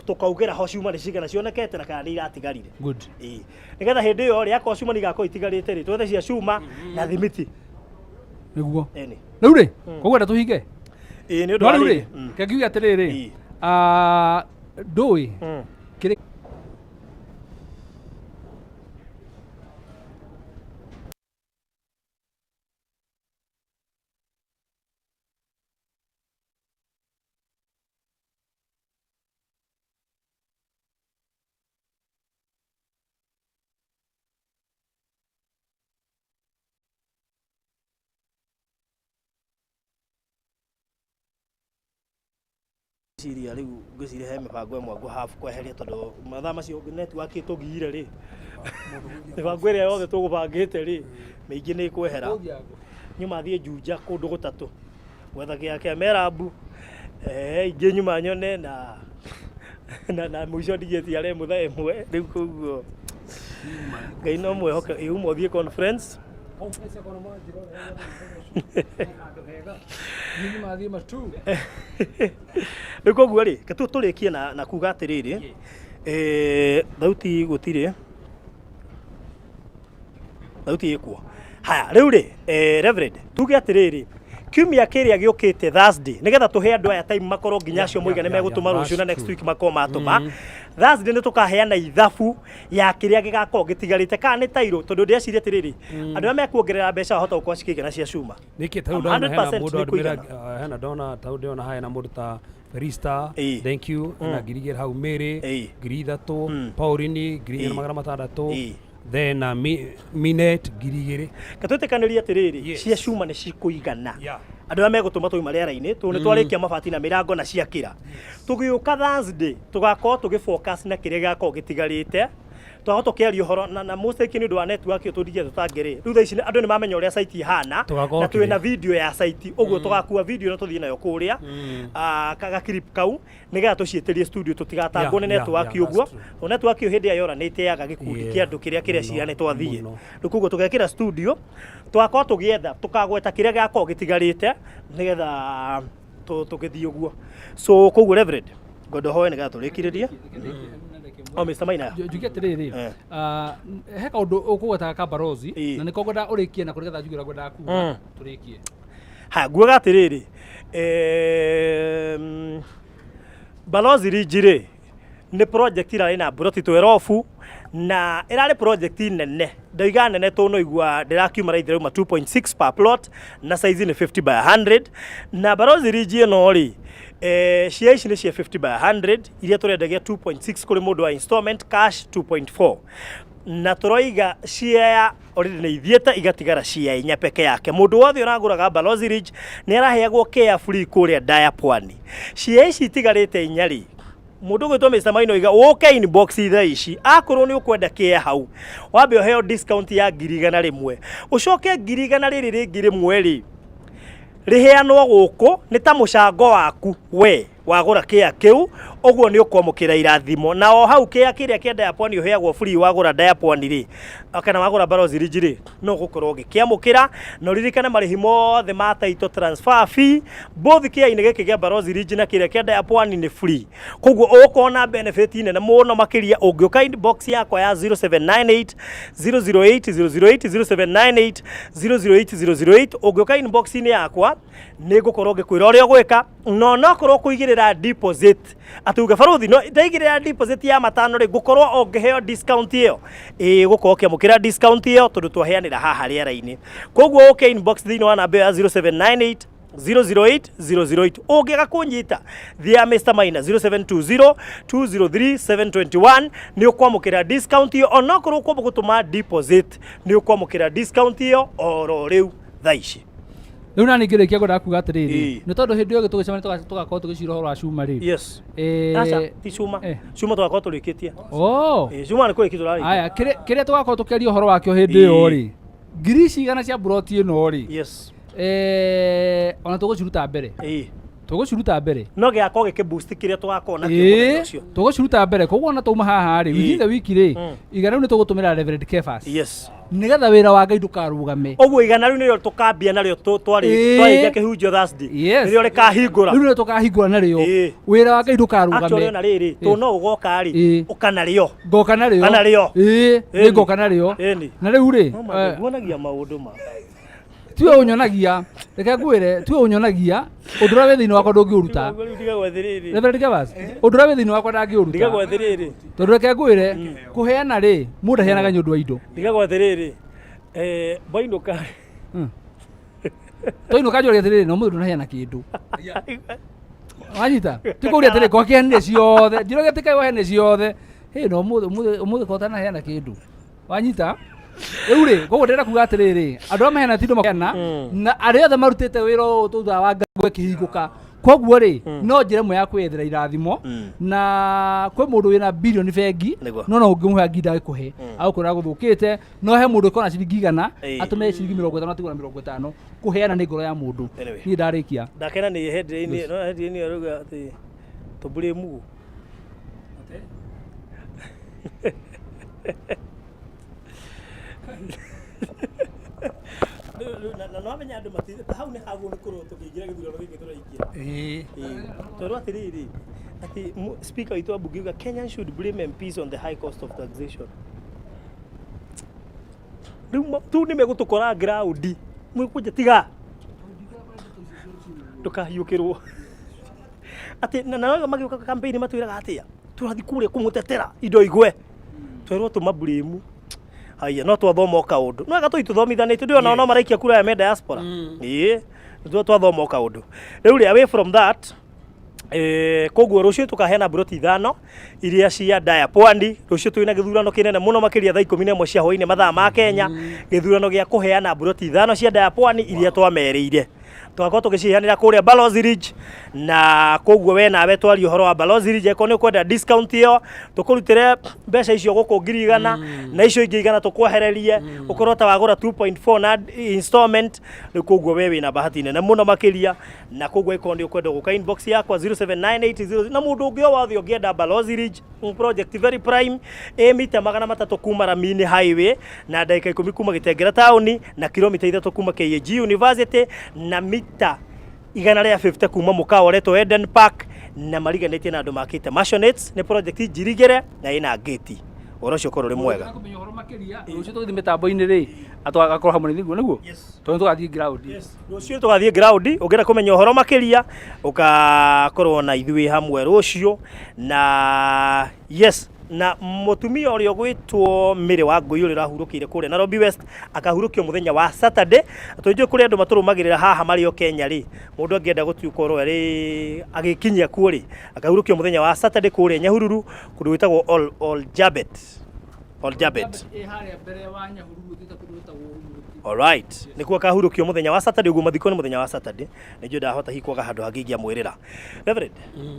tũkaugĩra ho ciuma nĩ cigana cionekete na kana nĩ iratigarire. Good. Ĩĩ. Nĩgetha hĩndĩ ĩyo rĩ, akorwo ciuma nĩ igakorwo itigarĩte rĩ, twethe cia cuma na thimiti. Nĩguo. Ĩni. Rĩu rĩ, koguo enda tũhinge? Ĩĩ, nĩ ũndũ No wa rĩu rĩrĩ. rĩ, reke ngiuge atĩrĩrĩ, Ĩĩ. ndũĩ kĩrĩ Ngwĩciria rĩu ngwĩciria he mĩbango ĩmwe ngũ have kweheria tondũ mathaa macio network ĩtũgiire rĩ, mĩbango ĩrĩa yothe tũgũbangĩte rĩ, mĩingĩ nĩ ĩkwehera. Nyuma thiĩ Juja kũndũ gũtatũ gwetha kĩa kĩa Merabu, ingĩ nyuma nyone na mũico ndigĩtie aremũ thaa ĩmwe rĩu koguo Ngai no mwĩhoke uma ũthiĩ conference. Rĩu koguo rĩ, reke tũrĩkie na kuga atĩrĩrĩ, thauti gũtirĩ, thauti ĩkuo. Haya, rĩu rĩ, Reverend, tuge atĩrĩrĩ, kiumia kĩrĩa gĩũkĩte Thursday, nĩgetha tũhe andũ aya time makorwo nginya acio moiga nĩ megũtũma rũciũ na next week makorwo matũma. Thursday nĩ tũkaheana ithabu ya kĩrĩa gĩgakorwo gĩtigarĩte, kana nĩ tairũ, tondũ ndĩreciria atĩrĩrĩ, andũ arĩa mekuongerera mbeca wahota gũkorwo cikĩigana cia cuma. Nĩkĩ ta rĩu ndona hena 100% mũndũ nĩ andũmĩra, kũigana. hena ndona ta rĩu ndĩrona hena mũndũ ta Felista, Ĩĩ. thank you, na 2000 hau Mary, Ĩĩ. 3000, Pauline, 4600, Ĩĩ. then Minet, 2000. Ka twĩtĩkanĩrie atĩrĩrĩ, Yes. cia cuma nĩ cikũigana. Yeah. Andũ arĩa megũtũma twauma rĩera-inĩ, tondũ nĩ twarĩkia mabati na mĩrango na ciakĩra. Tũgĩũka Thursday, tũgakorwo tũgĩ focus na kĩrĩa gĩgakorwo gĩtigarĩte. Twakorwo tũkĩaria ũhoro na most likely nĩ ũndũ wa network ĩyo tũndigĩte tũtangĩrĩ. Rĩu thaa ici andũ nĩ mamenya ũrĩa site ĩhana, Tũgakorwo na twĩna kĩrĩa. video ya site, ũguo tũgakua video na tũthiĩ nayo kũrĩa, ga clip kau, nĩgetha tũciĩtĩrie studio tũtigatangwo nĩ network That's ũguo. true. O network ĩyo hĩndĩ ĩrĩa yora nĩ ĩteaga gĩkundi kĩa andũ kĩrĩa kĩreciria nĩ twathiĩ. Mũno. Rĩu koguo tũgekĩra studio, tũgakorwo tũgĩetha, tũkagweta kĩrĩa gĩgakorwo gĩtigarĩte nĩgetha tũgĩthiĩ ũguo. So koguo Reverend, ngwenda ũhoe nĩgetha tũrĩkĩrĩrie. Oh, Mr. Maina. Njuge atĩrĩrĩ, Eh. he kaũndũ ũkũgwetaga ka barozi, Ĩĩ. na nĩko ngwenda ũrĩkie nako nĩgetha njuge ũrĩa ngwendaga kuga tũrĩkie. Ha, ngugaga atĩrĩrĩ, Balozi Ridge rĩ, nĩ project ĩrarĩ na mburoti 12 na ĩrarĩ project nene, ndoiga nene tondũ no igua ndĩrakiuma raithi rauma 2.6 per plot na size nĩ 50 by 100. Na Balozi Ridge ĩno rĩ, cia ici nĩ cia 50 by 100 iria tũrendagia 2.6 kũrĩ mũndũ wa installment cash 2.4, na tũroiga cia already nĩ ithiĩte igatigara cia inya peke yake. Mũndũ wothe ũragũraga Balozi Ridge nĩ araheagwo care free kũrĩa Ndaya Pwani. Cia ici itigarĩte inya rĩ, mũndũ ũgwĩtwo Mr. Maina oiga ũke inbox thaa ici, akorwo nĩ ũkwenda care hau wambe ũheo discount ya 100,000, ũcoke 100,000 rĩrĩ rĩngĩ rĩmwe rĩ rĩheanwo gũkũ nĩ ta mũcango waku we wagũra kĩa kĩu, ũguo nĩ ũkwamũkĩra irathimo. Na o hau kĩa kĩrĩa kĩa Ndaya Pwani ũheagwo free wagũra Ndaya Pwani rĩ, kana wagũra Balozi Ridge rĩ, no ũgũkorwo ũgĩkĩamũkĩra. Na ũririkane marĩhi mothe ma title transfer fee both kĩa-inĩ gĩkĩ kĩa Balozi Ridge na kĩrĩa kĩa Ndaya Pwani nĩ free. Koguo ũgũkorwo benefit nene mũno makĩria ũngĩũka inbox yakwa ya 0798 008 008 0798 008 008. Ũngĩũka inbox-inĩ yakwa nĩ ngũkorwo ngĩkwĩra ũrĩa ũgwĩka, no nokorwo kũigĩrĩra waigĩrĩra deposit atĩ uge baruthi no ndaigĩrĩra deposit ya matano rĩ ngũkorwo o ngĩheo discount ĩyo ĩĩ gũkorwo ũkĩamũkĩra discount ĩyo tondũ twaheanĩra haha rĩera-inĩ koguo ũke inbox thĩinĩ wa namba ĩyo ya 0798 008 008 ũngĩaga kũnyita thia Mr Maina 0720 203 721 nĩ ũkwamũkĩra discount ĩyo onokorwo ũkwamba gũtũma deposit nĩ ũkwamũkĩra discount ĩyo oro rĩu thaa ici Rĩu nani ngĩrĩkia ngwendaga kuga atĩrĩrĩ, Ĩĩ. nĩ tondũ hĩndĩ ĩyo ĩngĩ tũgĩcemania tũgakorwo tũgĩcira ũhoro wa cuma rĩ. Yes. Eh, Aca, ti cuma. Cuma tũgakorwo tũrĩkĩtie. Oh. Ĩĩ, cuma nĩ kũrĩkia tũrarĩkia. Aya, kĩrĩa tũgakorwo tũkĩaria ũhoro wakĩo hĩndĩ ĩyo Ĩĩ. rĩ, ngiri ici igana cia mburoti ĩno rĩ, Yes. ona tũgũciruta mbere. Ĩĩ. Tũgũciruta mbere. No gĩgakorwo gĩkĩ boost kĩrĩa tũgakorwo nakĩo mũthenya Ĩĩ, ũcio. tũgũciruta mbere koguo ona twauma haha rĩ, Ĩĩ. within the week rĩ, igana rĩu nĩ tũgũtũmĩra Reverend Kefas. Yes. Nĩgetha wĩra wa Ngai ndũkarũgame. Ũguo igana rĩu nĩrĩo tũkambia narĩo Ĩĩ. twarĩkia kĩhunjio Thursday. Yes. Nĩrĩo rĩkahingũra. Rĩu nĩrĩo tũkahingũra narĩo. Ĩĩ. Wĩra wa Ngai ndũkarũgame. Actually ona rĩrĩ, tũ no ũgoka rĩ, Ĩĩ. ũka narĩo. Ngoka narĩo. Ũka narĩo. Ĩĩ, Ĩni. nĩ ngoka narĩo. Ĩni. Na rĩu rĩ, No ma nguonagia maũndũ ma. tiwe ũnyonagia, reke ngwĩre, tiwe ũnyonagia, ũndũ ũrĩa wĩ thĩinĩ wakwa ndũngĩũruta. Ndigagwo atĩrĩrĩ. Reverend Kefas, ũndũ ũrĩa wĩ thĩinĩ wakwa ndangĩũruta. Ndigagwo atĩrĩrĩ. Tondũ reke ngwĩre, kũheana rĩ, mũndũ aheanaga nĩ ũndũ wa indo. Ndigagwo atĩrĩrĩ. Mwainũka. Twainũka njũria atĩrĩrĩ, no mũndũ ndũnaheana kĩndũ. Wanyita? Ti kũria atĩrĩrĩ, ko akĩheanire ciothe. Njĩra atĩ kaĩ waheanire ciothe. Hĩ, no ũmũthĩ ko ũtanaheana kĩndũ. Wanyita? Rĩu rĩ, koguo ndĩrenda kuga atĩrĩrĩ, andũ arĩa maheana ti indo maheana, na arĩa othe marutĩte wĩra ũyũ thutha wa Ngai ĩkĩhingũka. Koguo rĩ, no njĩra ĩmwe ya kwĩyethera irathimo, na kwĩ mũndũ wĩna bilioni bengi, Nĩguo. no no ũngĩmũhe nginda agĩkũhe, agũkwĩra gũthũkĩte, no he mũndũ ũkorwo na ciringi igana, Ĩĩ. atũme ciringi 50 atigwo na 50, kũheana nĩ ngoro ya mũndũ. Anyway. Niĩ ndarĩkia. Ndakena nĩ headline, no headline ĩrauga atĩ tũmbũrĩ mugu. Na no amenya andũ mati hau nĩ haguo nĩ kũrwo tũkĩingĩra gĩthurano gĩkĩ tũraingĩra. Ĩĩ. Tondũ atĩrĩrĩ, atĩ speaker witũ wa mbunge auga Kenyans should blame MPs on the high cost of taxation. Rĩu tu nĩ megũtũkora ground mwĩkũnja tiga ndũkahiũkĩrwo atĩ na na magĩũka campaign matwĩraga atĩa tũrathiĩ kũrĩa kũmũtetera indo igwe twerwo tũmaburĩmu haya no twathoma o kaũndũ no wega tũi tũthomithanĩtie ndĩ ona no maraikia kura ya me diaspora ĩĩ nĩtuo twathoma o kaũndũ rĩu rĩ away from that koguo rũciũ tũkaheana mburoti 5 iria cia Daya Pwani. Rũciũ twĩna gĩthurano kĩnene mũno makĩria thaa 11 cia hwaĩ-inĩ mathaa ma Kenya, gĩthurano gĩa kũheana mburoti 5 cia Daya Pwani iria twamerĩire. Tũgakorwo tũgĩciheanĩra kũrĩa Balozi Ridge, na koguo we nawe twarie ũhoro wa Balozi Ridge, angĩkorwo nĩ ũkwenda discount ĩyo tũkũrutĩre mbeca icio gũkũ 100,000 na icio ingĩ 100 tũkwehererie, ũkorwo ta wagũra 2.4 na installment. Rĩu koguo we wĩna bahati nene mũno makĩria, na koguo angĩkorwo nĩ ũkwenda gũka inbox yakwa 07980 na mũndũ ũngĩ o wothe ũngĩenda Balozi Ridge project very prime, ĩ mita 300 kuma Ramini Highway na ndagĩka 10 kuma Gĩtengera taũni na kilomita 3 kuma KAG University na mita 150 kuma mũkawa ũretwo Eden Park, na mariganĩtie na andũ makĩte Mansionates. Nĩ project njirigĩre na ĩna gate. Ũhoro ũcio ũkorwo ũrĩ mwega. Kũmenya ũhoro makĩria, rũciũ tũgĩthiĩ mĩtambo-inĩ rĩ, atũgakorwo hamwe na ithuĩ, nĩguo? Tondũ tũgathiĩ ground. Rũciũ tũgathiĩ ground, ũngĩenda kũmenya ũhoro makĩria ũgakorwo na ithuĩ hamwe rũciũ. Na yes, na mũtumia ũrĩa ũgwĩtwo Mary wa Ngũi ũrĩa ũrahurũkĩire kũrĩa Nairobi West akahurũkio mũthenya wa Saturday. Tũnjũĩ kũrĩ andũ matũrũmagĩrĩra haha marĩ o Kenya rĩ, mũndũ angĩenda gũtuĩka arĩ agĩkinyia kuo rĩ, akahurũkio mũthenya wa Saturday kũrĩa Nyahururu kũndũ gwĩtagwo Oljabet. Oljabet. Ĩ harĩa mbere wa Nyahururu ũthiĩte kũndũ gwĩtagwo Rumuruti. Alright. Nĩkuo akahurũkio mũthenya wa Saturday, ũguo mathiko nĩ mũthenya wa Saturday. Nĩnjũĩ ndahota hihi kwaga handũ hangĩ ingĩamwĩrĩra. Reverend,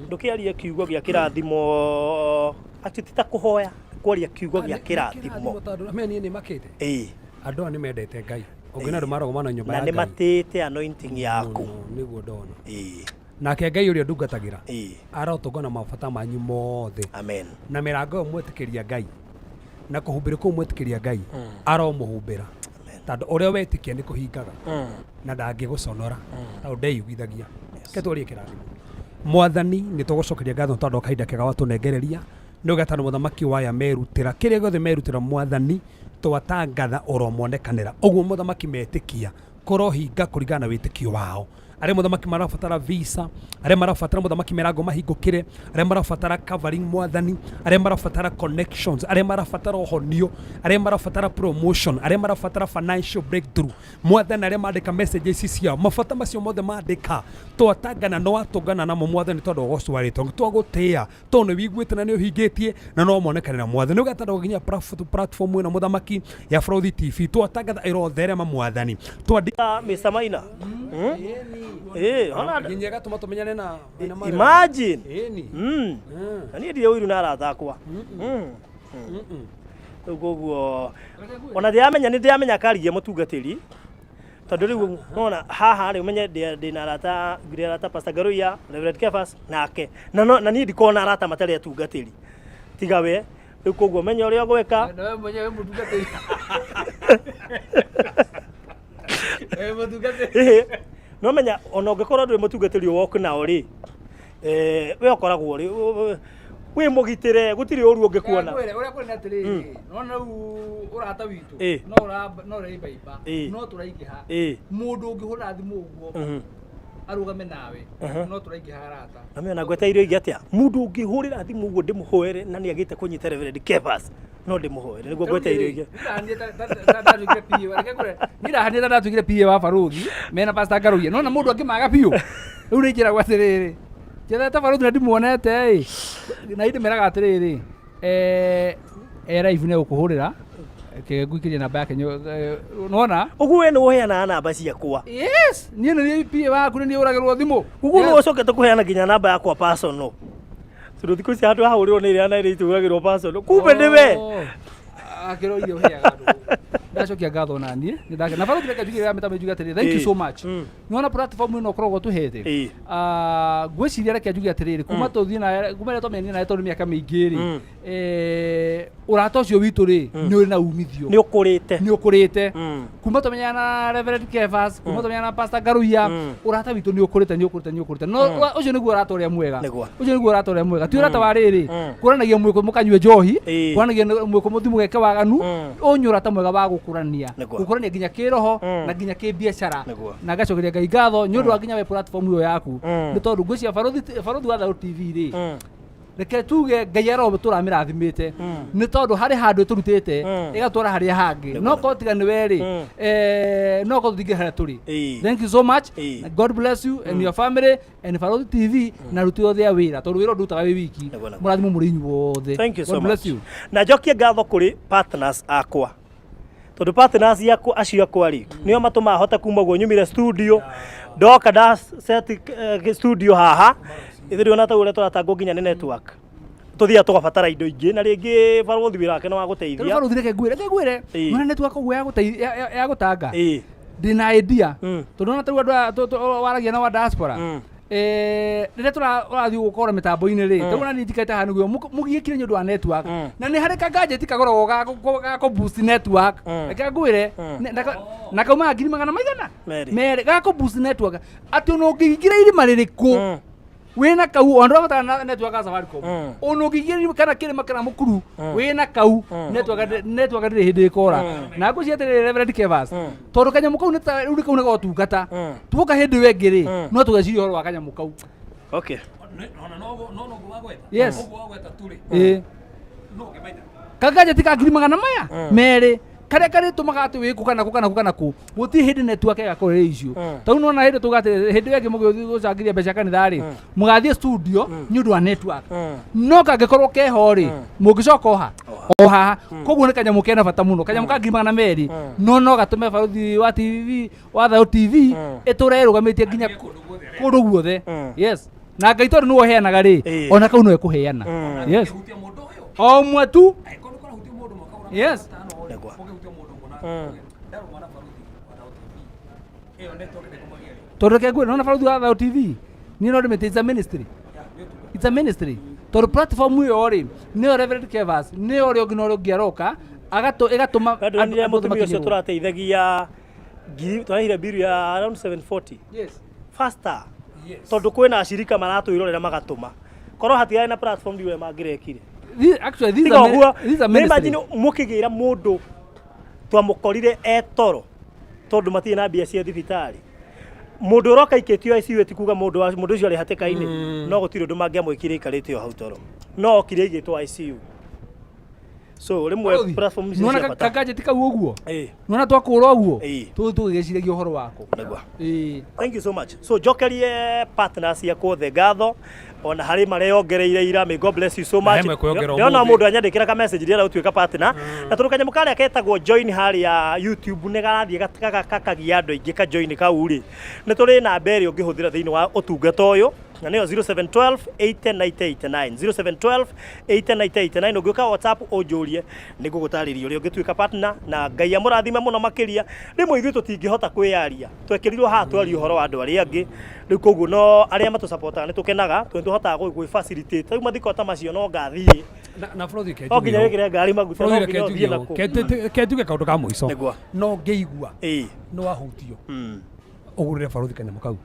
ndũkĩarie kiugo gĩa kĩrathimo, atĩ ti ta kũhoya, kwaria kiugo gĩa kĩrathimo. Tondũ me niĩ nĩ makĩte. Ĩĩ. Andũ aya nĩ mendete Ngai. Ũngĩona andũ marogomana nyũmba Na ya nĩ Ngai. matĩĩte anointing yaku. Mũno, nĩguo ndona. Ĩĩ. Nake Ngai ũrĩa ndungatagĩra. Ĩĩ. Arotũngana mabata manyu mothe. Amen. Na mĩrango ĩyo mwetĩkĩria Ngai. Na kũhumbĩra kũu mwetĩkĩria Ngai. Aromũhumbĩra. Tondũ ũrĩa wetĩkia nĩ kũhingaga. Na ndangĩgũconora. Tondũ ndeyugithagia. Reke twarie kĩrathimo. Mwathani, nĩ tũgũcokeria ngatho tondũ wa kahinda kega watũnengereria. Nĩ ũgetana mũthamaki wa aya merutĩra. Kĩrĩa gĩothe merutĩra mwathani, twatangatha ũromonekanĩra. Ũguo mũthamaki metĩkia, kũrohinga kũringana na wĩtĩkio wao. Arĩa mũthamaki marabatara visa, arĩa marabatara mũthamaki mĩrango mahingũkĩre, arĩa marabatara covering mwathani, arĩa marabatara connections, arĩa marabatara ũhonio, arĩa marabatara promotion, arĩa marabatara financial breakthrough mwathani, arĩa mandĩka messages ici ciao, mabata macio mothe mandĩka, twatangana no watũngana namo mwathani, tondũ ũgoco wa rĩtwa twagũtĩĩa, tondũ nĩ wiguĩte na nĩ ũhingĩtie na no monekane na mwathani. Ũgatanda nginya platform ĩno mũthamaki ya Frothi TV, twatangatha ĩrotherema mwathani, twandi Ah, Mr. Maina. Eh, ona nginya ĩgatũma tũmenyane na imagine. Ĩni. Na niĩ ndirĩ ũiru na arata akwa. Rĩu koguo ona ndiramenya, nĩ ndiramenya karigia mũtungatĩri, tondũ rĩu nona haha rĩ, ũmenye ndĩna arata, ndĩ arata Pastor Ngaruiya, Reverend Kefas nake na na niĩ ndikoragwo na arata matarĩ atungatĩri tiga we. Rĩu koguo menye ũrĩa ũgwĩka. Na wewe mwenyewe mũtungatĩri. Wewe mũtungatĩri. Ĩhĩ, no menya ona ũngĩkorwo ndũrĩ mũtungatĩri woke nao rĩ, we ũkoragwo rĩ wĩ mũgitĩre, gũtirĩ ũru ũngĩkuona. Ngwĩre ũrĩa kũrĩ nĩ atĩrĩrĩ, nona rĩu ũrata witũ no ũra no ũraimbaimba, no tũraingĩha. Mũndũ ũngĩhũra thimũ ũguo arũgame nawe, no tũraingĩha arata. Na mena ngweta irio ingĩ atĩa, mũndũ ũngĩhũrĩra thimũ ũguo ndĩmũhoere na nĩ agĩte kũnyita Reverend Kefas, no ndĩmũhoere nĩguo ngweta irio ingĩ. Niĩ ndahanire ta ndatuĩkire PA wa barũthi mena Pastor Ngaruiya, nona mũndũ angĩmaga biũ rĩu nĩ njĩragwo atĩrĩrĩ, njethete barũthi na ndimuonete ĩ, na indĩ meraga atĩrĩrĩ, e live nĩ egũkũhũrĩra kĩngũikĩria namba yake nona. Ũguo we nĩ ũheanaga namba ciakwa? Yes, niĩ nĩ niĩ PA waku, nĩ niĩ ũragĩrwo thimũ. Ũguo nĩ ũcokete kũheana nginya namba yakwa personal, tondũ thikũ ici handũ hahũrĩrwo nĩ ĩrĩa na ĩrĩa itũragĩrwo personal, kumbe nĩ we. Akĩro iria ũheaga andũ, ndacokia ngatho na niĩ nĩ ndake na barũthi, reke njuge mĩtambo, njuge atĩrĩ, thank you so much. Nĩwona platform ĩno ũkoragwo tũhete. Ah, ngwĩciria reke njuge atĩrĩrĩ, kuma tũthiĩ nawe, kuma rĩrĩa twamenyanire nawe, tondũ mĩaka mĩingĩ rĩ, ũrata ũcio witũ rĩ, nĩ ũrĩ na umithio. Nĩ ũkũrĩte. Nĩ ũkũrĩte kuma twamenyana na Reverend Kefas, kuma twamenyana na Pastor Ngaruiya, ũrata witũ nĩ ũkũrĩte, nĩ ũkũrĩte, nĩ ũkũrĩte. No ũcio nĩguo ũrata ũrĩa mwega. Ũcio nĩguo ũrata ũrĩa mwega, ti ũrata wa rĩrĩ kũranagia mwĩkũ mũkanyue njohi, kũranagia mwĩkũ mũthiĩ mũgeke waganu. Ũyũ nĩ ũrata mwega wa gũkũrania, gũkũrania nginya kĩroho na nginya kĩbiacara. Na ngacokeria Ngai ngatho nĩ ũndũ wa nginya we platform ĩyo yaku, nĩ tondũ ngwĩciria barũthi wa Thayũ TV rĩ, reke tuge Ngai aro tũramĩrathimĩte, nĩ tondũ harĩ handũ ĩtũrutĩte ĩgatwara harĩa hangĩ. No korwo tiga nĩ we rĩ, no korwo tũtingĩ harĩa tũrĩ. Thank you so much. God bless you and your family and Barũthi TV na aruti othe a wĩra, tondũ wĩra ndutaga wĩ wiki. Nĩguo, nĩguo. Mũrathimwo mũrĩ inyuothe. Thank you so God bless much. you. Na njokie ngatho kũrĩ partners akwa, tondũ partners yakwa acio akwa rĩ, nĩo matũmaga hote kuma guo nyumire studio, ndoka nda set studio haha ithuĩ ona ta ũrĩa tũratangwo nginya nĩ network, tũthiaga tũgabatara indo ingĩ, na rĩngĩ barũthi wĩra wake nĩ wa Rĩu gũteithia. barũthi, reke ngwĩre, nona network ũguo ya gũtanga, ndĩna idea, tondũ ona tarĩu andũ aya waragia na wa diaspora, rĩrĩa ũrathiĩ gũkora mĩtambo-inĩ rĩ, tarĩu ona niĩ njikarĩte haha nĩguo mũgiĩkire nĩ ũndũ wa network, na nĩ harĩ ka gadget kagũragwo ga kũ boost network. Reke ngwĩre, na kaumaga ngiri magana maigana Merĩ. Merĩ, ga kũ boost network, atĩ ona ũngĩingĩra irima rĩrĩkũ wĩna kau, ona ndũrabatara na network ya Safaricom, ona ũngĩingĩra irima kana kĩrĩma kana mũkuru wĩna kau, network ndĩrĩ hĩndĩ ĩkora. Na ngwĩciria atĩrĩrĩ, Reverend Kevas, tondũ kanyamũ kau nĩ ta rĩu nĩ kau nĩ gotungata, tuoka hĩndĩ ĩyo ĩngĩ rĩ, no tũgeciria ũhoro wa kanyamũ kau. Okay. Yes. Ĩĩ, kagadget ka ngiri magana maya merĩ, karĩa karĩtũmaga atĩ wĩkũ kana kũ kana kũ kana kũ, gũtirĩ hĩndĩ network ĩgakorwo ĩrĩ issue. Tarĩu nona hĩndĩ tuga atĩ hĩndĩ ĩyo ĩngĩ mũgĩthiĩ gũcangithia mbeca kanitha rĩ, mũgathiĩ studio nĩ ũndũ wa network, no kangĩkorwo keho rĩ, mũngĩcoka oha o haha. Koguo nĩ kanyamũ kena bata mũno, kanyamũ ka ngiri magana merĩ, no gatũme barũthi wa TV wa Thayũ TV ĩtũre ĩrũgamĩtie nginya kũndũ guothe. Yes, na Ngai tondũ nĩwe ũheanaga rĩ, ona kau no ekũheana. Yes, o ũmwe tu. Yes. Nĩguo. Tondũ reke ngwĩre, nona barũthi wa Thayũ TV, niĩ no ndĩmĩte it's a ministry, it's a ministry, tondũ platform ĩyo rĩ, nĩyo Reverend Kevas, nĩyo ũrĩa ũngĩ na ũrĩa ũngĩ aroka ĩgatũma Ndonire andũ othe mũtumia ũcio makinyĩrwo. Tũrateithagia ngiri, twarĩhire biru ya around 740 Yes. faster, tondũ kwĩna acirika maratwĩrorera magatũma, korwo hatiarĩ na platform ndiũĩ mangĩrekire. Actually, these Tiga are, ũguo, these are nĩ ministry. imagine mũkĩgĩra mũndũ twamũkorire etoro, tondũ matirĩ na mbia cia thibitarĩ. Mũndũ ũroka aikĩtio ICU ti kuga mũndũ mũndũ ũcio arĩ hatĩka-inĩ, no gũtirĩ ũndũ mangĩamwĩkire aikarĩte o hau toro, no okire aigĩtwo ICU. So rĩmwe platform icio Nona cia bata. Kagajeti kau ũguo. Ĩĩ. Nona twakũra ũguo. Ĩĩ. Tũthiĩ tũgĩgĩciragia ũhoro wako. Nĩguo. Ĩĩ. Thank you so much. So njokerie partners ciakwa othe ngatho ona harĩ mareyongereire ira. May God bless you so much. Na hemwe kwĩyongera Ndĩrona ũmũthĩ. mũndũ anyandĩkĩra ka message ndĩrenda gũtuĩka partner, na tondũ kanyamũ karĩa ketagwo join harĩa YouTube nĩ garathiĩ gakagia andũ aingĩ ka join kau rĩ, nĩ tũrĩ namba ĩrĩa ũngĩhũthĩra thĩinĩ wa ũtungata ũyũ, na nĩyo 0712 809089, 0712 809089. Ũngĩũka WhatsApp ũnjũrie, nĩ ngũgũtarĩria ũrĩa ũngĩtuĩka partner, na Ngai amũrathime mũno makĩria. Rĩmwe ithuĩ tũtingĩhota kwĩyaria, twekĩrirwo haha twarie ũhoro wa andũ arĩa angĩ. Rĩu koguo no arĩa matũsupportaga nĩ tũkenaga tondũ nĩ tũhotaga gwĩ facilitate. Rĩu mathiko ta macio no ngathiĩ Na Frothi ke no nginya wĩkĩre ngari maguta, no Frothi nginya ke ũthiĩ njuge nakũ. Ke njuge kaundu ka mũico. Nĩguo. No ngĩigua nĩ wahutio ũgũrĩre barothi kanyamũ kau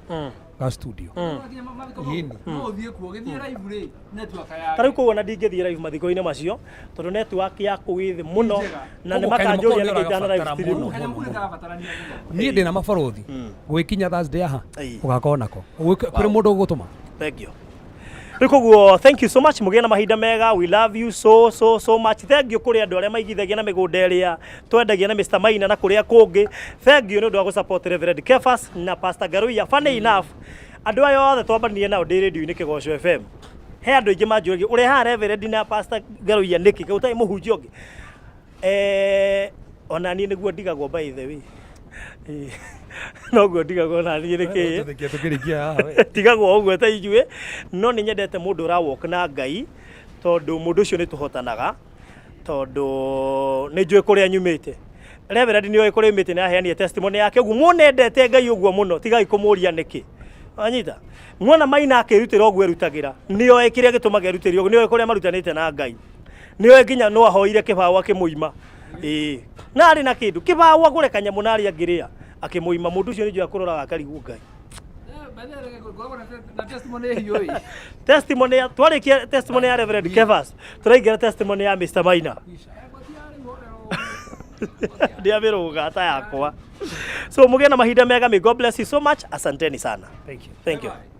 ga studio. Yĩni. No ũthiĩ kuo ũgĩthiĩ live rĩ, network ya Ta rĩu koguo na ndingĩthiĩ live mathiko-inĩ macio tondũ network ya kũu ĩ thĩ mũno, na nĩ Koguo kanyamũ kau makanjũria nĩ nĩkĩ itana live ũragabatara stream. mũno. Kanyamũ kau nĩ karabatarania mũno. Niĩ ndĩna mabarothi gwĩkinya Thursday aha Ĩĩ. ũgakorwo nako kũrĩ mũndũ ũgũtũma. Thank you. Rĩu koguo thank you so much, mũgĩe na mahinda mega. We love you so so so much. Thank you kũrĩ andũ arĩa maigithagia na mĩgũnda ĩrĩa twendagia na Mr Maina na kũrĩa kũngĩ. Thank you nĩ ũndũ wa gũsupport Reverend Kefas na Pastor Garuia. Funny enough, andũ aya othe twambanirie nao ndĩ radio-inĩ Kĩgoco FM, he andũ aingĩ manjũragia ũrehaga Reverend na Pastor Garuia nĩkĩ, kaĩ ũtarĩ mũhunjia ũngĩ? Ona niĩ nĩguo ndigagwo, by the way. Noguo ndigagwo na niĩ nĩkĩ Tũkĩrĩkia haha we. Tigagwo ũguo ta ithuĩ, no nĩ nyendete mũndũ ũra walk na Ngai, tondũ mũndũ ũcio nĩ tũhotanaga, tondũ nĩ njũĩ kũrĩa nyumĩte. Reverend nĩ oĩ kũrĩa nyumĩte, nĩ aheanire testimony yake ũguo. Muonendete Ngai ũguo mũno, tigai kũmũria nĩkĩ. Anyita muona Maina akĩrutĩra ũguo erutagĩra, nĩ oĩ kĩrĩa gĩtũmaga erutĩre ũguo, nĩ oĩ kũrĩa marutanĩte na Ngai, nĩ oĩ nginya no ahoire kĩbaũ akĩmũima. Ĩĩ, na arĩ na kĩndũ kĩbaũ agũre kanyamũ na arĩa angĩrĩa akĩmũima. Mũndũ ũcio nĩ njũĩ akũroraga akarigwo Ngai. Ngoragwo na testimony hiũ ĩ. Testimony ya twarikia testimony ya Reverend Kefas, turaingĩra testimony ya Mr Maina ndiamĩrũga ta yakwa. So mũgĩe na mahinda mega. May God bless you so much. Asanteni sana. Thank you. Thank you. Bye.